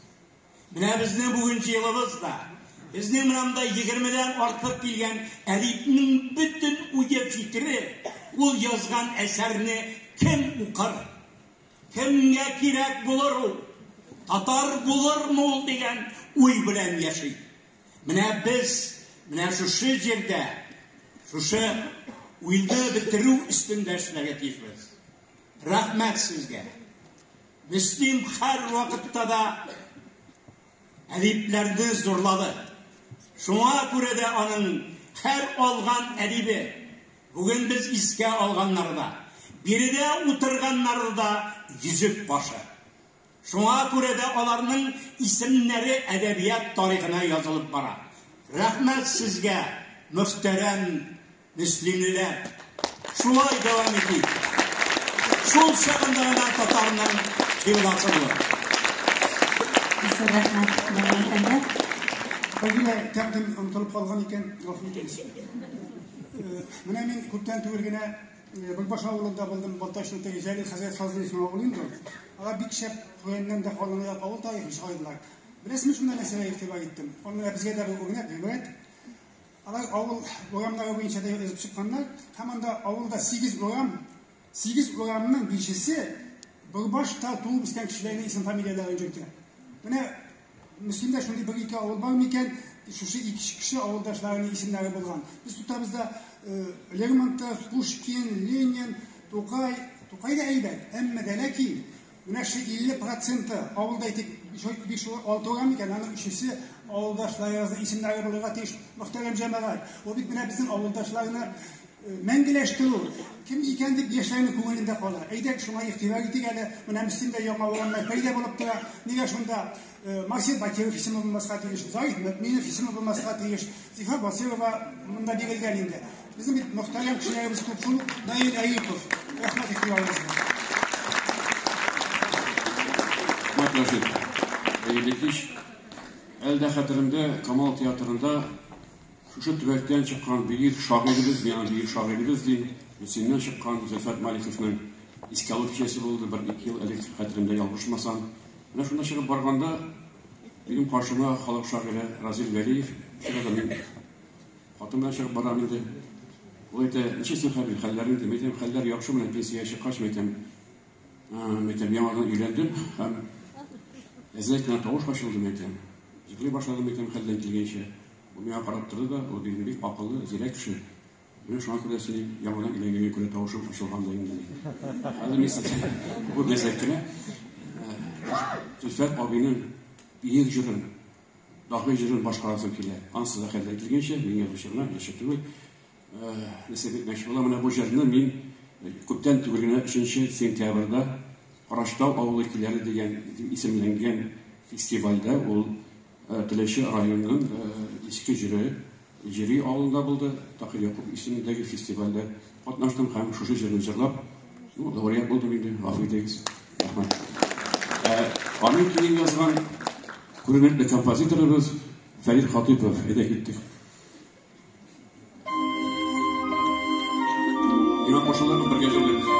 Менә безнең бүген җыелыбыз да, безнең менә монда егермедән артык килгән әдипнең бөтен уе фикере, ул язган әсәрне кем укыр, кемгә кирәк булыр ул, татар булырмы ул дигән уй белән яши. Менә без менә шушы җирдә, шушы уйны бетерү өстендә эшләргә тиешбез. Рәхмәт сезгә. Мөслим һәрвакытта да әдипләрне зурлады. Шуңа күрә дә аның һәр алган әдибе, бүген без искә алганнары да, биредә утырганнары да йөзек башы. Шуңа күрә дә аларның исемнәре әдәбият тарихына язылып бара. Рәхмәт сезгә, мөхтәрәм Мөслимлеләр, шулай дәвам итик. Шул чагында гына татарның кыйбласы булыр. Зур рәхмәт, Наил әфәнде. Фагилә, тәкъдим онытылып калган икән, гафу итегез. Менә мин күптән түгел генә Бөрбаш авылында булдым, Балтачның теге Җәлил хәзрәт Фазлыевның авылы инде ул. Алар бик шәп Куяннан да калынрак авыл тарихын чыгардылар. Беләсезме, шунда нәрсәгә игътибар иттем? Ул менә безгә дә бер үрнәк, гыйбрәт. Алар авыл урамнары буенча да язып чыкканнар. Һәм анда авылда 8 урам, 8 урамның бишесе Борбашта туып үскән кешеләрнең исем-фамилияләрен йөртә. Менә Мөслимдә шундый бер-ике авыл бар микән, шушы ике кеше авылдашларының исемнәре булган. Без тотабыз да Лермонтов, Пушкин, Ленин, Тукай. Тукай да әйбәт, әмма дә ләкин Менә шул 50 проценты авылда әйтик, биш алты урам икән, аның өчесе авылдашларыбызның исемнәре булырга тиеш, мөхтәрәм җәмәгать. Ул бит менә безнең авылдашларны мәңгеләштерү, кем икән дип яшьләрнең күңелендә кала. Әйдәк, шуңа игътибар итик әле. Менә Мөслимдә яңа урамнар пәйда булып тора. Нигә шунда Марсель Бакиров исеме булмаска тиеш, Зариф Мөэминов исеме булмаска тиеш, Зифа Басыйрова монда бирелгән инде. Безнең бит мөхтәрәм кешеләребез күп шул. Наил Әюпов. Рәхмәт игътибарыгызга. Рәхмәт, Рәшит. Хәерле кич. Әле дә хәтеремдә, Камал театрында шушы төбәктән чыккан бөек шагыйребез, мин аны бөек шагыйребез дим, Мөслимнән чыккан Зөлфәт Маликовның искә алу кичәсе булды бер-ике ел элек, хәтеремдә ялгышмасам. Менә шунда чыгып барганда, минем каршыма халык шагыйре Разил Вәлиев очрады. Мин хатын белән чыгып барам инде. Ул әйтә, ничек син, Хәбир, хәлләрең? Мин әйтәм, хәлләр яхшы, менә пенсиягә чыккач, мин әйтәм, мин әйтәм, яңадан өйләндем һәм әзрәк кенә тавыш ачылды, мин әйтәм. Җырлый башладым, мин әйтәм, хәлдән килгәнчә. Ул миңа карап торды да, ул бит бик акыллы, зирәк кеше. Менә шуңа күрә синең яңадан өйләнгәнгә күрә тавышың ачылган да инде. Хәзер мин сезгә бу мәзәк кенә Зөлфәт абыйның биек җырын, даһи җырын башкарасым килә. Ансы да хәлдән килгәнчә, мин язучы гына, җырчы түгел. Нәрсә әйтмәкче була, менә бу җырны мин күптән түгел генә 3 сентябрьдә Карачтау авылы көйләре дигән исемләнгән фестивальдә ул Теләче районының Иске Җөре, Җөри авылында булды. Таһир Якуп исемендәге фестивальдә катнаштым һәм шушы җырны җырлап, ну, лауреат булдым инде, гафу итегез. Рәхмәт. Аның көен язган күренекле композиторыбыз Фәрит Хатыйпов. Әйдә киттек. Миңа кушылып бергә җырлыйбыз.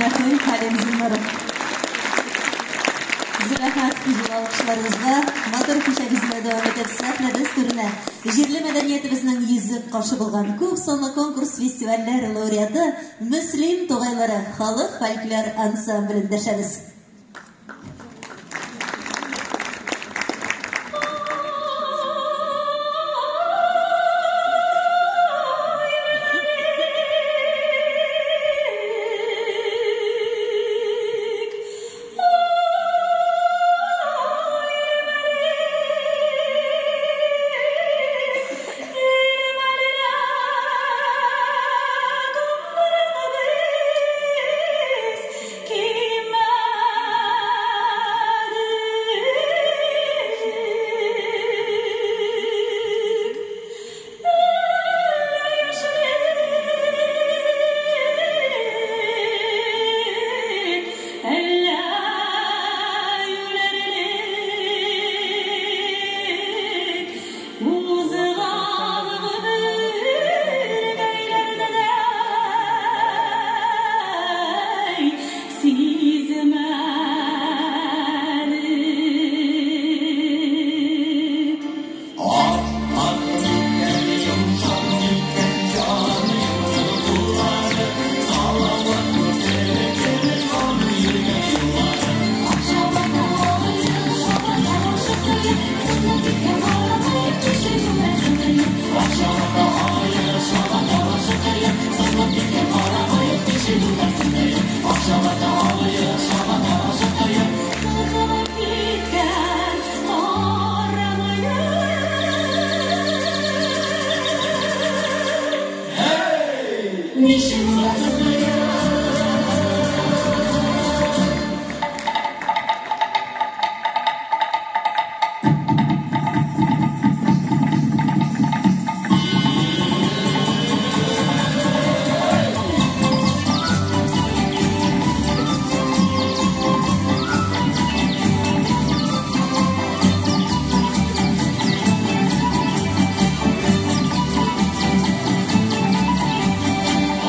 Габдрәхим, Хәлим Зиннуров. Зур рәхмәт җылы алкышларыгызга. Матур кичәбезне дәвам итеп, сәхнәбез түренә җирле мәдәниятебезнең йөзек кашы булган күп санлы конкурс-фестивальләр лауреаты Мөслим тугайлары халык фольклор ансамблен дәшәбез.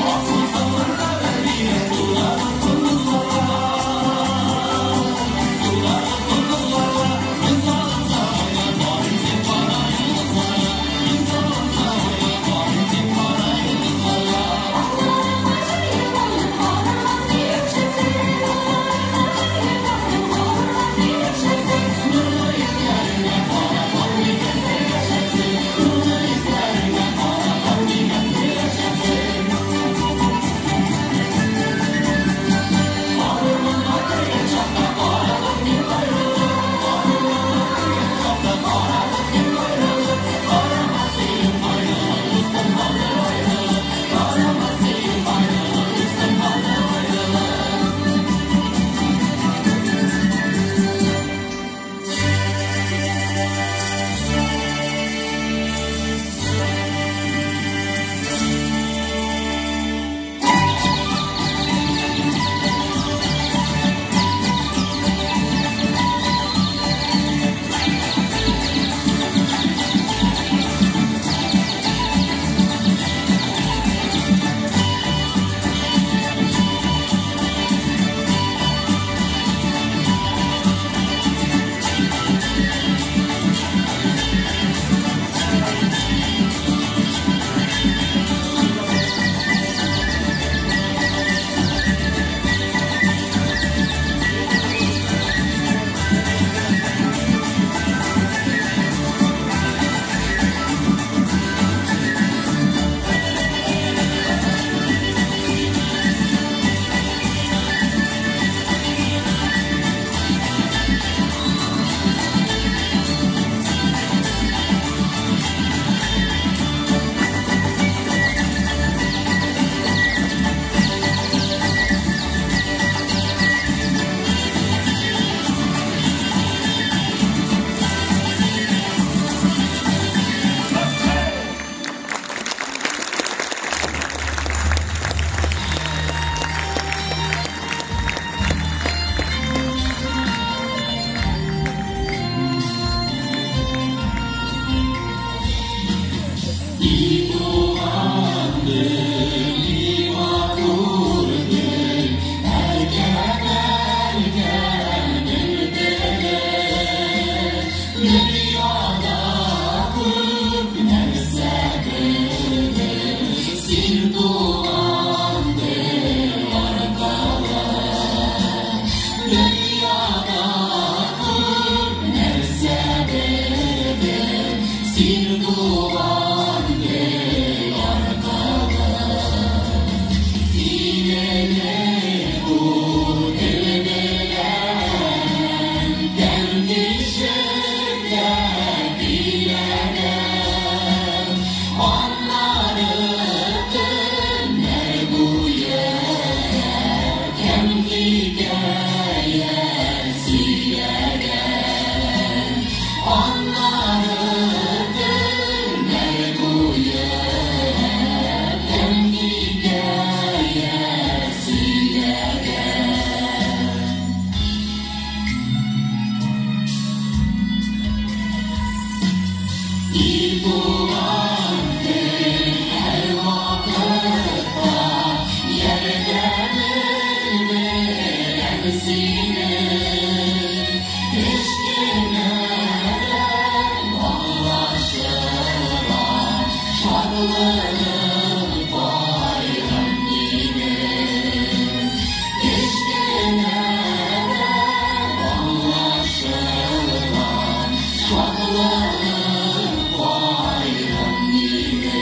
Awesome. туган тел аркылы дөньяда күп нәрсә белдем. Син туган тел аркылы. Инелек бу тел белән тән тишектә көйләнә. Аннары төннәр буе кем хикәя сөйләгән. Аннары төннәр буе кем хикәя сөйләгән. Ил туган тел һәрвакытта ярдәмең белән синең. Кечкенәдән аңлашыла шатлыгым, кайгым минем. Кечкенәдән аңлашыла шатлыгым, кайгым минем.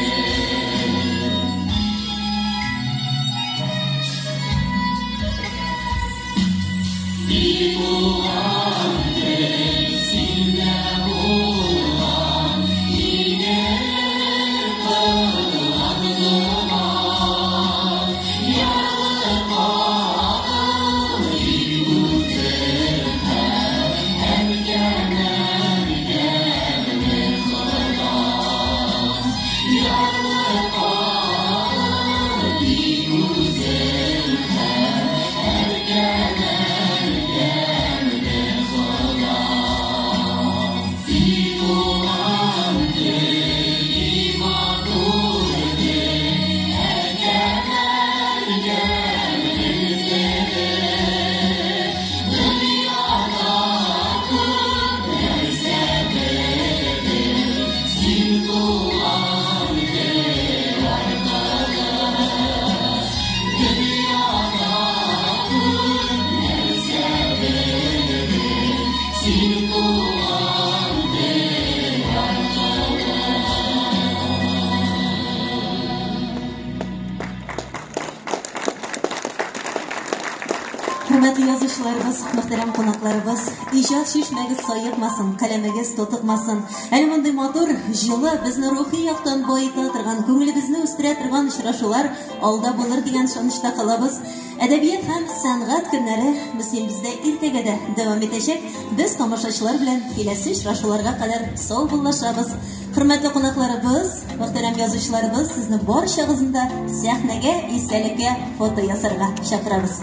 Ил туган тел синдә булган инелер кылган дога. Ярлыкагыл ил үзен һәм әнкәмне Хода. Ярлыкагыл ил үзен һәм әнкәмне Хода. И туган тел, и матур тел, әнкәмнең теле. Дөньяда күп нәрсә белдем син туган тел аркылы. Дөньяда күп нәрсә белдем син туган тел аркылы. Хөрмәтле язучыларыбыз, мөхтәрәм кунакларыбыз, иҗат чишмәгез саекмасын, каләмегез тотыкмасын. Әле мондый матур, җылы, безне рухи яктан баета торган, күңелебезне үстерә торган очрашулар алда булыр дигән ышанычта калабыз. Әдәбият һәм сәнгать көннәре Мөслимебездә иртәгә дә дәвам итәчәк. Без тамашачылар белән киләсе очрашуларга кадәр саубуллашабыз. Хөрмәтле кунакларыбыз, мөхтәрәм язучыларыбыз, сезне барчагызны да сәхнәгә, истәлеккә фото ясарга чакырабыз.